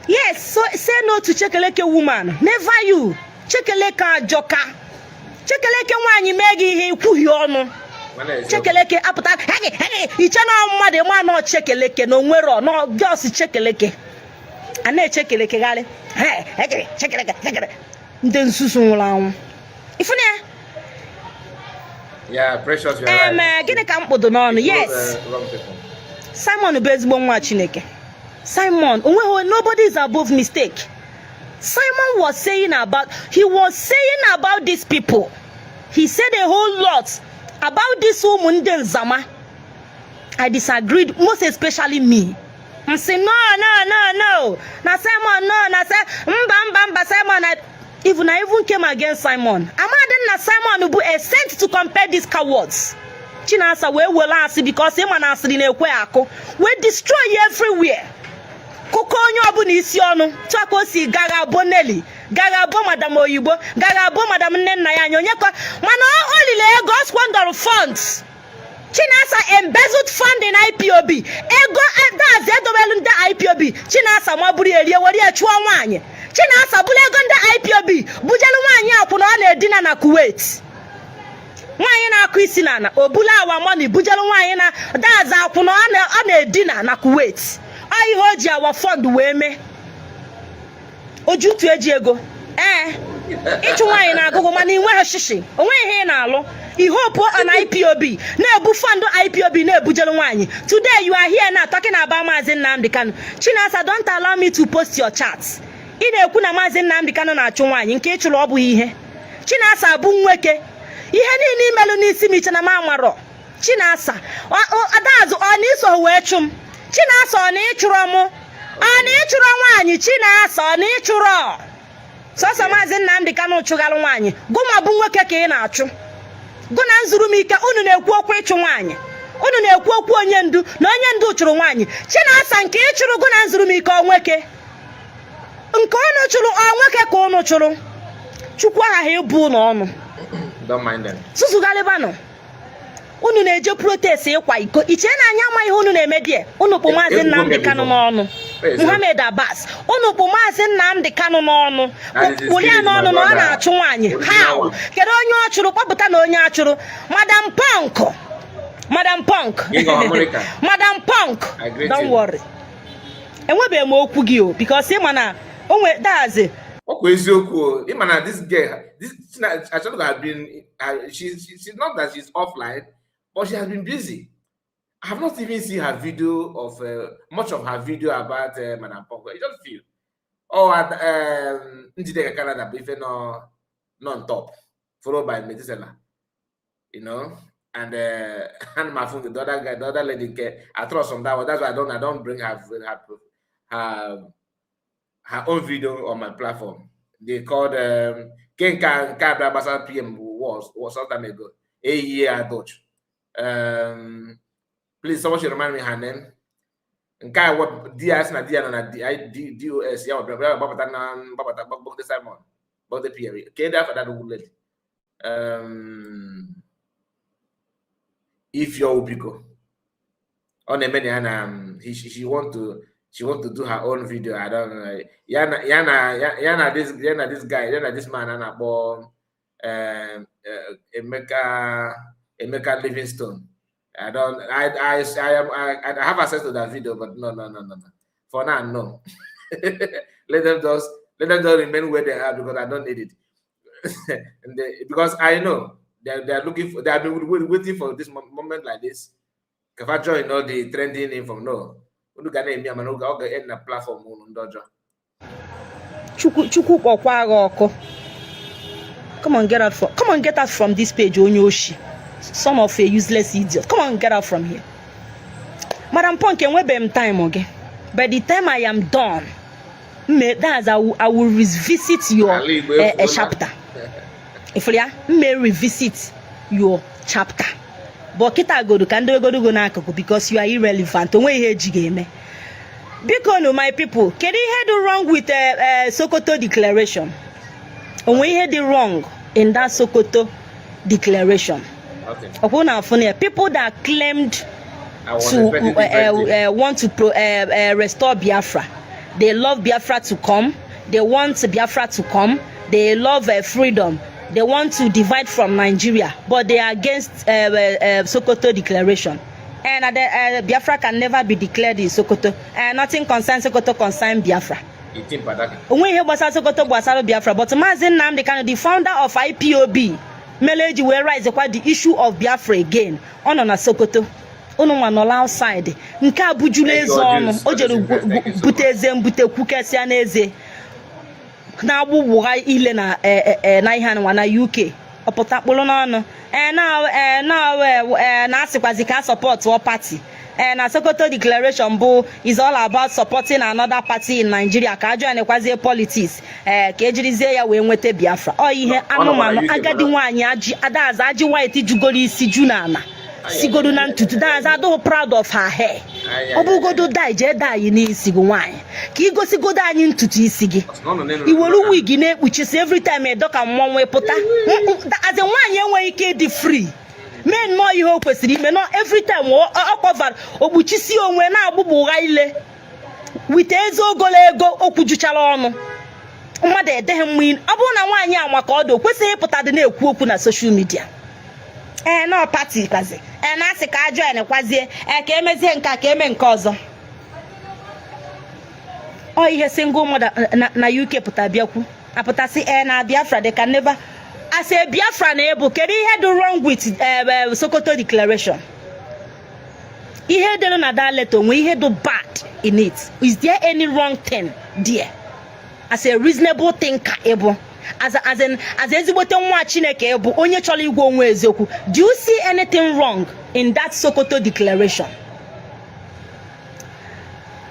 Yes, so say no to Chekeleke woman. Never you. Chekeleke ajọka. Chekeleke nwaanyị mee gị ihe ikwughị ọnụ. Chekeleke apụta iche na mmadụ ma nọ Chekeleke na onwero nọ just Chekeleke. A na-echekelekegharị. Chekeleke chekeleke. Ndị nzuzu nwụrụ anwụ. Ifuna ya? Yeah, Precious, you're right. Gịnị ka m kpụdo n'ọnụ? Yes. Simon bụ ezigbo nwa Chineke. Simon, onweghị nobody is above mistake. Simon was saying about, he was saying about these people. He said a whole lot about this ụmụ ndị nzama. I disagreed, most especially me. M sị, "No, no, no, no, na Simon, no, na mba, mba, mba, Simon." I even came against Simon. Amadị na Simon bụ a sent to compare these cowards. Chinasa wee were asị, because ịma na asịrị na-ekwe akụ, wee destroy everywhere, kụkọ onye ọbụla isi ọnụ tụa ka o si gara abụ Nelly, gara abụ Madam Oyibo, gara abụ Madam nne nna ya anya onye kọ. Mana o lile ego, o squandered funds. Chinasa embezzled fund in IPOB. Ego dazi edobelu ndị IPOB, Chinasa maburu erie, were ya chụọ nwaanyị. Chinasa bụrụ ego ndị IPOB bujelu nwaanyị akwụna ọ na-edina na Kuwait, nwaanyị na-akụ isi n'ala. O bulu our money bujelu nwaanyị na dazi akwụna ọ na-edina na Kuwait. Ọ ihe o ji our fund wee mee ojutu eji ego. Ee, ịchụ nwaanyị na-agụgụ, mana ị nweghị shishi, onweghị ihe ị na-alụ. Ihope on IPOB na-ebu fund IPOB na-ebujere nwaanyị. Today you are here now talking about Maazị Nnamdi Kanu. Chinasa, don't allow me to post your chat. Ị na-ekwu na Maazị Nnamdi Kanu na-achụ nwaanyị nke ị chụrụ. Ọ bụghị ihe Chinasa bụ nwoke. Ihe niile imelụ n'isi m, iche na m amarọ. Chinasa, adaazụ ọ na iso wee chụ m. Chinasa, ọ na ịchụrọ mụ, ọ na ịchụrọ nwaanyị. Chinasa, ọ na ịchụrọ sọsọ Maazị Nnamdi Kanu chụghalụ nwaanyị. Gụma bụ nwoke ka ị na-achụ. Gụ na nzuru m ike. Unu na-ekwu okwu ịchụ nwaanyị, unu na-ekwu okwu onye ndu na onye ndu chụrụ nwaanyị. Chinasa, nke ị chụrụ, gụ na nzuru m ike, ọ nwoke nke unu chụrụ, ọ nwoke ka unu chụrụ. Chukwu aghaghị ịbụ unu ọnụ. Don't mind them. Zuzugharịbanụ, unu na-eje protest ịkwa iko. Iche na anyị ama ihe unu na-eme die. Unu kpụ Maazị Nnamdi Kanu n'ọnụ. Muhammed Abbas, unu kpụ Maazị Nnamdi Kanu n'ọnụ, kpụrụ ya n'ọnụ na ọ na-achụ nwaanyị. How? Kedu onye ọ chụrụ? Kpọpụta na onye a chụrụ. Madam Punk, Madam Punk, Madam Punk, don't worry, enwebeghị m okwu gị o, because ị ma na onwe dazi. Ọkwa eziokwu o. Ịma na this girl, this Achọrọ has been she's not that she's offline, but she has been busy. I have not even seen her video of much of her video about Madam Punk. You just feel, oh, at Njideka Canada bụ ife nọ on top, followed by Methuselah, and my phone, the other guy, the other lady nke I trust on that one. That's why I don't bring her own video on my platform. They called Kenka nke abịa gbasara PM was some time ago, a year adult. Please, someone should remind me her name. Nke a di ya sị na di ya nọ na DOS ya bịara gbapụta na gbapụta gbagide Simon, gbagide PM. Kedu afọ that lady? Ifeoma biko, ọ na-eme na ya na she want to do her own video. I don't know. Ya na this guy, ya na this man a na-akpọ Emeka Livingstone. I don't I am I have access to that video, but no, no, no, no, no. For now, no. Let them just remain where they are, because I don't need it. Because I know they are looking for, they have been waiting for this moment like this. If I join all the trending info, no. Unu ga na-eme ya, mana oge ọ ga-end na platform unu ndị ọjọọ. Chukwu, Chukwu kpọkwa agha ọkụ. Come on, get out from, come on, get out from this page. Onye oshi, son of a useless idiot, come on, get out from here. Madam Punk, enwebeghị m time gị. By the time I am done, mme that's I will revisit your Ala Igbo efuola. Chapter ifuru ya, mme revisit your chapter, but kịta godu ka ndị egodugo n'akụkụ, because you are irrelevant. Onwe ihe eji ga-eme. Biko nu, my people, kedu ihe dị wrong with Sokoto Declaration? Onwe ihe dị wrong in that Sokoto Declaration? Okay. Ọkwụ na afụ na ya, people that claimed I was to expecting different thing. Want to restore Biafra. They love Biafra to come. They want Biafra to come. They love freedom. They want to divide from Nigeria, but they are against Sokoto Declaration. And Biafra can never be declared in Sokoto. Nothing concerns Sokoto concern Biafra. Itin Padaki. Onwe ihe gbasara Sokoto gbasara Biafra. But Maazị Nnamdi Kanu, the founder of IPOB, mere eji wee rise kwa the issue of Biafra again, ọ nọ na Sokoto. Unu nwa nọla outside. Nke a bujuru eze ọnụ o jere bute eze mbute kwukesịa n'eze. Na-agbụgbụgha ile na na ihe anụnwa na UK, ọpụta kpụrụ n'ọnụ na na-asịkwazi ka a supportụọ party na Sokoto Declaration bụ is all about supporting another party in Nigeria, ka a joinkwazie politics, ka ejirizie ya wee nweta Biafra. Ọ ihe anụmanụ agadi nwaanyị ajị adaza ajị white jugoro isi ju n'ala sigodo na ntutu daza adịghị proud of her hair. Ọ bụgodo dye, jee dye n'isi gị nwaanyị, ka ị gosigodo anyị ntutu isi gị. Iwere wig na-ekpuchisi every time, edo ka mmọnwụ pụta. Azi nwaanyị enweghị ike ịdị free mee nnọọ ihe o kwesịrị ime nọ. Every time ọ kpọvara okpuchisi onwe na-agbụgba ụgha ile wite eze ogologo okwu juchara ọnụ mmadụ edeghị mma. Ọ bụrụ na nwaanyị a maka ọdụ, o kwesịghị ịpụta dị na-ekwu okwu na social media. Nọ party kwazi, na-asị ka a join kwazie, ka emezie nke a, ka eme nke ọzọ. Ọ ihe single mother na UK pụta bịakwu apụtasị na Biafra, they can never. As a Biafra na ebu, kedu ihe dị wrong with Sokoto Declaration? Ihe dere na that letter, onwe ihe dị bad in it? Is there any wrong thing there? As a reasonable thinker ịbụ, as ezigbote nwa Chineke ịbụ, onye chọrọ igwe onwe eziokwu, do you see anything wrong in that Sokoto Declaration?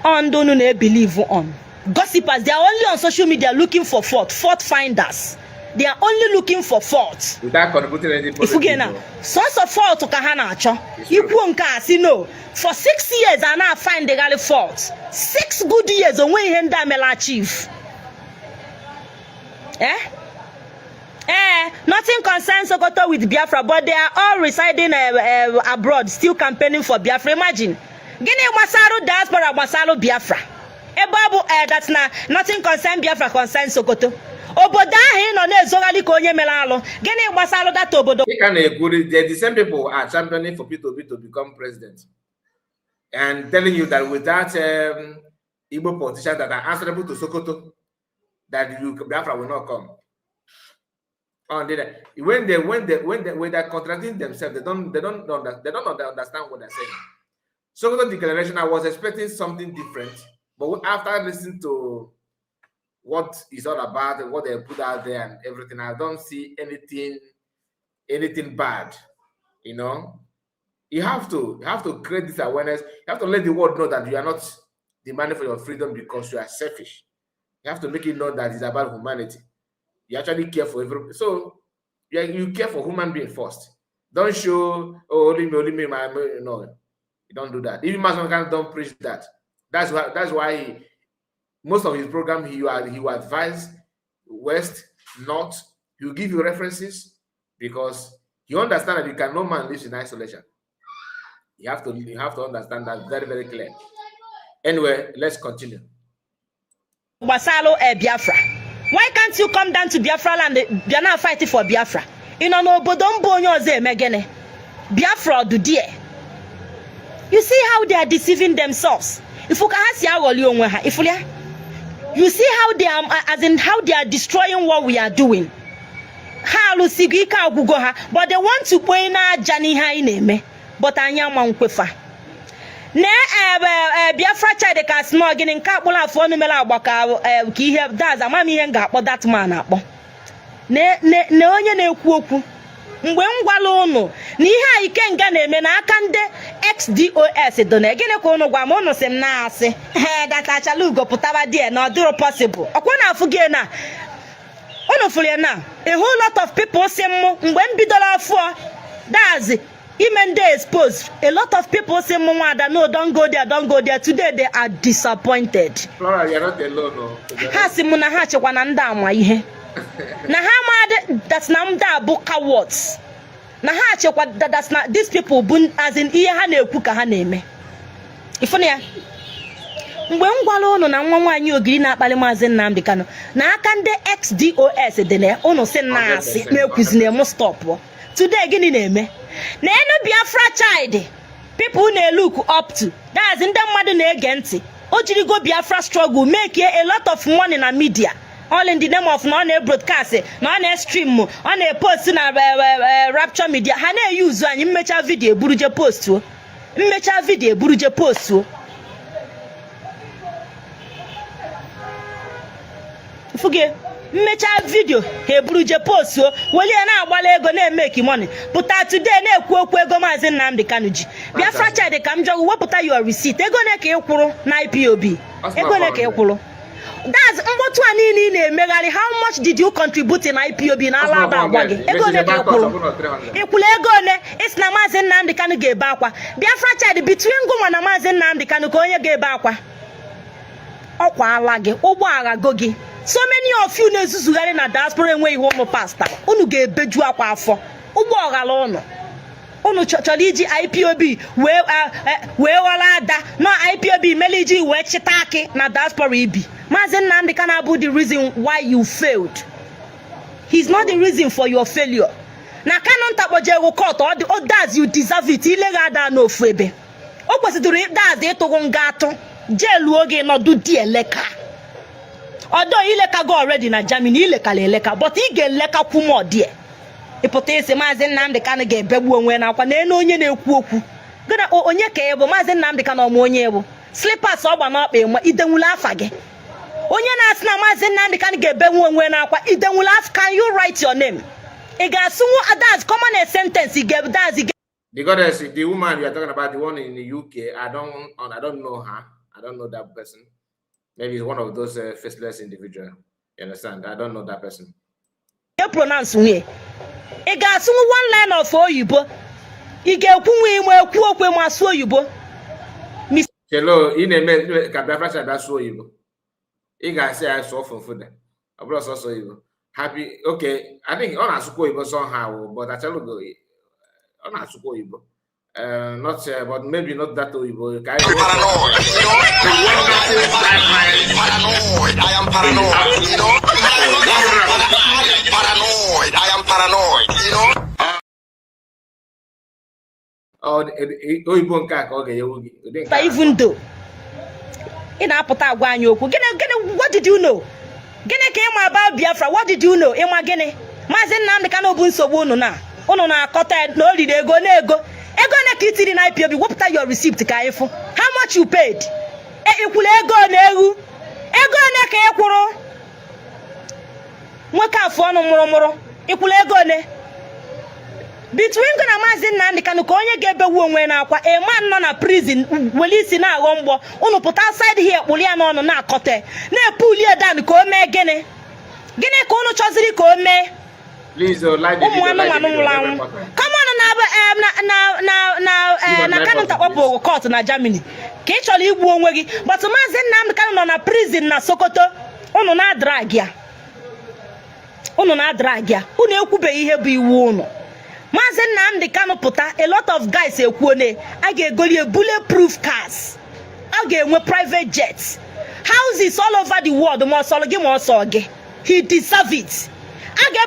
On ndị unu na-ebelieve on gossipers, they are only on social media looking for fault, fault finders. They are only looking for fault without contributing any Ifuge na sọsọ fault ka ha na-achọ. Ikwuo nke a, si no. For 6 years a na-find fault, 6 good years, onwe ihe ndị a mere achieve. Nothing concerns Sokoto with Biafra, but they are all residing abroad, still campaigning for Biafra. Imagine. Gịnị gbasarụ diaspora gbasarụ Biafra? Ebe ọ bụ that na nothing concern Biafra concern Sokoto. Obodo ahụ ị nọ na-ezogharị ka onye mere alụ. Gịnị gbasarụ data obodo? Ị ka na-ekwu, the same people are championing for Peter Obi to become president and telling you that without Igbo politicians that are answerable to Sokoto, that you Biafra will not come. Oh, they, when they when they when they when they're contradicting themselves, they don't understand what they're saying. Sokoto Declaration, I was expecting something different, but after listening to what is all about and what they put out there and everything, I don't see anything bad. You have to create this awareness. You have to let the world know that you are not demanding for your freedom because you are selfish. You have to make it known that it's about humanity. You actually care for every, so you care for human being first. Don't show, "Oh, only me, my," no. You don't do that. Even Mason don't preach that. That's why most of his program he will advise west, north. He will give you references because he understand that you can no man lives in isolation. You have to understand that very, very clear. Anyway, let's continue. Gbasalụ Biafra, why can't you come down to Biafra land, bịa na fight for Biafra? Ị nọ n'obodo mba onye ọzọ eme gịnị? Biafra ọdụ die. You see how they are deceiving themselves? Ifu ka ha si aghọli onwe ha? Ifulia? You see how they are, as in how they are destroying what we are doing? Ha alụsigo ike agwụgo ha, but they want to kpee n'aja n'ihe anyị na-eme, but anyị ama nkwefa na ebe Biafra child ka sị gịnị nke akpụrụ afụ ọnụ mere agba ka ihe daz ama m ihe m ga-akpọ that man akpọ na onye na-ekwu okwu. Mgbe m gwala ụnụ na ihe a Ikenga na-eme na aka ndị ex-DOS dị na gịnị ka ụnụ gwa m? Ụnụ sị m na-asị ee datachala ugo pụtaba die na ọ dịrọ possible. Ọkwa na afụ gị na unu fụrụ ya na a whole lot of people si mụ mgbe m bidoro afụọ dazi ime ndị expose, a lot of people say mụ, "Nwada, no, don't go there, don't go there." Today they are disappointed. Flora, you're not alone. No, to be Ha honest. si mụ na ha chekwa na ndị ama ihe na ha amadị that na ndị a bụ cowards, na ha chekwa that na these people bụ, as in, ihe ha na-ekwu ka ha na-eme. Ịfụna ya mgbe m gwara ụnụ na nwa nwaanyị ogiri na-akpali Maazị Nnamdi Kanu na aka ndị ex-DOS dị na ụnụ si na asị na-ekwuzi na emu stop. Today gịnị na-eme na enu Biafra child people na-look up to, that's ndị mmadụ na-ege ntị, o jirigo Biafra struggle make a lot of money na media, all in the name of na ọ na-broadcast, na ọ na-stream, ọ na-epost na Rapture Media. Ha na-eyuzu anyị mmecha video eburuje postuo, mmecha video eburuje postuo. Fuge Mmechaa video, ha eburu je postuo, welie na-agbala ego, na-emeki money. Pụta today na-ekwu okwu ego Maazị Nnamdi Kanu ji. Biafra Child, ka m jọgụ, wepụta your receipt. Ego ole ka ị kwụrụ na IPOB? Ego ole ka ị kwụrụ? That's mkpọtụ a niile ị na-emegharị. How much did you contribute in IPOB na ala ada agwa gị? Ego ole ka ị kwụrụ? Ị kwụrụ ego ole? Ị sị na Maazị Nnamdi Kanu ga-ebe akwa. Biafra Child, between gụnwa na Maazị Nnamdi Kanu, ka onye ga-ebe akwa? Ọkwa ala gị, ụgbọ agha go gị. So many of you na-ezuzugharị na diaspora enweghị ihe ụnụ pasta. Unu ga-ebeju akwa afọ. Ụgbọ ọghara ụnụ. Unu chọrọ iji IPOB wee ghọrọ ada na IPOB mere iji wee chịta akị na diaspora ibi. Maazị Nnamdi Kanu abụ the reason why you failed. He's not the reason for your failure. Na Kanu ntakpọjego court, ọ dị o that's you deserve it. Ile gị ada n'ofu ebe o kwesịrị that's ịtụgụ nga atụ jeluo gị nọdụ di eleka ọdọ ilekago already na Germany. Ilekala eleka, but ị ga-elekakwu m ọdị ịpụta isi Maazị Nnamdi Kanu ga-ebegbu onwe n'akwa n'elu. Onye na-ekwu okwu gịna onye ka ị bụ? Maazị Nnamdi Kanu ọma onye bụ slippers ọgba n'ọkpa ịma idenwule afa gị. Onye na-asị na Maazị Nnamdi Kanu ga-ebenwu onwe n'akwa, idenwule afa? Can you write your name? Ị ga-asụnwu that's common a sentence ị ga that's ị The goddess, the woman you are talking about, the one in the UK, I don't know her. I don't know that person. Maybe it's one of those faceless individual. You understand? I don't know that person. Pronounce nwunye. Ị ga-asụnwu one line of oyibo? Ị ga-ekwu nwe ime ekwu okwu ma asụ oyibo? Hello, ị na-eme ka Biafra si abịa sụọ oyibo. Ị ga-asị ya sụọ Fulfulde. Ọ bụrụ sọsọ oyibo. Happy, okay, I think ọ na-asụkwa oyibo somehow, but achalugo ọ na-asụkwa oyibo. Not but maybe not that oyibo. Ka anyị Paranoid, you know? Paranoid, I am paranoid, you know? Paranoid, I am paranoid, you know? Ọ oyibo nke a ka ọ ga-enyewu gị. Ụdị nke a. Even though ị na-apụta agwa anyị okwu, gịnị gịnị? What did you know? Gịnị ka ịma about Biafra? What did you know? Ịma gịnị? Maazị Nnamdi Kanu bụ nsogbu unu na unu na-akọta ya na o riri ego na ego. Ego ole ka i tiri na IPOB? Wepụta your receipt ka anyị fụ how much you paid. E ikwuru ego na ewu? Ego ole ka ị kwụrụ? Nwoke afụ ọnụ mụrụmụrụ, ikwuru ego ole? Between gị na Maazị Nnamdi Kanu, ka onye ga-ebewu onwe n'akwa? A man nọ na prison were isi na-aghọ mgbọ, unu pụta outside here kpụrụ ya n'ọnụ, na-akọta, na-epulie down. Ka o mee gịnị? Gịnị ka unu chọziri ka o mee? Please, like the Ụmụ video, like the anụmanụ video, nwụrụ very anwụ. important. Come on, na Kanu ntakpọpụ court na Germany ka ị chọrọ igbu onwe gị, but Maazị Nnamdi Kanu nọ na prison na Sokoto, unu na-adrag ya, unu na-adrag ya. Unu ekwubeghị ihe bụ iwu unu. Maazị Nnamdi Kanu pụta, a lot of guys ekwuone a ga-egoli bulletproof cars, a ga-enwe private jets, houses all over the world. Ma ọsọ gị ma ọsọ gị, he deserve it. A ga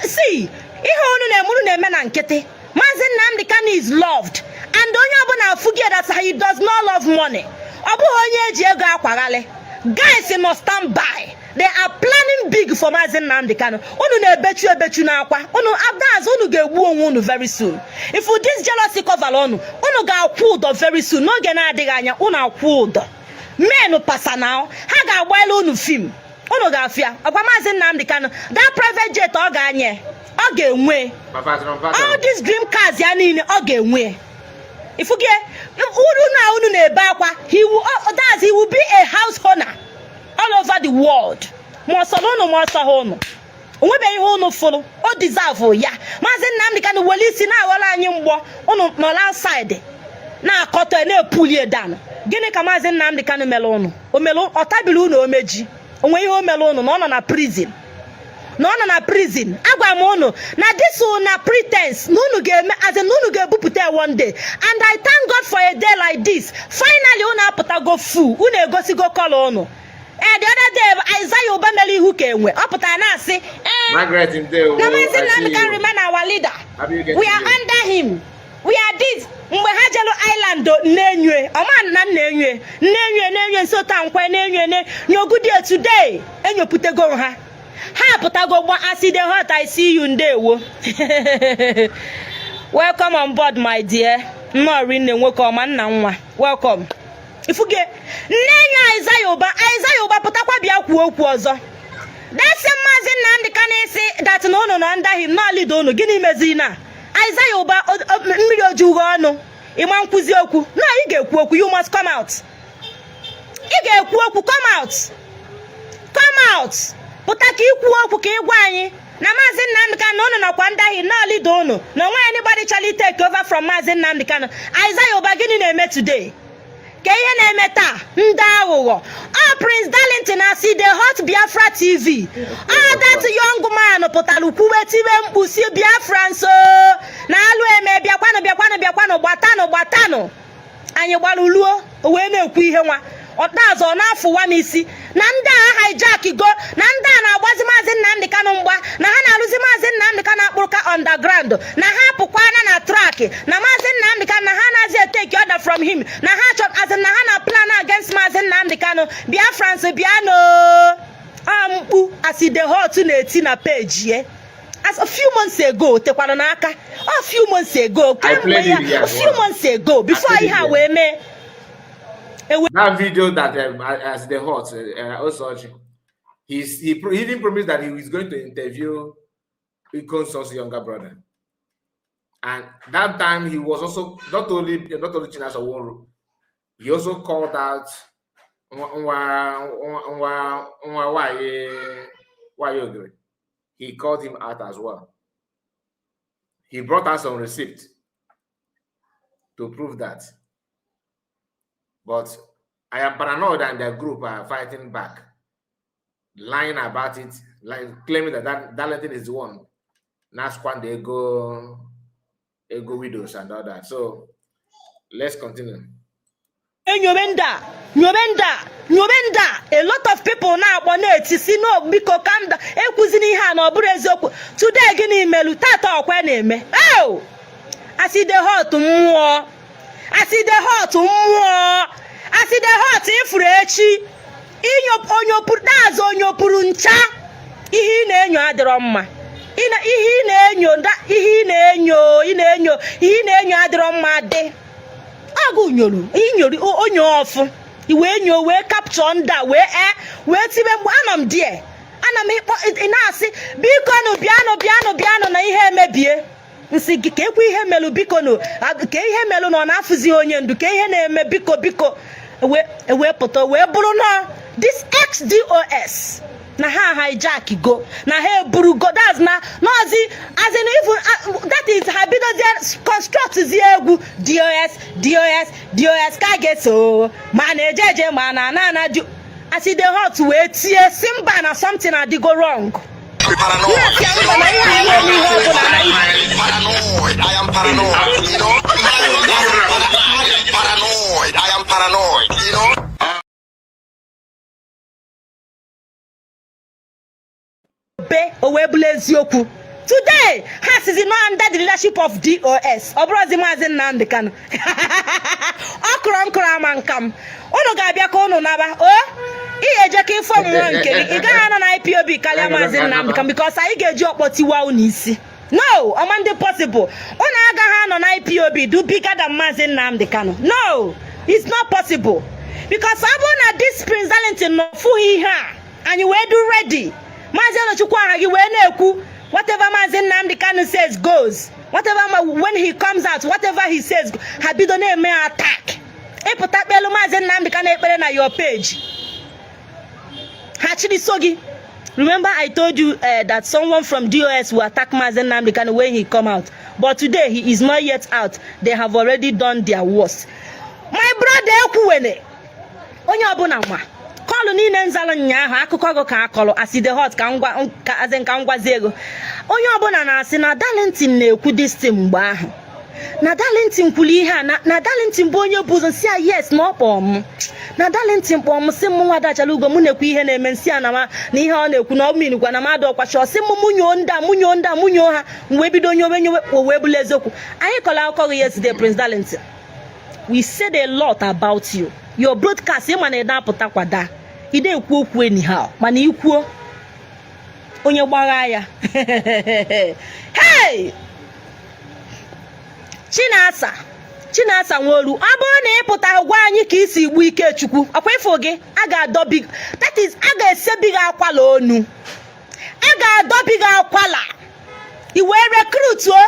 see ihe unu na-eme, unu na-eme na nkịtị. Maazị Nnamdi Kanu is loved, and onye ọbụla afụgie that he does not love money. Ọ bụghị onye eji ego akwaghalị. Guys nọ stand by, they are planning big for Maazị Nnamdi Kanu. Unu na-ebechu ebechu n'akwa unu that's unu ga-egbu onwe unu very soon. If this jealousy cover unu, unu ga-akwụ ụdọ very soon. N'oge na-adịghị anya, unu akwụ ụdọ. Men pasa na ha ga-agbaela unu film, unu ga-afịa ọkwa. Maazị Nnamdi Kanu, that private jet ọ ga-anye, ọ ga-enwe all these dream cars ya niile, ọ ga-enwe. Ifugie uru na unu na-ebe akwa, he will, oh, that's he will be a house owner all over the world. Ma ọsọ na unu, ma ọsọ ha unu, onwebeghị ihe unu fụrụ. O deserve ya. Maazị Nnamdi Kanu were isi na-aghọrọ anyị mgbọ, unu nọ outside na-akọtọ, na-epulie down. Gịnị ka Maazị Nnamdi Kanu mere unu? O mere ọ tabiri unu omeji onwe ihe o mere unu na ọ nọ na prison, na ọ nọ na prison? Agwa m unu na this na pretense na unu ga-eme, as in na unu ga-ebupụta one day, and I thank God for a day like this. Finally unu apụtago full, unu egosigo color unu. Ee, the other day Isaiah Ụba mere ihu ka enwe, ọ pụtara na-asị ee Margaret Ndewo, na Maazị I see Nnamdi Kanu you. remain our leader. Happy you get We to are you. under him, we are this. Mgbe ha jelu island na-enyue ọma na nna-enyue nna-enyue na-enyue nso ta nkwe na-enyue na nyogudie. Today enyopụtago ha, ha apụtago gba aside hot. I see you. Ndewo, welcome on board, my dear. Nnọọ rinne, nwoke ọma, nna nwa, welcome. Ifuge nne enyi Isaiah Ụba, Isaiah Ụba pụtakwa bịa kwuo okwu ọzọ. That same Maazị Nnamdi Kanu sị that na unu nọ under him, na leader unu, gịnị meziri na Isaiah Ụba mmiri oju ughe ọnụ ịma nkwuzi okwu na ị ga-ekwu okwu? You must come out. Ị ga-ekwu okwu. Come out, come out, pụta ka ikwu okwu, ka ị gwa anyị na Maazị Nnamdi Kanu unu nọkwa under him, na leader unu, na onwe anybody chọrọ take over from Maazị Nnamdi Kanu. Isaiah Ụba, gịnị na-eme today? Ka ihe na-eme taa, ndị aghụghọ ọ Prince Darlington As E Dey Hot Biafra TV, ọ that young man pụtara kwuwe, tibe mkpu si, "Biafra nso na alụ eme, bịakwanụ, bịakwanụ, bịakwanụ, gbatanụ, gbatanụ." Anyị gbalụluo, o wee na-ekwu ihe nwa ọtazụ, ọ na-afụwa m isi na ndị a hijack go, na ndị a na-agbazi Maazị Nnamdị Kanụ mgba, na ha na-arụzi Maazị Nnamdị Kanụ akpụrụka underground, na ha pụkwana na track na Maazị Nnamdị Kanụ, na ha anaghị etake order from him, na ha chọ as in na ha na plan against Maazị Nnamdị Kanụ. Biafrans, bịanụ. A mkpu As E Dey Hot na-eti na page ye as a few months ago tekwara n'aka, a few months ago, kemgbe ya, a few months ago, before ihe a wee mee. That video that As E Dey Hot also, he even promised that he was going to interview Ikonso's younger brother. And that time he was also not only Chinasa Nworu, he also called out Nwa Nwa Nwa Ogre. He called him out as well. He brought us some receipt to prove that. But I Am Paranoid and their group are fighting back, lying about it, lying, claiming that Darlington is the one. Now they go widows and all that. So let's continue. Enyobe ndị a, nyobe ndị a, nyobe ndị a. A lot of people na-akpọ na-eti si no, biko, calm down, ekwuzina ihe a, na ọ bụrụ eziokwu. Today, gịnị melu tata? Ọkwa na-eme. Oh, As E Dey Hot mmụọ, As E Dey Hot mmụọ, As E Dey Hot ifuru echi inyo onyopuru daazụ, onyopuru ncha. Ihe ị na-enyo adịrọ mma. Ihe ị na-enyo, ihe ị na-enyo, ị na-enyo, ihe ị na-enyo adịrọ mma. Dị agụ nyoru inyoru onye ọfụ, i wee nyo, wee capture ndị a, wee wee tibe mgbe anọ m die, ana m ịkpọ, ị na-asị, "Biko nụ, bịanụ, bịanụ, bịanụ," na ihe emebie. Nsị gị ka ekwe ihe melụ, biko nụ, ka ihe melụ na ọ na-afụzi onye ndu, ka ihe na-eme, biko, biko. Wee pụta, wee bụrụ na this ex-DOS na ha hijack go, na ha eburugo. That's na nọzi as in even that is ha bidozie construct zie egwu DOS, DOS, DOS, ka a ga-eso ma na-eje eje ma na ana ana ju. As E Dey Hot wee tie si mba, na something adịgo wrong. Paranoid. Yes, ya mba, na ihe a enweghị ihe ọbụla na ihe. Paranoid. I am paranoid. You know? I am paranoid. I am paranoid. You know? Be o wee bụrụ eziokwu. Today ha sizi no under the leadership of DOS, ọ bụrụzi Maazị Nnamdị Kanụ. Ọ kụrụ nkụrụ ama nka m, unu ga-abịa ka unu naba o. Ị ga-eje ka ịfọ mmụọ nke gị. Ị gaghị anọ na IPOB karịa Maazị Nnamdị Kanụ, because anyị ga-eji ọkpọ tiwa unu isi. No, ọma ndị possible. Unu agaghị anọ na IPOB do bigger than Maazị Nnamdị Kanụ. No, it's not possible, because ọ bụrụ na this Prince Darlington nọ fụghị ihe a, anyị wee do ready. Maazị Onochukwu aha gị wee na-ekwu, whatever Maazị Nnamdi Kanu says goes, whatever when he comes out, whatever he says, ha bido na-eme attack. Ịpụta kpelu Maazị Nnamdi Kanu ekpere na your page, ha chiri so gị. Remember I told you that someone from DOS will attack Maazị Nnamdi Kanu when he come out, but today he is not yet out, they have already done their worst. My brother, ekwuwene onye ọbụla ma call niile nzalụ nyaahụ, akụkọ gị ka akọrọ As E Dey Hot, ka ngwa ka azị ka ngwazi ego. Onye ọbụla na-asị na Darlington na-ekwu this thing mgbe ahụ, na Darlington kwuru ihe a, na Darlington bụ onye bụ ụzọ nsị a. Yes, na ọ kpọọ m, na Darlington kpọọ m, sị m, nwa dachala ugo m na-ekwu ihe na-eme. Nsị a na na ihe ọ na-ekwu na ọ minukwa na mmadụ ọkwacha. Ọ sị m mụ nyoo ndị a, mụ nyoo ndị a, mụ nyoo ha. M wee bido nyowe nyowe, o wee bụrụ eziokwu. Anyị kọrọ akụkọ gị yesterday, Prince Darlington. We said a lot about you, your broadcast. Ịma na ị apụta kwada, ị na-ekwu okwu anyhow, mana ikwuo onye gbagha ya. Hey, Chinasa, Chinasa Nworu, ọ bụrụ na ị pụta gwa anyị ka isi gbuo Ikechukwu, ọkwa ịfụ gị a ga-adọbi, that is, a ga-esebi gị akwala onu. Adọbi gị akwala i wee recruituo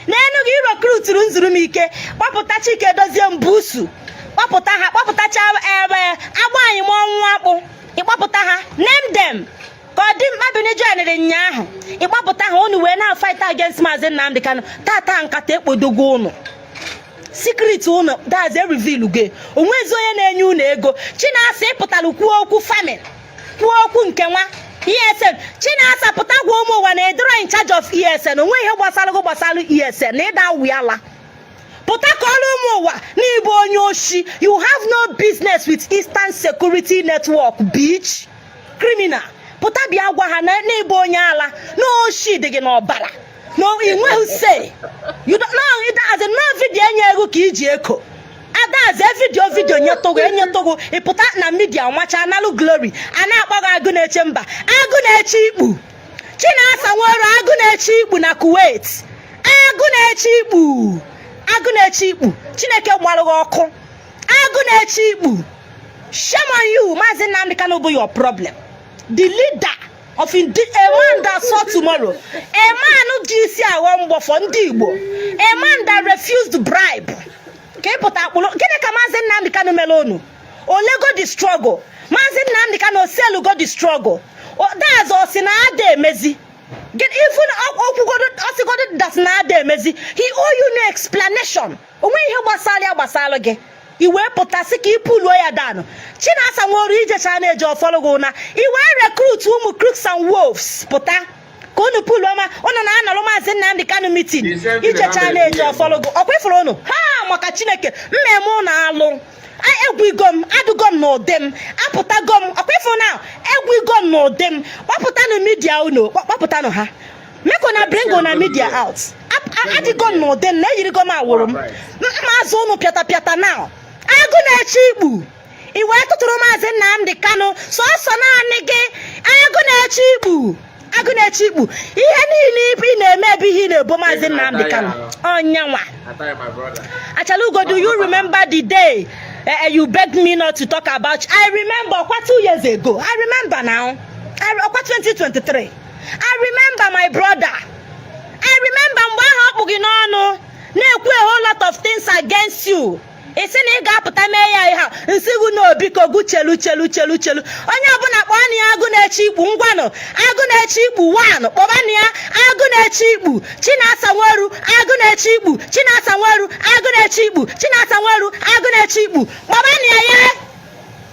n'enu gị. Recruituru nzuru m ike, kpọpụta Chike Dozie Mbusu, kpọpụta ha, kpọpụtacha ebe agba anyị ma ọnwụ akpụ. Ịkpọpụta ha, name them, ka ọ dị mkpa bini joinere nyaahụ. Ịkpọpụta ha, unu wee na-fight against Maazị Nnamdi Kanu. Tata nkata ekpodogo unu, secret unu daze reveal gị. Onwezi onye na-enye unu ego. Chinasa, ịpụtara kwuo okwu famine, kwuo okwu nke nwa ESN. Chinasa, pụta gwa ụmụ ụwa na edoro in charge of ESN. Onwe ihe gbasara gị gbasara ESN na ịda awụyala. Pụta ka ọrụ ụmụ ụwa na ịbụ onye oshi. You have no business with Eastern Security Network, bitch, criminal. Pụta bịa gwa ha na ịbụ onye ala, na oshi dị gị n'ọbara, na ị nweghị say. You don't know it as a no video enye ego ka iji eko adaze video video nyetụgụ enyetụgụ. Ịpụta na media nwacha analụ glory a na-akpọ gị agụ na-eche mba, agụ na-eche ikpu. Chinasa nwere agụ na-eche ikpu na Kuwait, agụ na-eche ikpu, agụ na-eche ikpu. Chineke gbalụ gị ọkụ, agụ na-eche ikpu. Shame on you. Maazị Nnamdi Kanu bụ your problem, the leader of a man that saw tomorrow, a man ji isi aghọ mgbọfọ ndị Igbo, a man that refused bribe. Ka ị pụta akpụrụ gịnị ka Maazị Nnamdi Kanu mere unu? Olego the struggle Maazị Nnamdi Kanu oselugo the struggle that's ọ sị na ada emezi. Even okwugodo ọsịgodo that na ada emezi, he owe you no explanation. Onwe ihe gbasara ya gbasara gị, i wee pụta sị ka ị puluo ya danụ. Chinasa nwere ijecha na-eje ọfọlụ gị ụna, i wee recruit ụmụ crooks and wolves pụta ka unu puluo ma unu na-anọrọ Maazị Nnamdi Kanu meeting. Ijecha na-eje ọfọlụ gị ọkwa ifuru unu ha maka Chineke mmemme unu alụ. Egwu m adụgo m n'ụdị m, apụtago m ọkwa ifuru na egwu igo m n'ụdị m. Kpọpụtanụ media unu, kpọpụtanụ ha, make una bring una media out. Adịgo m n'ụdị m na eyirigo m awụrụ m mma azụ unu pịata pịata now. Agụ na-eche ikpu, i wee tụtụrụ Maazị Nnamdi Kanu sọsọ naanị gị. Agụ na-eche ikpu, agụ na-eche ikpu. Ihe niile ị na-eme ebe ihe ị na-ebo Maazị Nnamdi Kanu ọnyanwa. Achalugo, do you remember the day you begged me not to talk about? I remember, ọkwa 2 years ago. I remember now. Ọkwa 2023. I remember, my brother. I remember mgbe ahụ ọ kpụ gị n'ọnụ na-ekwu a whole lot of things against you. Ị sị na ị ga-apụta mee ya ihe a nsị gị na biko gụ chelu chelu chelu chelu. Onye ọbụla kpọọ na ya agụ na-eche ikpu. Ngwanụ, agụ na-eche ikpu wanụ, kpọbanụ ya agụ na-eche ikpu. Chinasa Nweru, agụ na-eche ikpu. Chinasa Nweru, agụ na-eche ikpu. Chinasa Nweru, agụ na-eche ikpu, kpọbanụ ya. Ya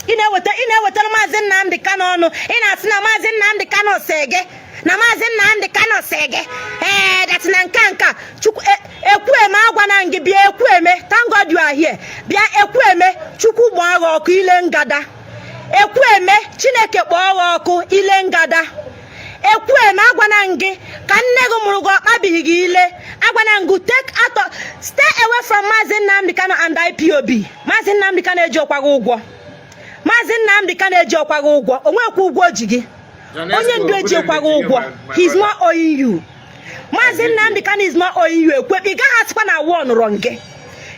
ị na-ewetara Maazị Nnamdi Kanu ọnụ. Ị na-asị na Maazị Nnamdi Kanu sị gị, na Maazị Nnamdi Kanu sị gị ee that na nke a nke a. Chukwu Ekwueme, agwana gị bịa. Ekwueme, thank God you are here. Bịa Ekwueme, Chukwu gbaa gị ọkụ ile ngada. Ekwueme, Chineke kpọọ gị ọkụ ile ngada. Ekwueme, agwana gị ka nne gị mụrụ gị ọkpabighị gị ile. Agwana gị take out of, stay away from Maazị Nnamdi Kanu and IPOB. Maazị Nnamdi Kanu eji ọkwa gị ụgwọ. Maazị Nnamdi Kanu eji ọkwa gị ụgwọ. O nwekwa ụgwọ o ji gị. Onye ndu eji ọkwa gị ụgwọ. He is not owing you. Maazị Nnamdi Kanu is not owing you. Ekwe ị gaghị asịkwa na one rọ gị.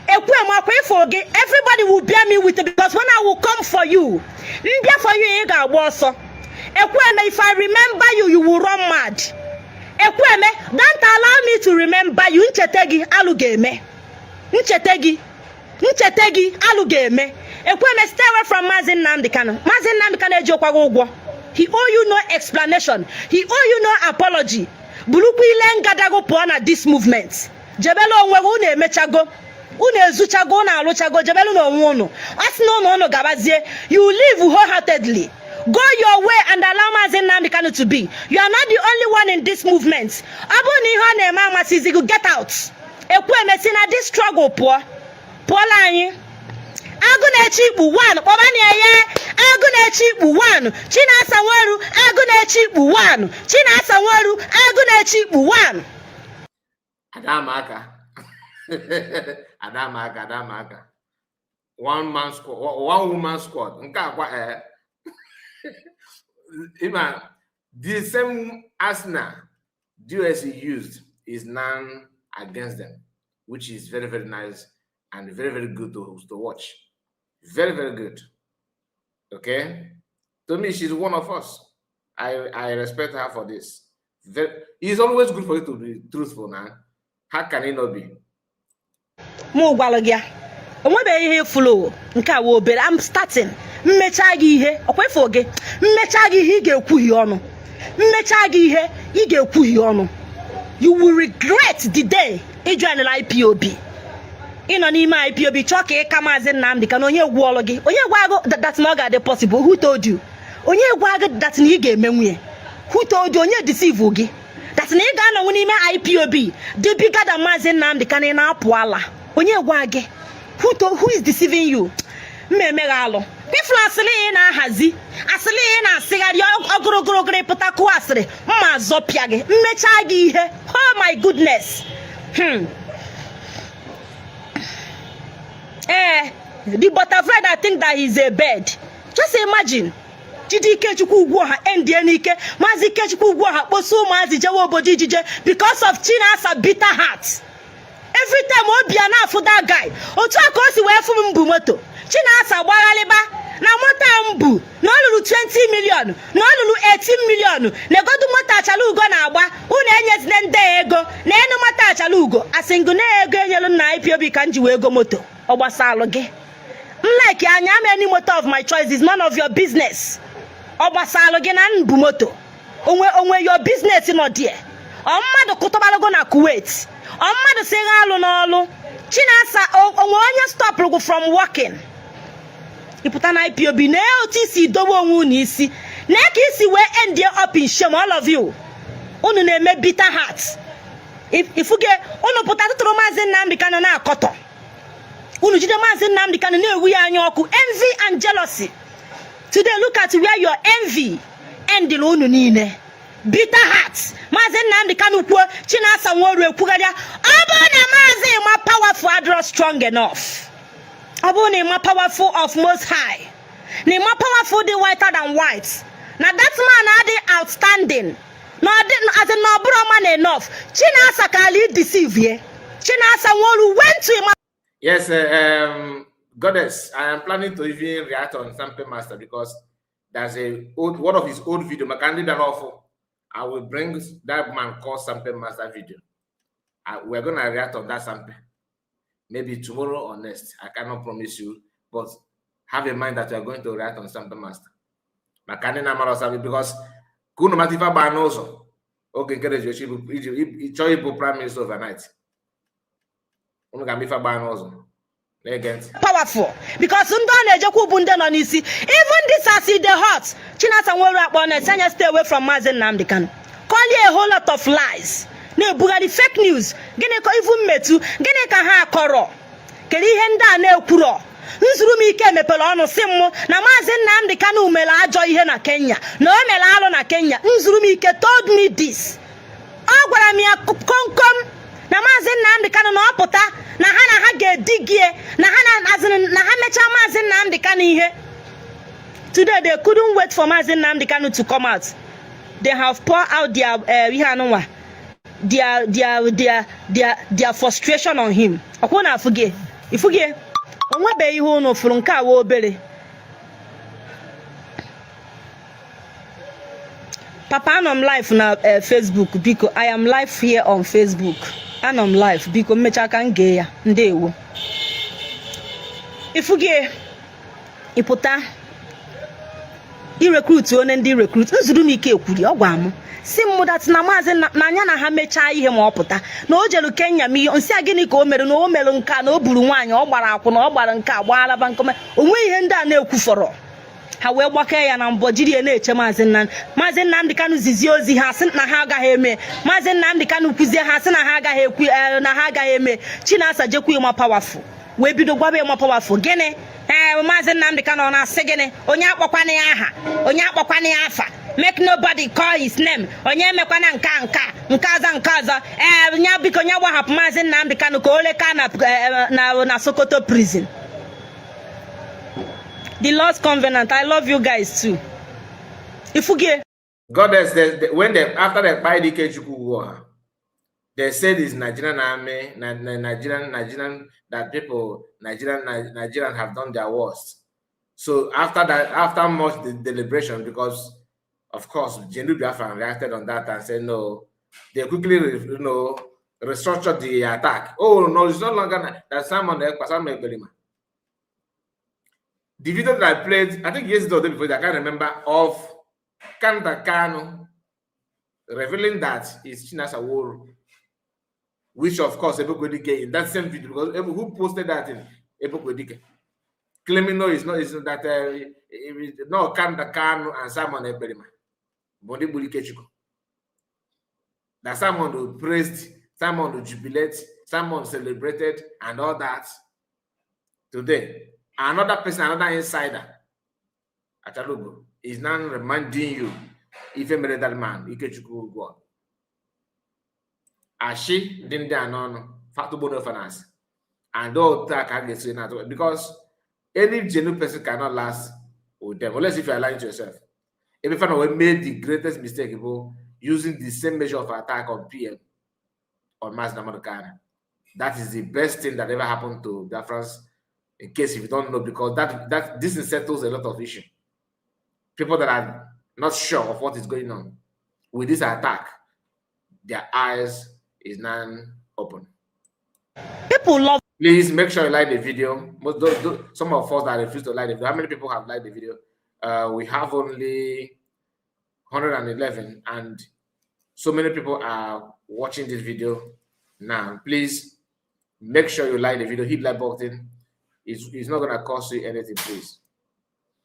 Ekwueme, ọkwa ịfụ gị, everybody will bear me with it, because when I will come for you, mbịa for you, ị ga-agba ọsọ. Ekwueme, if I remember you, you will run mad. Ekwueme, don't allow me to remember you. Ncheta gị, alụ ga-eme. Ncheta gị, ncheta gị, alụ ga-eme. Ekwueme, stay away from Maazị Nnamdi Kanu. Maazị Nnamdi Kanu eji ọkwa gị ụgwọ. He owe you no explanation, he owe you no apology. Burukwa ile ngadago pụọ na this movement, jebelu onwe gị. Unu emechago, unu ezuchago, unu alụchago, jebelu n'onwe unu. Ọ sị na unu unu gabazie. You live wholeheartedly, go your way and allow Maazị Nnamdi Kanu to be. You are not the only one in this movement. Ọ bụrụ na ihe ọ na-eme amasịzi gị, get out. Ekwueme, si na this struggle pụọ, pụọla anyị. Agụ na-eche ikpu 1, kpọbanụ ya ya agụ na-eche ikpu 1. Chinasa Nweru, agụ na-eche ikpu 1. Chinasa Nweru, agụ na-eche ikpu 1. Adamaka. Adamaka, Adamaka. One man squad, one woman squad. Nke akwa eh. Ima, the same arsenal DOS used is now against them, which is very, very nice and very, very good to watch. Very, very good. Okay? To me, she's one of us. I respect her for this. Very, it's always good for you to be truthful now. How can it not be? Mụ gwalụ gị ya, o nwebeghị ihe fụlụ nke a wee obere. I'm starting. Mmechaa gị ihe ọkwa gị, mmechaa gị ihe, ị ga-ekwughie ọnụ. Mmechaa gị ihe, ị ga-ekwughie ọnụ. You will regret the day ị joinere IPOB. Ịnọ n'ime IPOB chọọ ka ị ka Maazị Nnamdị Kanụ. Onye gwụọlụ gị? Onye gwa gị that na ọ ga-adị possible? Who told you? Onye gwa gị that na ị ga-eme nwunye? Who told you? Onye deceive gị that na ị ga-anọnwu n'ime IPOB dị bigger than Maazị Nnamdị Kanụ? Ị na-apụ ala. Onye gwa gị? Who is deceiving you? Mmemme gị alụ ifuru asịrị ị na-ahazi, asịrị ị na-asịgharị ogorogorogoro pụta kụọ asịrị mma azọpịa gị, mmechaa gị ihe. Oh my goodness. Ee, the butterfly that think that he's a bird, just imagine. Jide Ikechukwu Ugwuọha endie n'ike. Maazị Ikechukwu Ugwuọha kposa ụmụazị jewe obodo ijije because of Chinasa bitter heart. Every time obi a na-afụ that guy, otu a ka o si wee fụ m mbụ moto. Chinasa gbaghalịba na moto a mbụ na ọ lụrụ 20 million, na ọ lụrụ 18 million. Na egodu moto achala ugo na-agba unu enyezina ndị ego na enu moto achala ugo. Asị ngụ na ego enyelu nna IPOB ka m ji wee go moto. Ọ gbasalụ gị? M like anya am any motor of my choice is none of your business. Ọ gbasalụ gị na mbụ moto onwe onwe? Your business nọ there. Ọ mmadụ kụtụbalụgo na Kuwait, ọ mmadụ si gha alụ n'ọlụ. Chinasa, onwe onye stopụrụ gị from working? Ịpụta na IPOB na otu isi dobe onwe unu isi na ka isi wee end up in shame, all of you. Unu na-eme bitter heart. Ifuge unu pụta tụtụrụ Maazị Nnamdị Kanụ na-akọtọ unu, jide Maazị Nnamdị Kanụ na-ewu ya anya ọkụ. Envy and jealousy. Today, look at where your envy endịrị unu niile. Bitter heart. Maazị Nnamdị Kanụ kwuo, Chinasa Nworu ekwugharịa. Ọ bụrụ na Maazị Ịma powerful adịrọ strong enough, ọ bụrụ na Ịma powerful of Most High, na Ịma powerful dị whiter than white, na that man adị outstanding, na ọ dị as in na ọ bụrụ man enough, Chinasa ka ala deceive ye. Chinasa Nworu went to Ịma Yes, Goddess, I am planning to even react on Sample Master because there's a old one of his old video, Makandi Danofo. I will bring that man called Sample Master video. We're gonna react on that sample. Maybe tomorrow or next. I cannot promise you, but have in mind that we are going to react on Sample Master. Makandi Namaro Sabi because kunu matifa ba n'ụzọ oge nke iji chọọ ịbụ prime minister overnight. Unu ga-ama ife gbaa n'ụzọ. Na-ege ntị. Powerful because ndị ọ na-ejekwa bụ ndị nọ n'isi. Even this as e dey hot, Chinasa Nworu akpọ na anya stay away from Maazị Nnamdi Kanu, call a whole lot of lies, na-ebugharị fake news. Gịnị ka ivu mmetu? Gịnị ka ha akọrọ? Kedu ihe ndị a na-ekwurọ? Nzuru m ike mepere ọnụ si mụ na Maazị Nnamdi Kanu mere ajọ ihe na Kenya, na o mere alụ na Kenya. Nzuru m ike told me this. Ọ gwara m ya komkom na Maazị Nnamdi Kanu na ọ pụta na ha ga-edigie na ha na as in, na ha mechaa Maazị Nnamdi Kanu ihe. Today they couldn't wait for Maazị Nnamdi Kanu to come out. They have poured out their ihe anụnwa, their frustration on him. Ọkwụ na afụgie ifugie o nwebeghị ihe unu fụrụ. Nke a wee obere. Papa, anọ m live na Facebook. Biko, I am live here on Facebook. Anọ m live, biko. Mmecha ka m gee ya. Ndewo. Ifugie ịpụta irecruit onye ndị recruit nzuru m ike ekwuri. Ọ gwa m si m that na maazị na anya na ha mechaa ihe ma ọ pụta na o jelu Kenya ma ihe nsị a. Gịnị ka o mere? Na o mere nke a, na o buru nwaanyị, ọ gbara akwụna, ọ gbara nke a, gbaalaba nkome. O nweghị ihe ndị a na-ekwufọrọ. Ha wee gbakee ya na mbọ, jiri ya na-eche Maazị Nnamdị. Maazị Nnamdị Kanụ zizie ozi, ha sị na ha agaghị eme. Maazị Nnamdị Kanụ kwuzie, ha sị na ha agaghị ekwu, na ha agaghị eme. Chinasa jekwa Ịma powerful wee bido gwaba Ịma powerful gịnị? Ee, Maazị Nnamdị Kanụ ọ na-asị gịnị? Onye akpọkwana ya aha, onye akpọkwana ya afa, make nobody call his name, onye emekwana nke a, nke a, nke ọzọ, nke ọzọ. Ee, nya biko, nya gbahapụ Maazị Nnamdị Kanụ ka o leka na Sokoto prison. The Lost Covenant, I love you guys too. Ifugie. Goddess, when they after they buy the Ikechukwu war, they said it's Nigerian army, Nigerian, that people, Nigerian have done their worst. So after that, after much deliberation, because Of course, Jenu Biafra reacted on that and said no. They quickly restructured the attack. Oh no, it's no longer that Simon Ekpa, Simon Ekperima. The video that I played, I think yesterday or the day before, I can't remember, of Kanta Kanu revealing that it's Chinasa Nworu, which of course Ebubedike in that same video, because who posted that in Ebubedike, claiming no, it's not, it's not that no Kanta Kanu and Simon Ekperima, Bondi Ikechukwu. That Simon who praised, Simon who jubilate, Simon celebrated, and all that. Today, another person, another insider, Achalugo, is now reminding you ife mere that man, Ikechukwu Ugwu. Ashi dị ndị a n'ọnụ, fatugbo no finance. And all that can get na because any genuine person cannot last with them unless if you are lying to yourself. If you find we made the greatest mistake people using the same measure of attack on PM on Mazi Nnamdi Kanu. That is the best thing that ever happened to Biafrans. In case if you don't know, because that this settles a lot of issue. People that are not sure of what is going on with this attack, their eyes is now open. People love Please make sure you like the video. Most some of us that refuse to like the video. How many people have liked the video? We have only 111, and so many people are watching this video now. Please make sure you like the video. Hit like button. It's not gonna cost you anything, please.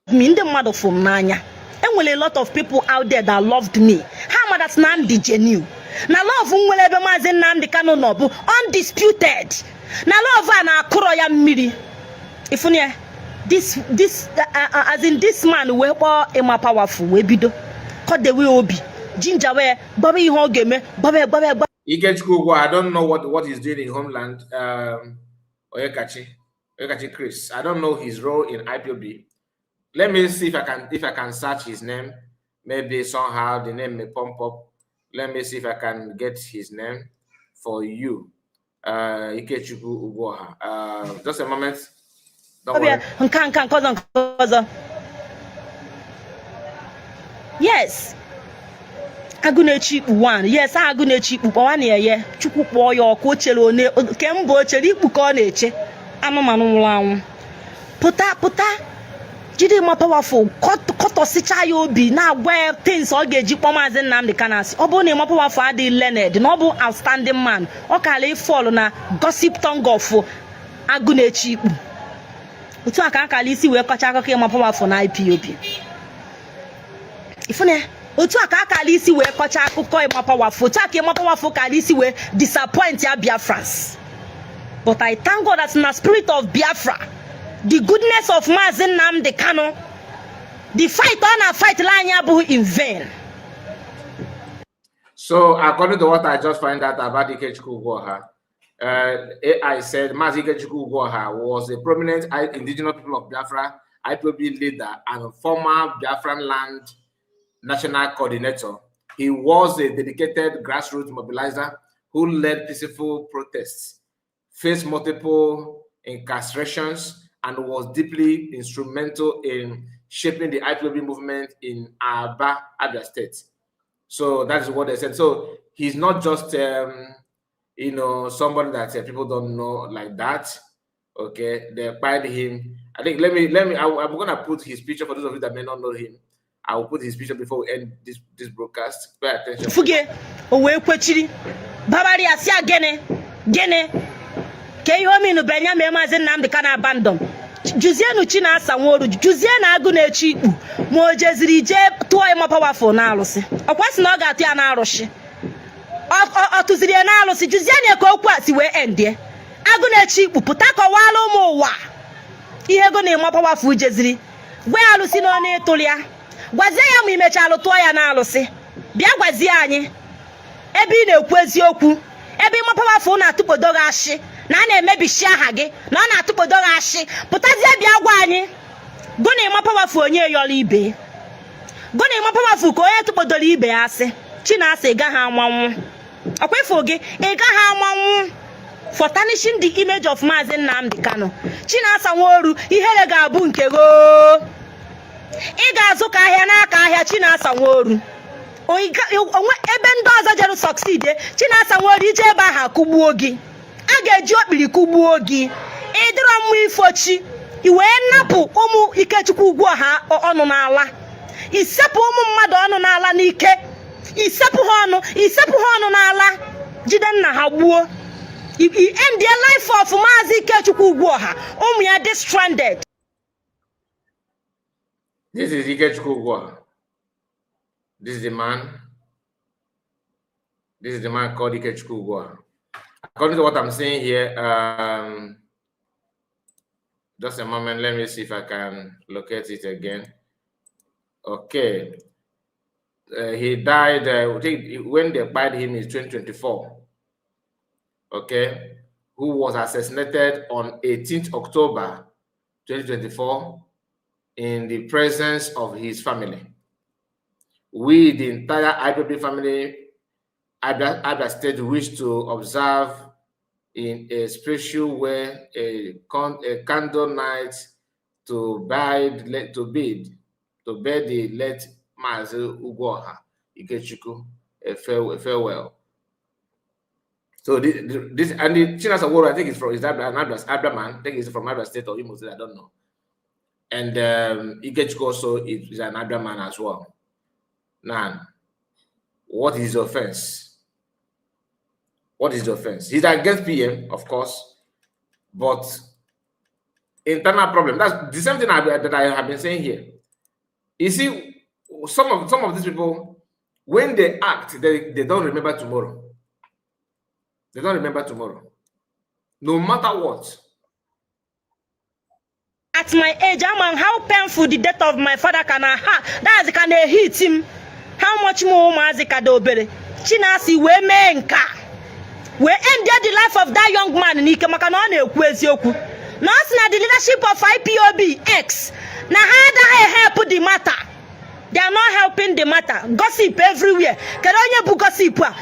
Me. Ndị mmadụ fụ m n'anya. Enwere a lot of people out there that loved me. Ha ma that Nnamdi genuine na love m nwere ebe Maazị Nnamdi Kanu nọ bụ undisputed, na love a na-akụrọ ya mmiri. Ifunu ya, this as in this man wee kpọọ Emma Powerful wee bido kọdewe obi jinja wee gbaba ihe ọ ga-eme gbaba gbaba gbaba. Ikechukwu Ugwu, I don't know what he's doing in homeland. Oyekachi Chris. I don't know his role in IPOB. Let me see if I can search his name. Maybe somehow the name may pump up. Let me see if I can get his name for you. Ikechukwu Ugwuoha. Just a moment. Don't ọbịa worry. Nka nka nke ọzọ nke ọzọ. Yes, agụ na-eche ikpu one. Yes, agụ na-eche ikpu kpọwa na eye. Chukwu kpọọ ya ọkụ. O chere one kemgbe o chere ikpu ka ọ na-eche anụmanụ nwụrụ anwụ. Pụta pụta jide Emma Powerful kọtọsịcha ya obi na-agwa ya things ọ ga-eji kpọọ Maazị Nnamdi Kanu asị. Ọ bụrụ na Emma Powerful adịghị learned na ọ bụ outstanding man, ọ kara ịfall na gossip tongue of agụ na-eche ikpu. Otu a ka akara isi wee kọcha akụkọ Emma Powerful na IPOB. Ifuna ya, otu a ka akara isi wee kọcha akụkọ Emma Powerful, otu a ka Emma Powerful kara isi wee disappoint ya Biafrans. But I thank God that na spirit of Biafra, the goodness of Maazị Nnamdi Kanu, the fight ọ na-fight la anyị abụghị in vain. So, according to what I just find out about Ikechukwu Ugwuoha, AI said Mazi Ikechukwu Ugwuoha was a prominent Indigenous People of Biafra, IPOB leader and former Biafran land national coordinator. He was a dedicated grassroots mobilizer who led peaceful protests, faced multiple incarcerations, and was deeply instrumental in shaping the IPOB movement in Aba, Abia State. So that is what they said. So he's not just somebody that people don't know like that. Okay, they acquired him. I think let me let me. I am gonna put his picture for those of you that may not know him. I will put his picture before we end this broadcast. Pay attention. Fuge o wee kwechiri babara ya si ya gịnị gịnị ka ihe ominu bụ enya mee Maazị Nnamdi Kanu abandon. Juzienu Chinasa Nworu, juzie na agụ na-eche ikpu ma o jeziri jee tụọ Emma Powerful na arụsị. Ọkwa sị na ọ ga-atụ ya na arụsị, ọ tụziri ya na arụsị. Juzie na ka okwu a si wee endie. Agụ na-eche ikpu pụta kọwara ụmụ ụwa ihe ego na Emma Powerful jeziri gwa ya alụsị na ọ na-ịtụrụ ya. Gwazie ya ma imechalụ tụọ ya na alụsị. Bịa gwazie anyị ebe ị na-ekwu eziokwu, ebe Emma Powerful na-atụkpodo gị ashị na a na-emebishi aha gị na ọ na-atụkpodo gị ashị. Pụtazie bịa gwa anyị gụ na Emma Powerful onye yọrọ ibe gụ na Emma Powerful ka onye tụkpodoro ibe ya asị. Chinasa, ị gaghị amanwụ ọkwa ifo gị, ị gaghị amanwụ for tarnishing the image of Maazị Nnamdi Kanu. Chinasa Nworu, ihere ga-abụ nke goo. Ị ga-azụ ka ahịa n'aka ahịa Chinasa Nworu. Onwe ebe ndị ọzọ jere succeed, Chinasa Nworu, ije ebe ahụ akụgbuo gị. A ga-eji okpiri kụgbuo gị. Ịdịrọ mma ifochi i wee napụ ụmụ Ikechukwu ugwu ọha ọnụ n'ala, isepụ ụmụ mmadụ ọnụ n'ala n'ike, isepụ ha ọnụ, isepụ ha ọnụ n'ala, jide nna ha gbuo. I end the life of Maazị Ikechukwu Ugwuọha, ụmụ ya dị stranded. This is Ikechukwu Ugwuọha. This is the man. This is the man called Ikechukwu Ugwuọha. According to what I'm seeing here, just a moment, let me see if I can locate it again. Okay. He died, I think when they buried him in 2024. Okay. Who was assassinated on 18th October 2024 in the presence of his family. We, the entire IPOB family, Abia State, wish to observe in a special way a candle night to bid the late Mazi Ugwuoha Ikechukwu a farewell. So this and the Chinasa Nworu, I think is from is that an Abia man. I think he's from Abia State or Imo State, I don't know. And Ikechukwu also is an Abia man as well. Now, what is the offense? What is the offense? He's against PM, of course, but internal problem. That's the same thing that I have been saying here. You see, some of these people, when they act, they don't remember tomorrow. They don't remember tomorrow. No matter what. At my age, ama how painful the death of my father can ha that's can hit him. How much more ụmụazị ka dị obere. Chinasa wee mee nke a wee end the life of that young man n'ike, maka na ọ na-ekwu eziokwu na ọ sị na the leadership of IPOB X na ha adaghị help the matter. They are not helping the matter. Gossip everywhere. Kedu onye bụ gossip a?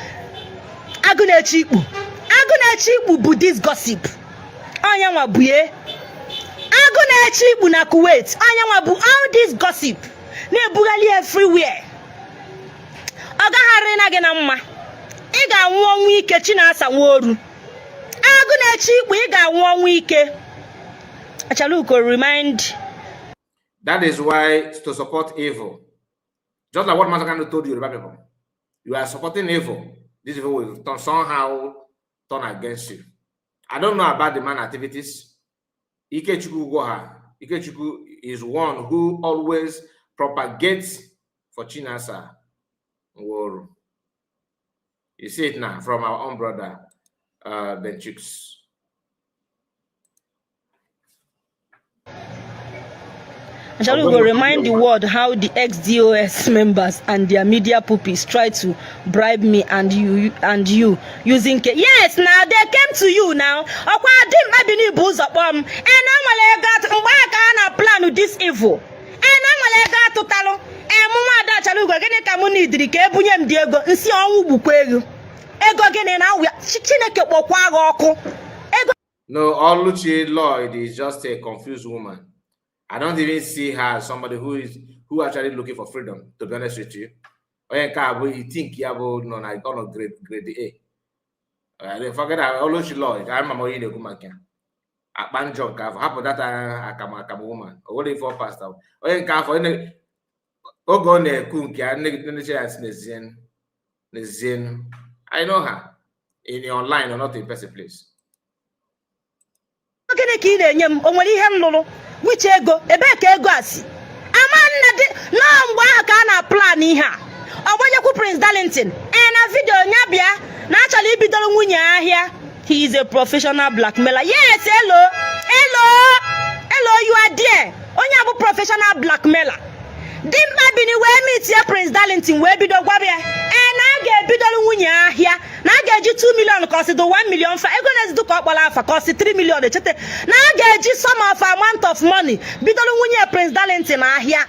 Agụ na-eche ikpu, agụ na-eche ikpu bụ this gossip. Onye nwa bue agụ na-eche ikpu na Kuwait. Onye nwa bụ all this gossip na-ebugharị everywhere. Ọ gagharị na gị na mma. Ị ga-anwụ ọnwụ ike, Chinasa Nworu, agụ na-eche ikpu. Ị ga-anwụ ọnwụ ike. Achaluko remind That is why to support evil, just like what Mazi Kanu told Yoruba people, you are supporting evil. This evil will somehow turn against you. I don't know about the man activities. Ikechukwu Ugwuoha, Ikechukwu is one who always propagates for Chinasa Nworu. You see it now from our own brother, Ben Chooks. Achalugo remind the world how the ex-DOS members and their media puppies tried to bribe me and you using yes, now they came to you now. Ọkwa dimkpa bi n'ibu ụzọ kpọọ m e na nwere ego atụ mgbe a ka a na plan this evil e na nwere ego atụtalụ emụnwa ada Achalugo. Gịnị ka mụ nidiri ka ebunye m dị ego nsị ọnwụ gbukwa ego ego gịnị na awụ ya? Chineke kpọkwa agha ọkụ ego. No, Oluchi Lloyd is just a confused woman. I don't even see her as somebody who actually looking for freedom, to be honest with you. Onye nke a bụ I think ya bụ nọ na ọ nọ grade A. Forget that Oluchi Lloyd, ama m onye na-ekwu maka ya. Akpa njọ nke afọ, hapụ data akamụ akamụ woman. O nwere ife ọ pastor. Onye nke afọ, oge ọ na-ekwu nke ya, nne ya sị n'ezie n'ezie. I know her in online or not in person, please. Gịnị ka ị na-enye m? O nwere ihe m lụrụ wiche ego? Ebee ka ego a si? Ama nna dị nọọ mgbe ahụ ka a na plan ihe a. Ọgbanyekwu Prince Darlington ee na video nya bịa na achọrọ ibidoro nwunye ahịa. He is a professional blackmailer. Yes, hello, hello, hello, you are there. Onye a bụ professional blackmailer. Dimkpa bini wee meetie Prince Darlington wee bido gwaba ya ee na a ga-ebidoro nwunye ahịa, na a ga-eji 2 million ka ọ sị dị 1 million fa ego na-ezidu ka ọ kpọrọ afa ka ọ sị 3 million echete, na a ga-eji some of amount of money bidoro nwunye Prince Darlington ahịa,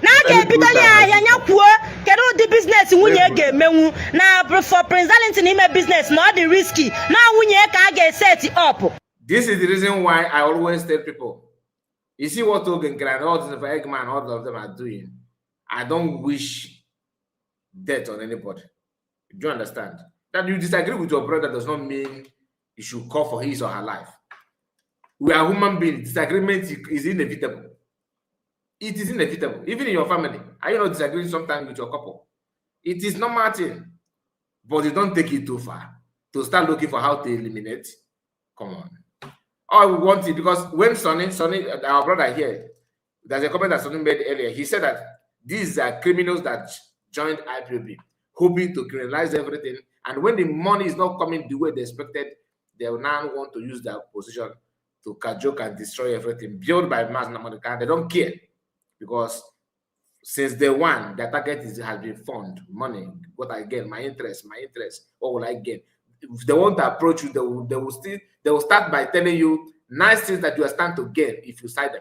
na a ga-ebidoro ya ahịa. Nya kwuo kedu ụdị business nwunye ga-emenwu na for Prince Darlington ime business na ọ dị risky, na nwunye ka a ga-eset up. This is the reason why I always tell people You see what Oge and all this Eggman, all of them are doing. I don't wish death on anybody. Do you understand? That you disagree with your brother does not mean you should call for his or her life. We are human beings. Disagreement is inevitable. It is inevitable. Even in your family. Are you not disagreeing sometimes with your couple? It is normal thing. But you don't take it too far to start looking for how to eliminate. Come on. All we want it because when Sonny, our brother here, there's a comment that Sonny made earlier. He said that these are criminals that joined IPOB, hoping to criminalize everything. And when the money is not coming the way they expected, they will now want to use their position to cajole and destroy everything built by Mazi Nnamdi Kanu. They don't care because since day one, their target has been fund, money. What I gain, my interest. What will I gain? If they want to approach you, they will start by telling you nice things that you are stand to gain if you side them.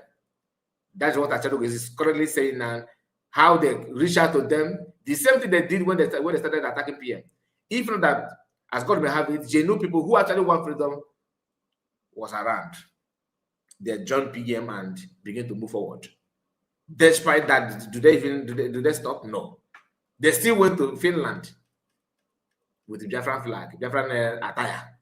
That's what Achalugo is currently saying now. How they reach out to them, the same thing they did when they started attacking PM. If not that, as God may have it, genuine people who actually want freedom was around. They joined PM and begin to move forward. Despite that, do they even do they, do they stop? No. They still went to Finland with the Biafran flag, Biafran attire,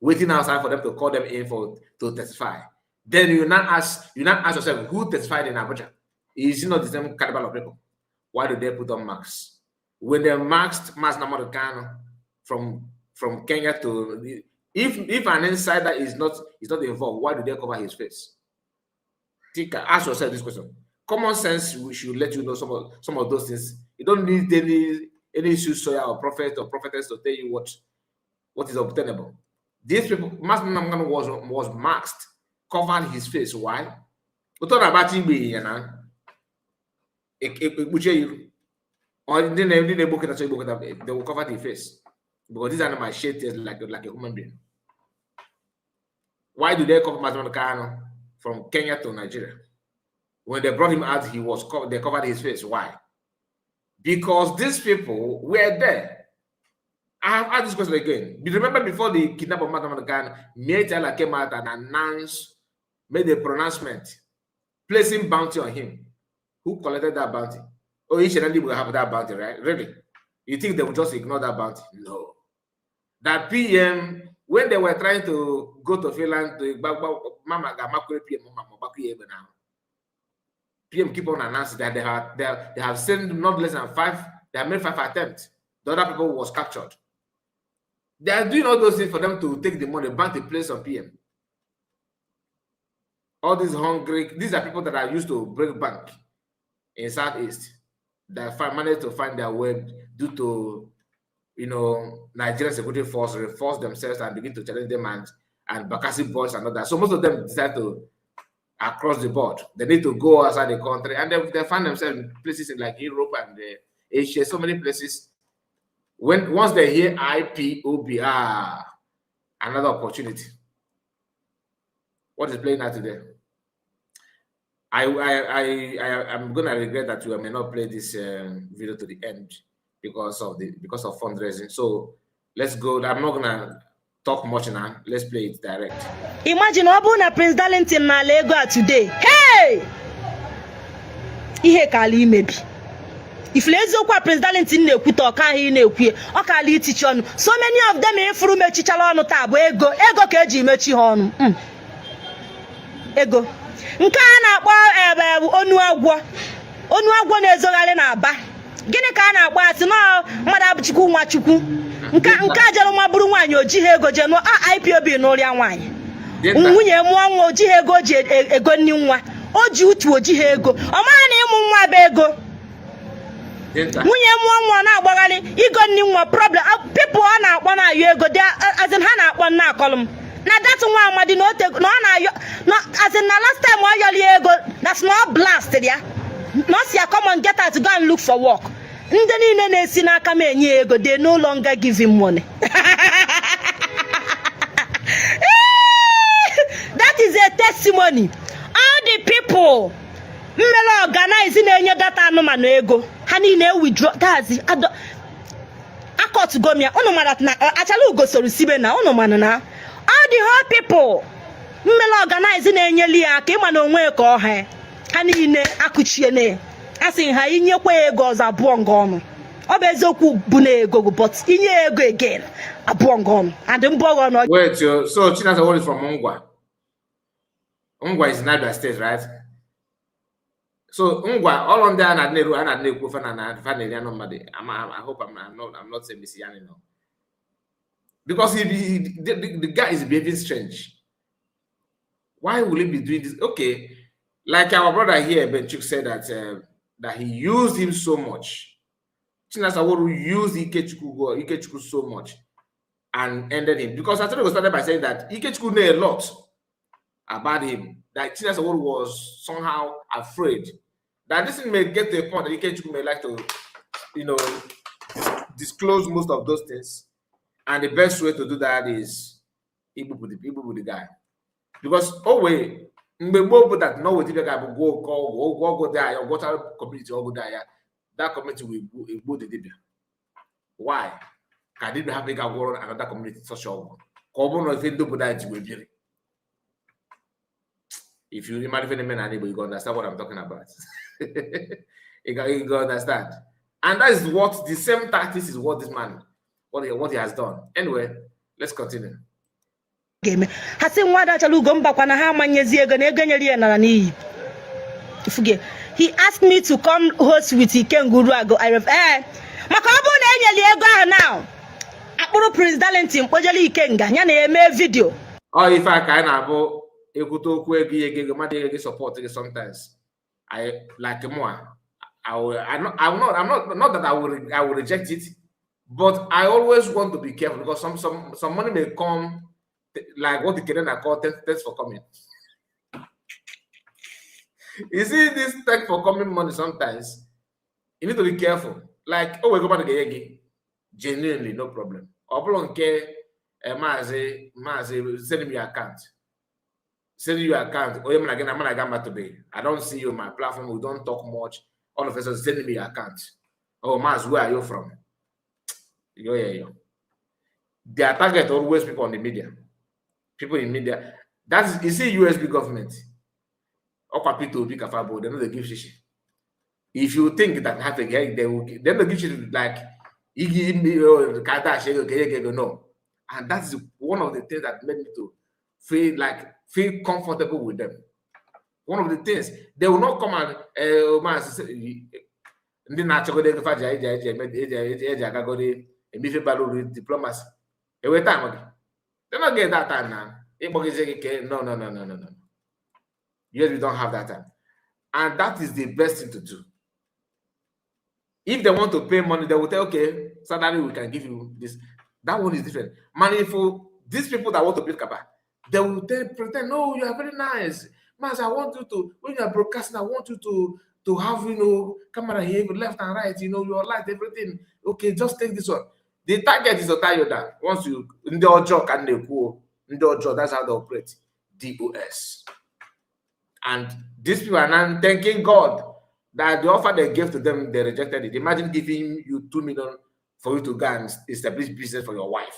waiting outside for them to call them in for to testify. Then you now ask yourself, who testified in Abuja? Is it not the same caliber of people? Why do they put on masks? When they masked Mazi Nnamdi Kanu from Kenya to, if an insider is not involved, why do they cover his face? Think, ask yourself this question. Common sense should let you know some of those things. You don't need any soothsayer or prophet or prophetess to tell you what is obtainable. These people, Mazi Nnamdi Kanu was masked, covered his face. Why? Ụtọ na-agbacha igbe ya na ekpuchie iru. Or ndị na-egbu kịta chọ igbu kịta, they will cover the face because these animals shed tears like a human being. Why do they cover Mazi Nnamdi Kanu from Kenya to Nigeria? When they brought him out, he was covered, they covered his face. Why? Because these people were there. I have asked this question again. You remember before the kidnap of Mazi Nnamdi Kanu, Mietala came out and announced, made a pronouncement, placing bounty on him. Who collected that bounty? Oh, each and every will have that bounty, right? Really? You think they will just ignore that bounty? No. That PM, when they were trying to go to Finland to Mama PM, now. PM keep on announcing that they have sent not less than five, they have made five attempts. The other people was captured. They are doing all those things for them to take the money, bank the place on PM. All these hungry, these are people that are used to break bank in Southeast that managed to find their way due to Nigerian security force reinforce themselves and begin to challenge them and Bakassi boys and others. So most of them decide to across the board. They need to go outside the country and they find themselves in places in like Europe and Asia, so many places. When once they hear IPOB, ah, another opportunity. What is playing out today? I am gonna regret that we may not play this video to the end because of fundraising. So let's go. I'm not gonna talk much now. Let's play it direct. Imagine ọ bụrụ na Prince Darlington n'ala ego a today, hey, ihe ka ala imebi ifuru eziokwu a. Prince Darlington na-ekwute ọka ahụ ị na-ekwu ọ ka ala itichi ọnụ. So many of them ifuru mechichara ọnụ taa bụ ego, ego ka eji mechi ha ọnụ. Ego nke a na-akpọ ebe onu agwọ, onu agwọ na-ezogharị n'Aba. Gịnị ka a na-akpọ asị na mmadụ abụchukwu nwa chukwu nke a jere nwa bụrụ nwaanyị o jighị ego jee nụọ a IPOB n'ụrịa nwaanyị nwunye mụọ nwa o jighị ego o ji ego nni nwa o ji utu o jighị ego ọ maghị na ịmụ nwa bụ ego. Nwunye mụọ nwa na-agbagharị igo nni nwa problem. People ọ na-akpọ na-ayọ ego dị as in ha na-akpọ nna akọlụ m na that nwa amadi na ote na ọ na-ayọ na as in na last time ọ yọrọ ya ego, that's na ọ blast ya na ọ si ya, "Come on, get out, go and look for work." Ndị niile na-esi n'aka m enye ya ego, they no longer give him money. That is a testimony. All the people mmere organize na-enye data anụmanụ ego ha niile withdraw. That's akọtugom ya. Unu mara na achala ugo soro sibe na unu manụ na all the whole people Mmele organize na-enyeli ya aka ịma na onwe ka ọha ha niile akụchiene. A sị ha inyekwa ya ego ọzọ, abụọ nga ọnụ. Ọ bụ eziokwu bụ na ego, but inye ya ego again, abụọ nga ọnụ and mbọ ọnụ. Wait, so Chinasa Nworu is from Ngwa. Ngwa is in Abia State, right? So Ngwa, all on there and na na ekwu fa na fa na eri mmadụ. I hope I'm not saying Mr. Yani, no. Because the guy is behaving strange. Why will he be doing this? Okay, like our brother here, Benchuk, said that he used him so much. Chinasa Nworu used Ikechukwu so much and ended him, because I thought it started by saying that Ikechukwu knew a lot about him. That Chinasa Nworu was somehow afraid that this thing may get to a point that Ikechukwu may like to disclose most of those things. And the best way to do that is Igbu the guy. Because oh wait, mgbe gboo bụ that no dibịa ga-abụ gwọ oke ọgwụ, ọgwụ ọgwụ dị anya, gwọchara community ọgwụ dị anya, that community will egbu the dibịa. Why? Ka dibịa hapụ ịga gwọrọ another community such ọgwụ, ka ọ bụrụ na ife ndị obodo anyị ji wee biri. If you remember ife na-eme n'ala Igbo, you go understand what I'm talking about. You go understand. And that is what the same tactics is what this man, what he has done. Anyway, let's continue. Ga-eme ha sị nwa adachala ugo mbakwa na ha amanyezi ego na ego nyere ya nara n'iyi. Ifuge, he asked me to come host with Ikenga Uruago. I ref ee maka ọ bụrụ na enyeli ego ahụ now, akpụrụ Prince Darlington kpojere Ikenga ya na eme video. Ọ ife a ka anyị na-abụ ekwute okwu ego, ihe ego mmadụ ihe gị support gị. Sometimes I like more, I will, I'm not, not that I will reject it, but I always want to be careful because some money may come like what the Canadian call "thanks for coming." You see this "thanks for coming" money, sometimes you need to be careful. Like, oh, we go back to genuinely, no problem. Ọ bụrụ nke maazị send me your account, send you your account, onye mụ na gị na mụ na gị amatụbeghị, I don't see you on my platform, we don't talk much, all of a sudden send me your account. "Oh, maazị, where are you from?" Yo, yo, yo. Their target always people on the media, people in media. That's, you see, USB government, ọkwa Peter Obi ka fa bụ, they no dey give shishi. If you think that have a they will, they no give shishi like igi ka dash ego ka ego, no. And that's one of the things that made me to feel comfortable with them. One of the things, they will not come and ndị na-achọgodo ego fa ji eji eji eme eji eji eji agagoro eme ife bara uru, diplomacy enwe time gị, they not get that time now ịkpọgizie gị ke. No, no, no, no, no, no. Yes, we don't have that time, and that is the best thing to do. If they want to pay money, they will tell, "Okay, salary, we can give you this." That one is different. Money for these people that want to build kaba, they will tell, pretend, "No, you are very nice. Mas, I want you to, when you are broadcasting, I want you to have camera here, left and right, your light, everything. Okay, just take this one." The target is to tie you down. Once you ndị ọjọọ ka m na-ekwu o, ndị ọjọọ, that's how they operate. DOS. And these people are now thanking God that the offer they gave to them, they rejected it. Imagine giving you 2 million for you to go and establish business for your wife.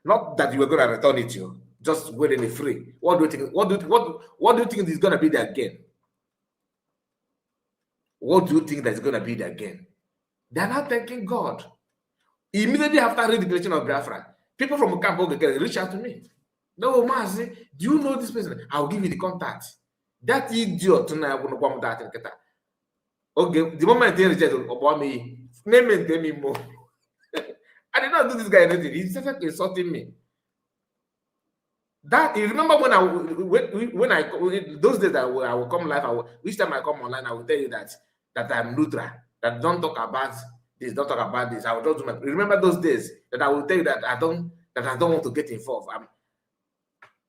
Not that you were going to return it, you just waiting free. What do you think? What do you think is going to be their gain? What do you think that's going to be their gain? They are not thanking God. Immediately after redeclaration of Biafra, people from Camp Ogekere reach out to me. "No, Mazi, do you know this person? I'll give you the contact." That idiot na that. Okay, the moment they reject me, name me more. I did not do this guy anything. He started insulting me. That you remember when I those days that I will come live, each time I come online, I will tell you that I'm neutral, that don't talk about this, don't talk about this. I will just do my remember those days that I will tell you that I don't want to get involved.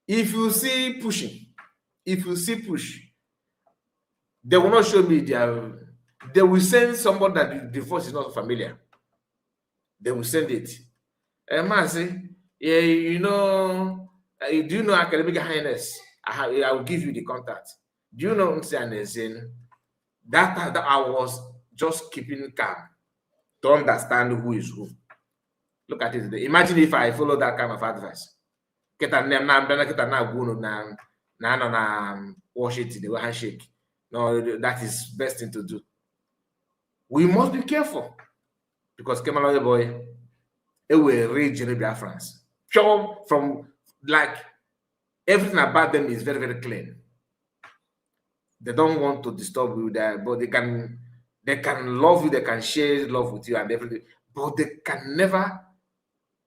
If you see pushing, if you see push, they will not show me their, they will send somebody that the voice is not familiar. They will send it. And man say, "Yeah, do you know Academic Highness? I will give you the contact. Do you know Nsi?" That time that I was just keeping calm to understand who is who. Look at it today. Imagine if I follow that kind of advice. Kịta nne m na-abịa na kịta na-agwa unu na na anọ na Washington, the handshake. No, that is best thing to do. We must be careful because Kemal boy, it will rage in Biafrans. Pure from, like, everything about them is very, very clean. They don't want to disturb you there, but they can love you, they can share love with you and everything, but they can never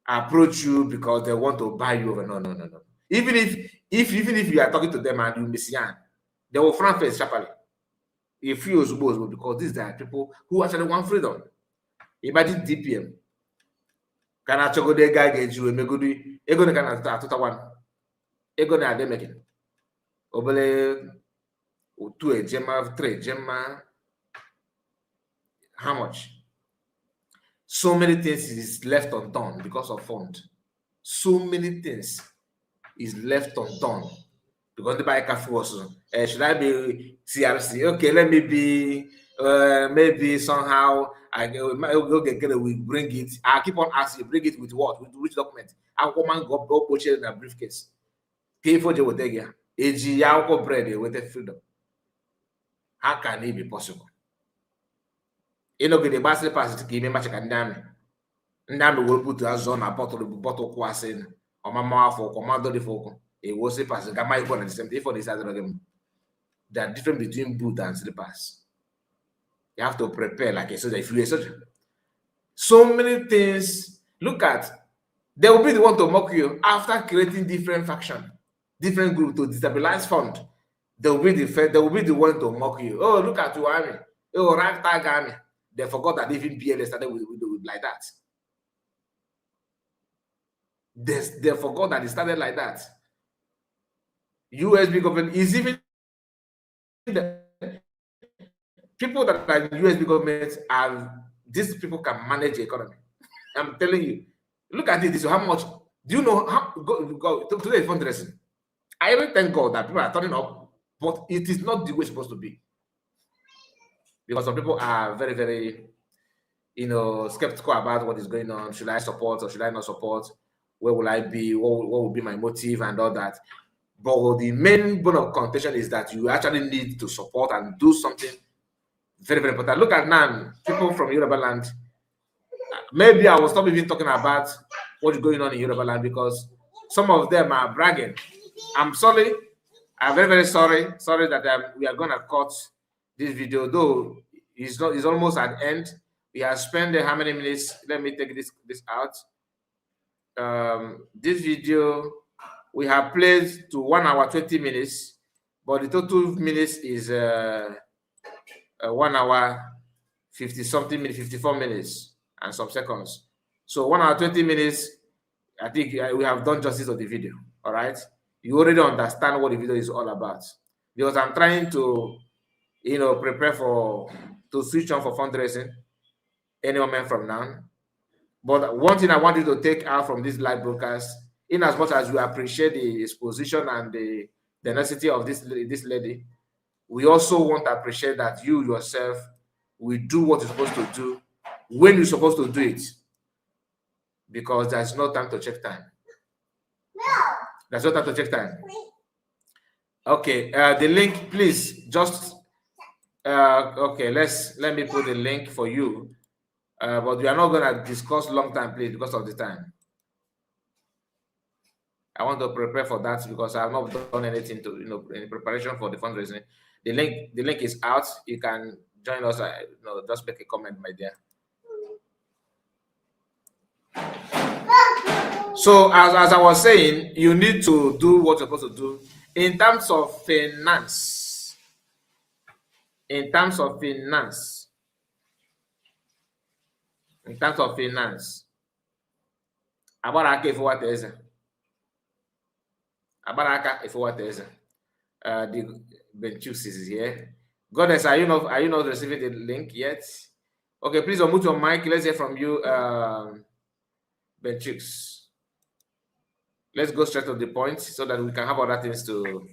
approach you because they want to buy you over. No, no, no, no. Even if you are talking to them and you miss yarn, they will frown face sharply. If you suppose, because these are people who actually want freedom. Imagine DPM. Ka na-achọgodo ego a ga-eji wee megodi ego na ka na-atụta atụtakwa ego na adị making obere otu ejema three ejema. How much? So many things is left undone because of fund. So many things is left undone because the buy was should I be CRC? Okay, let me be maybe somehow I go okay, we bring it. I keep on asking, bring it with what? With which document? Akwụkwọ mango okpochie na briefcase. Ka ife o ji weta gị ya eji ya akwụkwọ bread eweta freedom. How can it be possible? Ịnọgide gba slippers ka ime macha ka ndị amị ndị amị were butu azụ na bottle bụ bottle kwasị ọmama afọ ụkwụ ọmadụ dị ụkwụ ewo slippers ga ma ifo na the same thing. Ifo na isi adịrọ gị mma. There are difference between boot and slippers. You have to prepare like a soldier. If you're a soldier, so many things. Look at, they will be the one to mock you after creating different faction, different group to destabilize fund. They will be the one to mock you. Oh, look at your army. Oh, ragtag army. They forgot that even BLA started with like that. They forgot that it started like that. USB government is even the people that are in USB government are, these people can manage the economy. I'm telling you. Look at it. This, how much do you know? How go, go today is fundraising. I even thank God that people are turning up, but it is not the way it's supposed to be. Because some people are very, very skeptical about what is going on. Should I support or should I not support? Where will I be? What will be my motive and all that? But the main bone of contention is that you actually need to support and do something very, very important. Look at now, people from Yoruba land. Maybe I will stop even talking about what's going on in Yoruba land because some of them are bragging. I'm sorry. I'm very, very sorry. Sorry that we are gonna cut this video, though it's not. It's almost at end. We have spent how many minutes? Let me take this out. This video we have played to 1 hour 20 minutes, but the total minutes is 1 hour 50 something minutes, 54 minutes and some seconds. So 1 hour 20 minutes. I think we have done justice of the video. All right. You already understand what the video is all about because I'm trying to prepare for to switch on for fundraising any moment from now. But one thing I want you to take out from this live broadcast, in as much as we appreciate the exposition and the tenacity of this lady, we also want to appreciate that you yourself will do what you're supposed to do when you're supposed to do it. Because there's no time to check time. There's no time to check time. Okay, the link, please just okay, let me put the link for you. But we are not gonna discuss long time, please, because of the time. I want to prepare for that because I have not done anything to in preparation for the fundraising. The link is out. You can join us. Just make a comment, my dear. So as I was saying, you need to do what you're supposed to do in terms of finance. In terms of finance. In terms of finance. Agbara aka efowata eze. Agbara aka efowata eze. The Benchus is here. Goddess, are you not receiving the link yet? Okay, please unmute your mic. Let's hear from you, Benchus. Let's go straight to the point so that we can have other things to.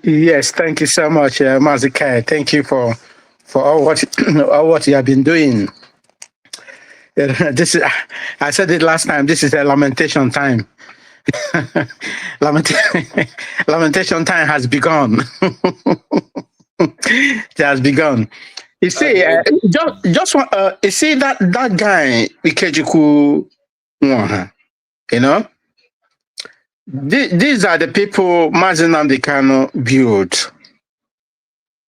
Yes, thank you so much, Mazikai. Thank you for all what you have been doing. This is, I said it last time. This is a lamentation time. Lamentation time has begun. It has begun. You see, just you see that guy Ikechukwu Nwaha, these are the people Mazi Nnamdi Kanu built.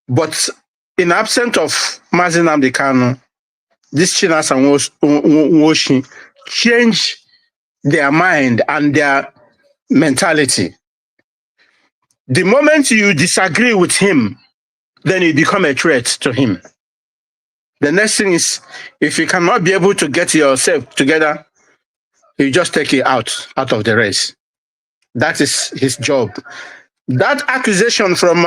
But in absence of Mazi Nnamdi Kanu, this Chinasa Nwoshi changed their mind and their mentality. The moment you disagree with him, then you become a threat to him. The next thing is, if you cannot be able to get yourself together, you just take it out of the race. That is his job. That accusation from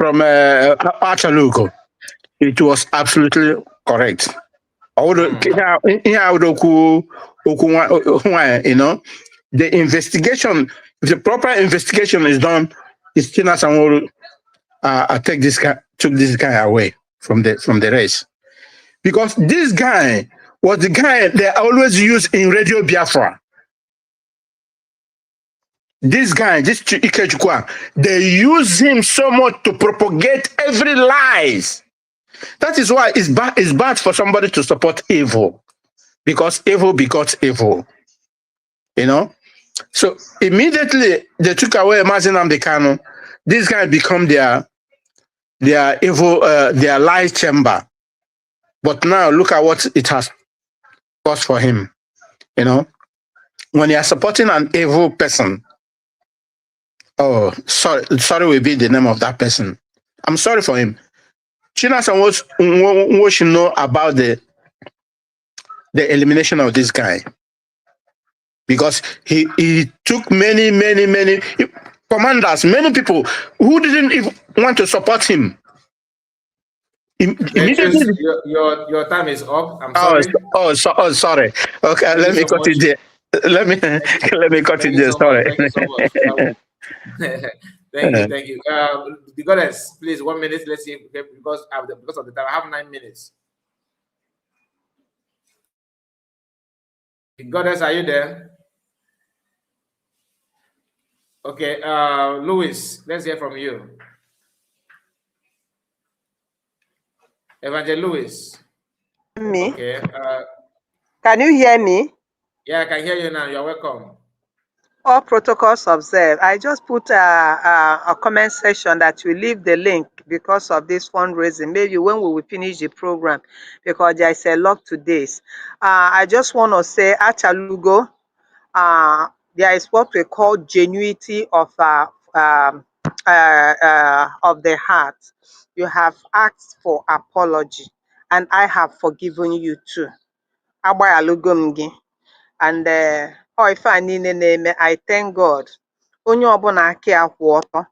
Achalugo, it was absolutely correct. Although ihe a wụrụ okwu nwaanyị, the investigation, if the proper investigation is done, it's Chinasa Nworu take this guy, took this guy away from the race. Because this guy was the guy they always use in Radio Biafra. This guy, this Ikechukwu, they use him so much to propagate every lies. That is why it's bad. It's bad for somebody to support evil, because evil begots evil. So immediately they took away Mazi Nnamdi Kanu. This guy become their evil, their lie chamber. But now look at what it has caused for him. When you are supporting an evil person, oh, sorry, sorry will be the name of that person. I'm sorry for him. Chinasa Nwoshi know about the elimination of this guy because he took many, many, many commanders, many people who didn't even want to support him. Immediately, Your time is up. I'm oh, sorry. Oh, so, oh, sorry. Okay, Thank let you me so cut much. it there. Let me cut Thank it you there. so much. Sorry. Thank you so much. Thank you, thank you. The goddess, please, 1 minute. Let's see because of the time. I have 9 minutes. The goddess, are you there? Okay, Louis, let's hear from you. Evangel Louis. Me? Okay. Can you hear me? Yeah, I can hear you now. You're welcome. All protocols observed. I just put a comment section that you leave the link because of this fundraising. Maybe when we will finish the program, because there is a lot to this. I just want to say, Achalugo, there is what we call genuity of the heart. You have asked for apology, and I have forgiven you too. Agbaghalugo m gị. And ọ ife a niile na-eme, I thank God. Onye ọbụla aka ya kwụ ọtọ.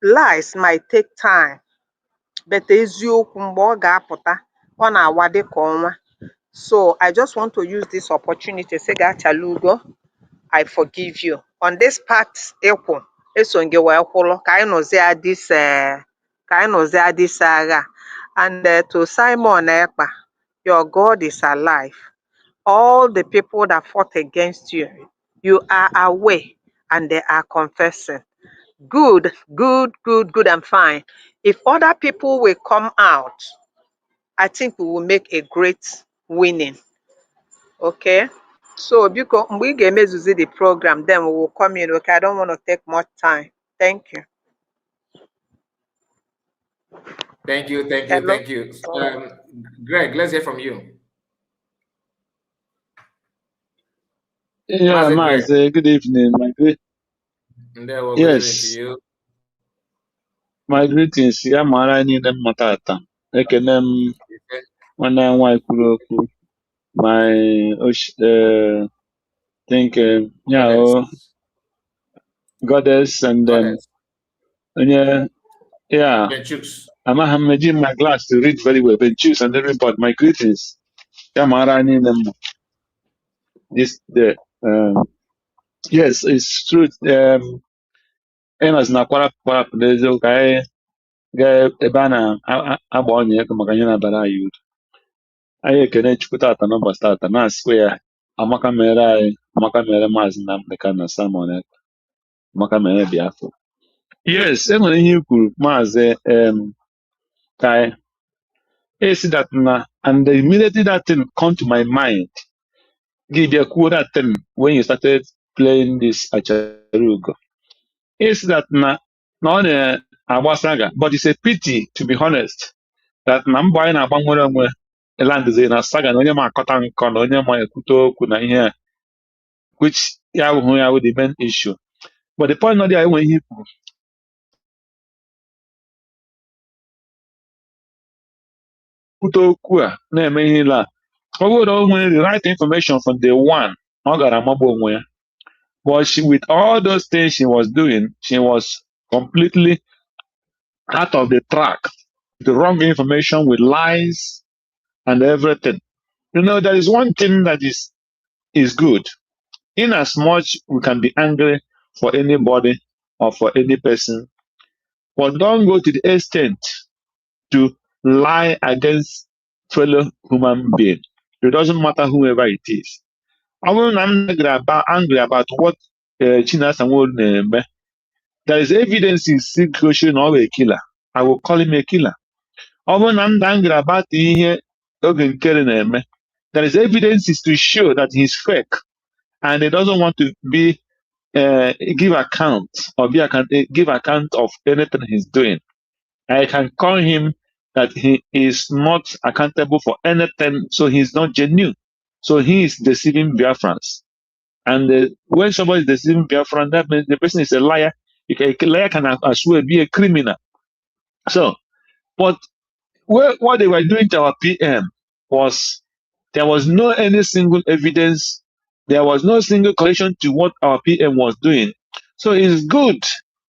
Lies might take time, but eziokwu mgbe ọ ga-apụta, ọ na-awa dịka ọnwa. So I just want to use this opportunity say gị Achalugo, I forgive you. On this part ịkwụ, eso m gị wee kwụlụ ka anyị nụzie this ka anyị nụzie this agha. And to Simon Ekpa, your God is alive. All the people that fought against you, you are aware and they are confessing. Good, good, good, good, and fine. If other people will come out, I think we will make a great winning. Okay? So, biko, mgbe ị ga-emezuzi the program, then we will come in. Okay, I don't want to take much time. Thank you. Thank you, thank you, Hello? thank you. Greg, let's hear from you. Yeah, Mazi Greg. Mazi, good evening. My great, Ndewo, good evening to yes, you. My greetings. Ya mara anyị niile mma tata. Ekene m nwanne ya nwaanyị kwuru okwu. My think yeah, Goddess. Oh, goddess and Goddess. Onye, yeah, Benchooks. Amaghị m eji my glass to read very well. Benchooks and everybody, my greetings. Ya mara anyị niile mma. This day. Yes, it's true. Ịnọzi na kwarapụ kwarapụ n'eziokwu ka anyị gaa ebe a na-agba ọnya ego maka ihe na-abara anyị uru. Anyị ekene Chukwu tata n'ụbọchị tata na-asịkwa ya Amaka mere anyị, Amaka mere Maazị Nnamdi Kanu na Simon Ekpa, Amaka mere Biafra. Yes, e nwere ihe i kwuru, Maazị Kai. Esi that na, and immediately that thing come to my mind. Gị bịa kwuo that thing when you started playing this Acharugo. Esi that na ọ na-agba saga, but it's a pity, to be honest, that na mbọ anyị na-agba nwere onwe landizi na saga na onye ma akọta nkọ na onye ma ekwute okwu na ihe a, which ya hụ ya wụ the main issue. But the point not there, enwe ihe i kwuru kwute okwu a na-eme ihe niile a, ọ bụrụ na o nwere the right information from day one, ọ gara amagbu onwe ya. But she, with all those things she was doing, she was completely out of the track, the wrong information, with lies and everything. You know, there is one thing that is good. In as much we can be angry for anybody or for any person, but don't go to the extent to lie against fellow human being. It doesn't matter whoever it is. Ọ bụrụ na m angry about what Chinasa Nworu na-eme, there is evidence si gosiri na ọ bụ a killer. I will call him a killer. Ọ bụrụ na m dị angry about ihe Oge Nkere na-eme, there is evidence to show that he's fake and he doesn't want to be give account or be account, give account of anything he's doing. I can call him that he is not accountable for anything, so he's not genuine. So he is deceiving Biafrans. And when somebody is deceiving Biafran, that means the person is a liar. A liar can as well be a criminal. So, but what they were doing to our PM was there was no any single evidence. There was no single correlation to what our PM was doing. So it's good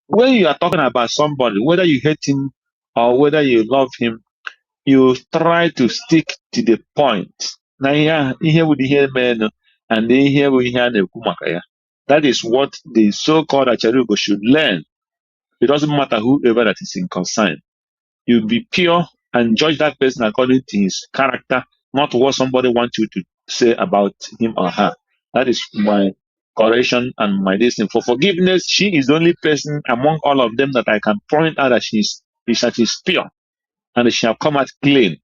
when you are talking about somebody, whether you hate him or whether you love him, you try to stick to the point. Na ihe ahụ- ihe bụ ihe merenụ and ihe bụ ihe a na-ekwu maka ya. That is what the so-called Acharugo should learn. It doesn't matter whoever that is in concern. You be pure and judge that person according to his character, not what somebody wants you to say about him or her. That is my correction and my listening. For forgiveness, she is the only person among all of them that I can point out that that is pure and she have come out clean.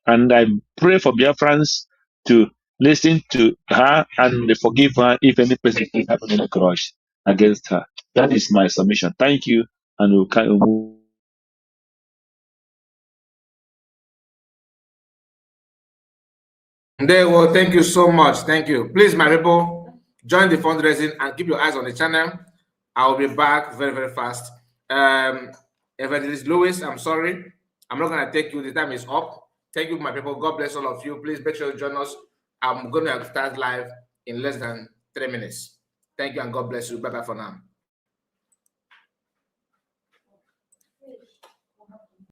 And I pray for Biafrans to listen to her and forgive her if any person is having any grudge against her. That is my submission. Thank you, and we'll move. Well, thank you so much. Thank you. Please, my people, join the fundraising and keep your eyes on the channel. I will be back very, very fast. Evangelist Lewis, I'm sorry. I'm not going to take you. The time is up. Thank you, my people. God bless all of you. Please make sure you join us. I'm going to start live in less than 3 minutes. Thank you and God bless you. Bye bye for now.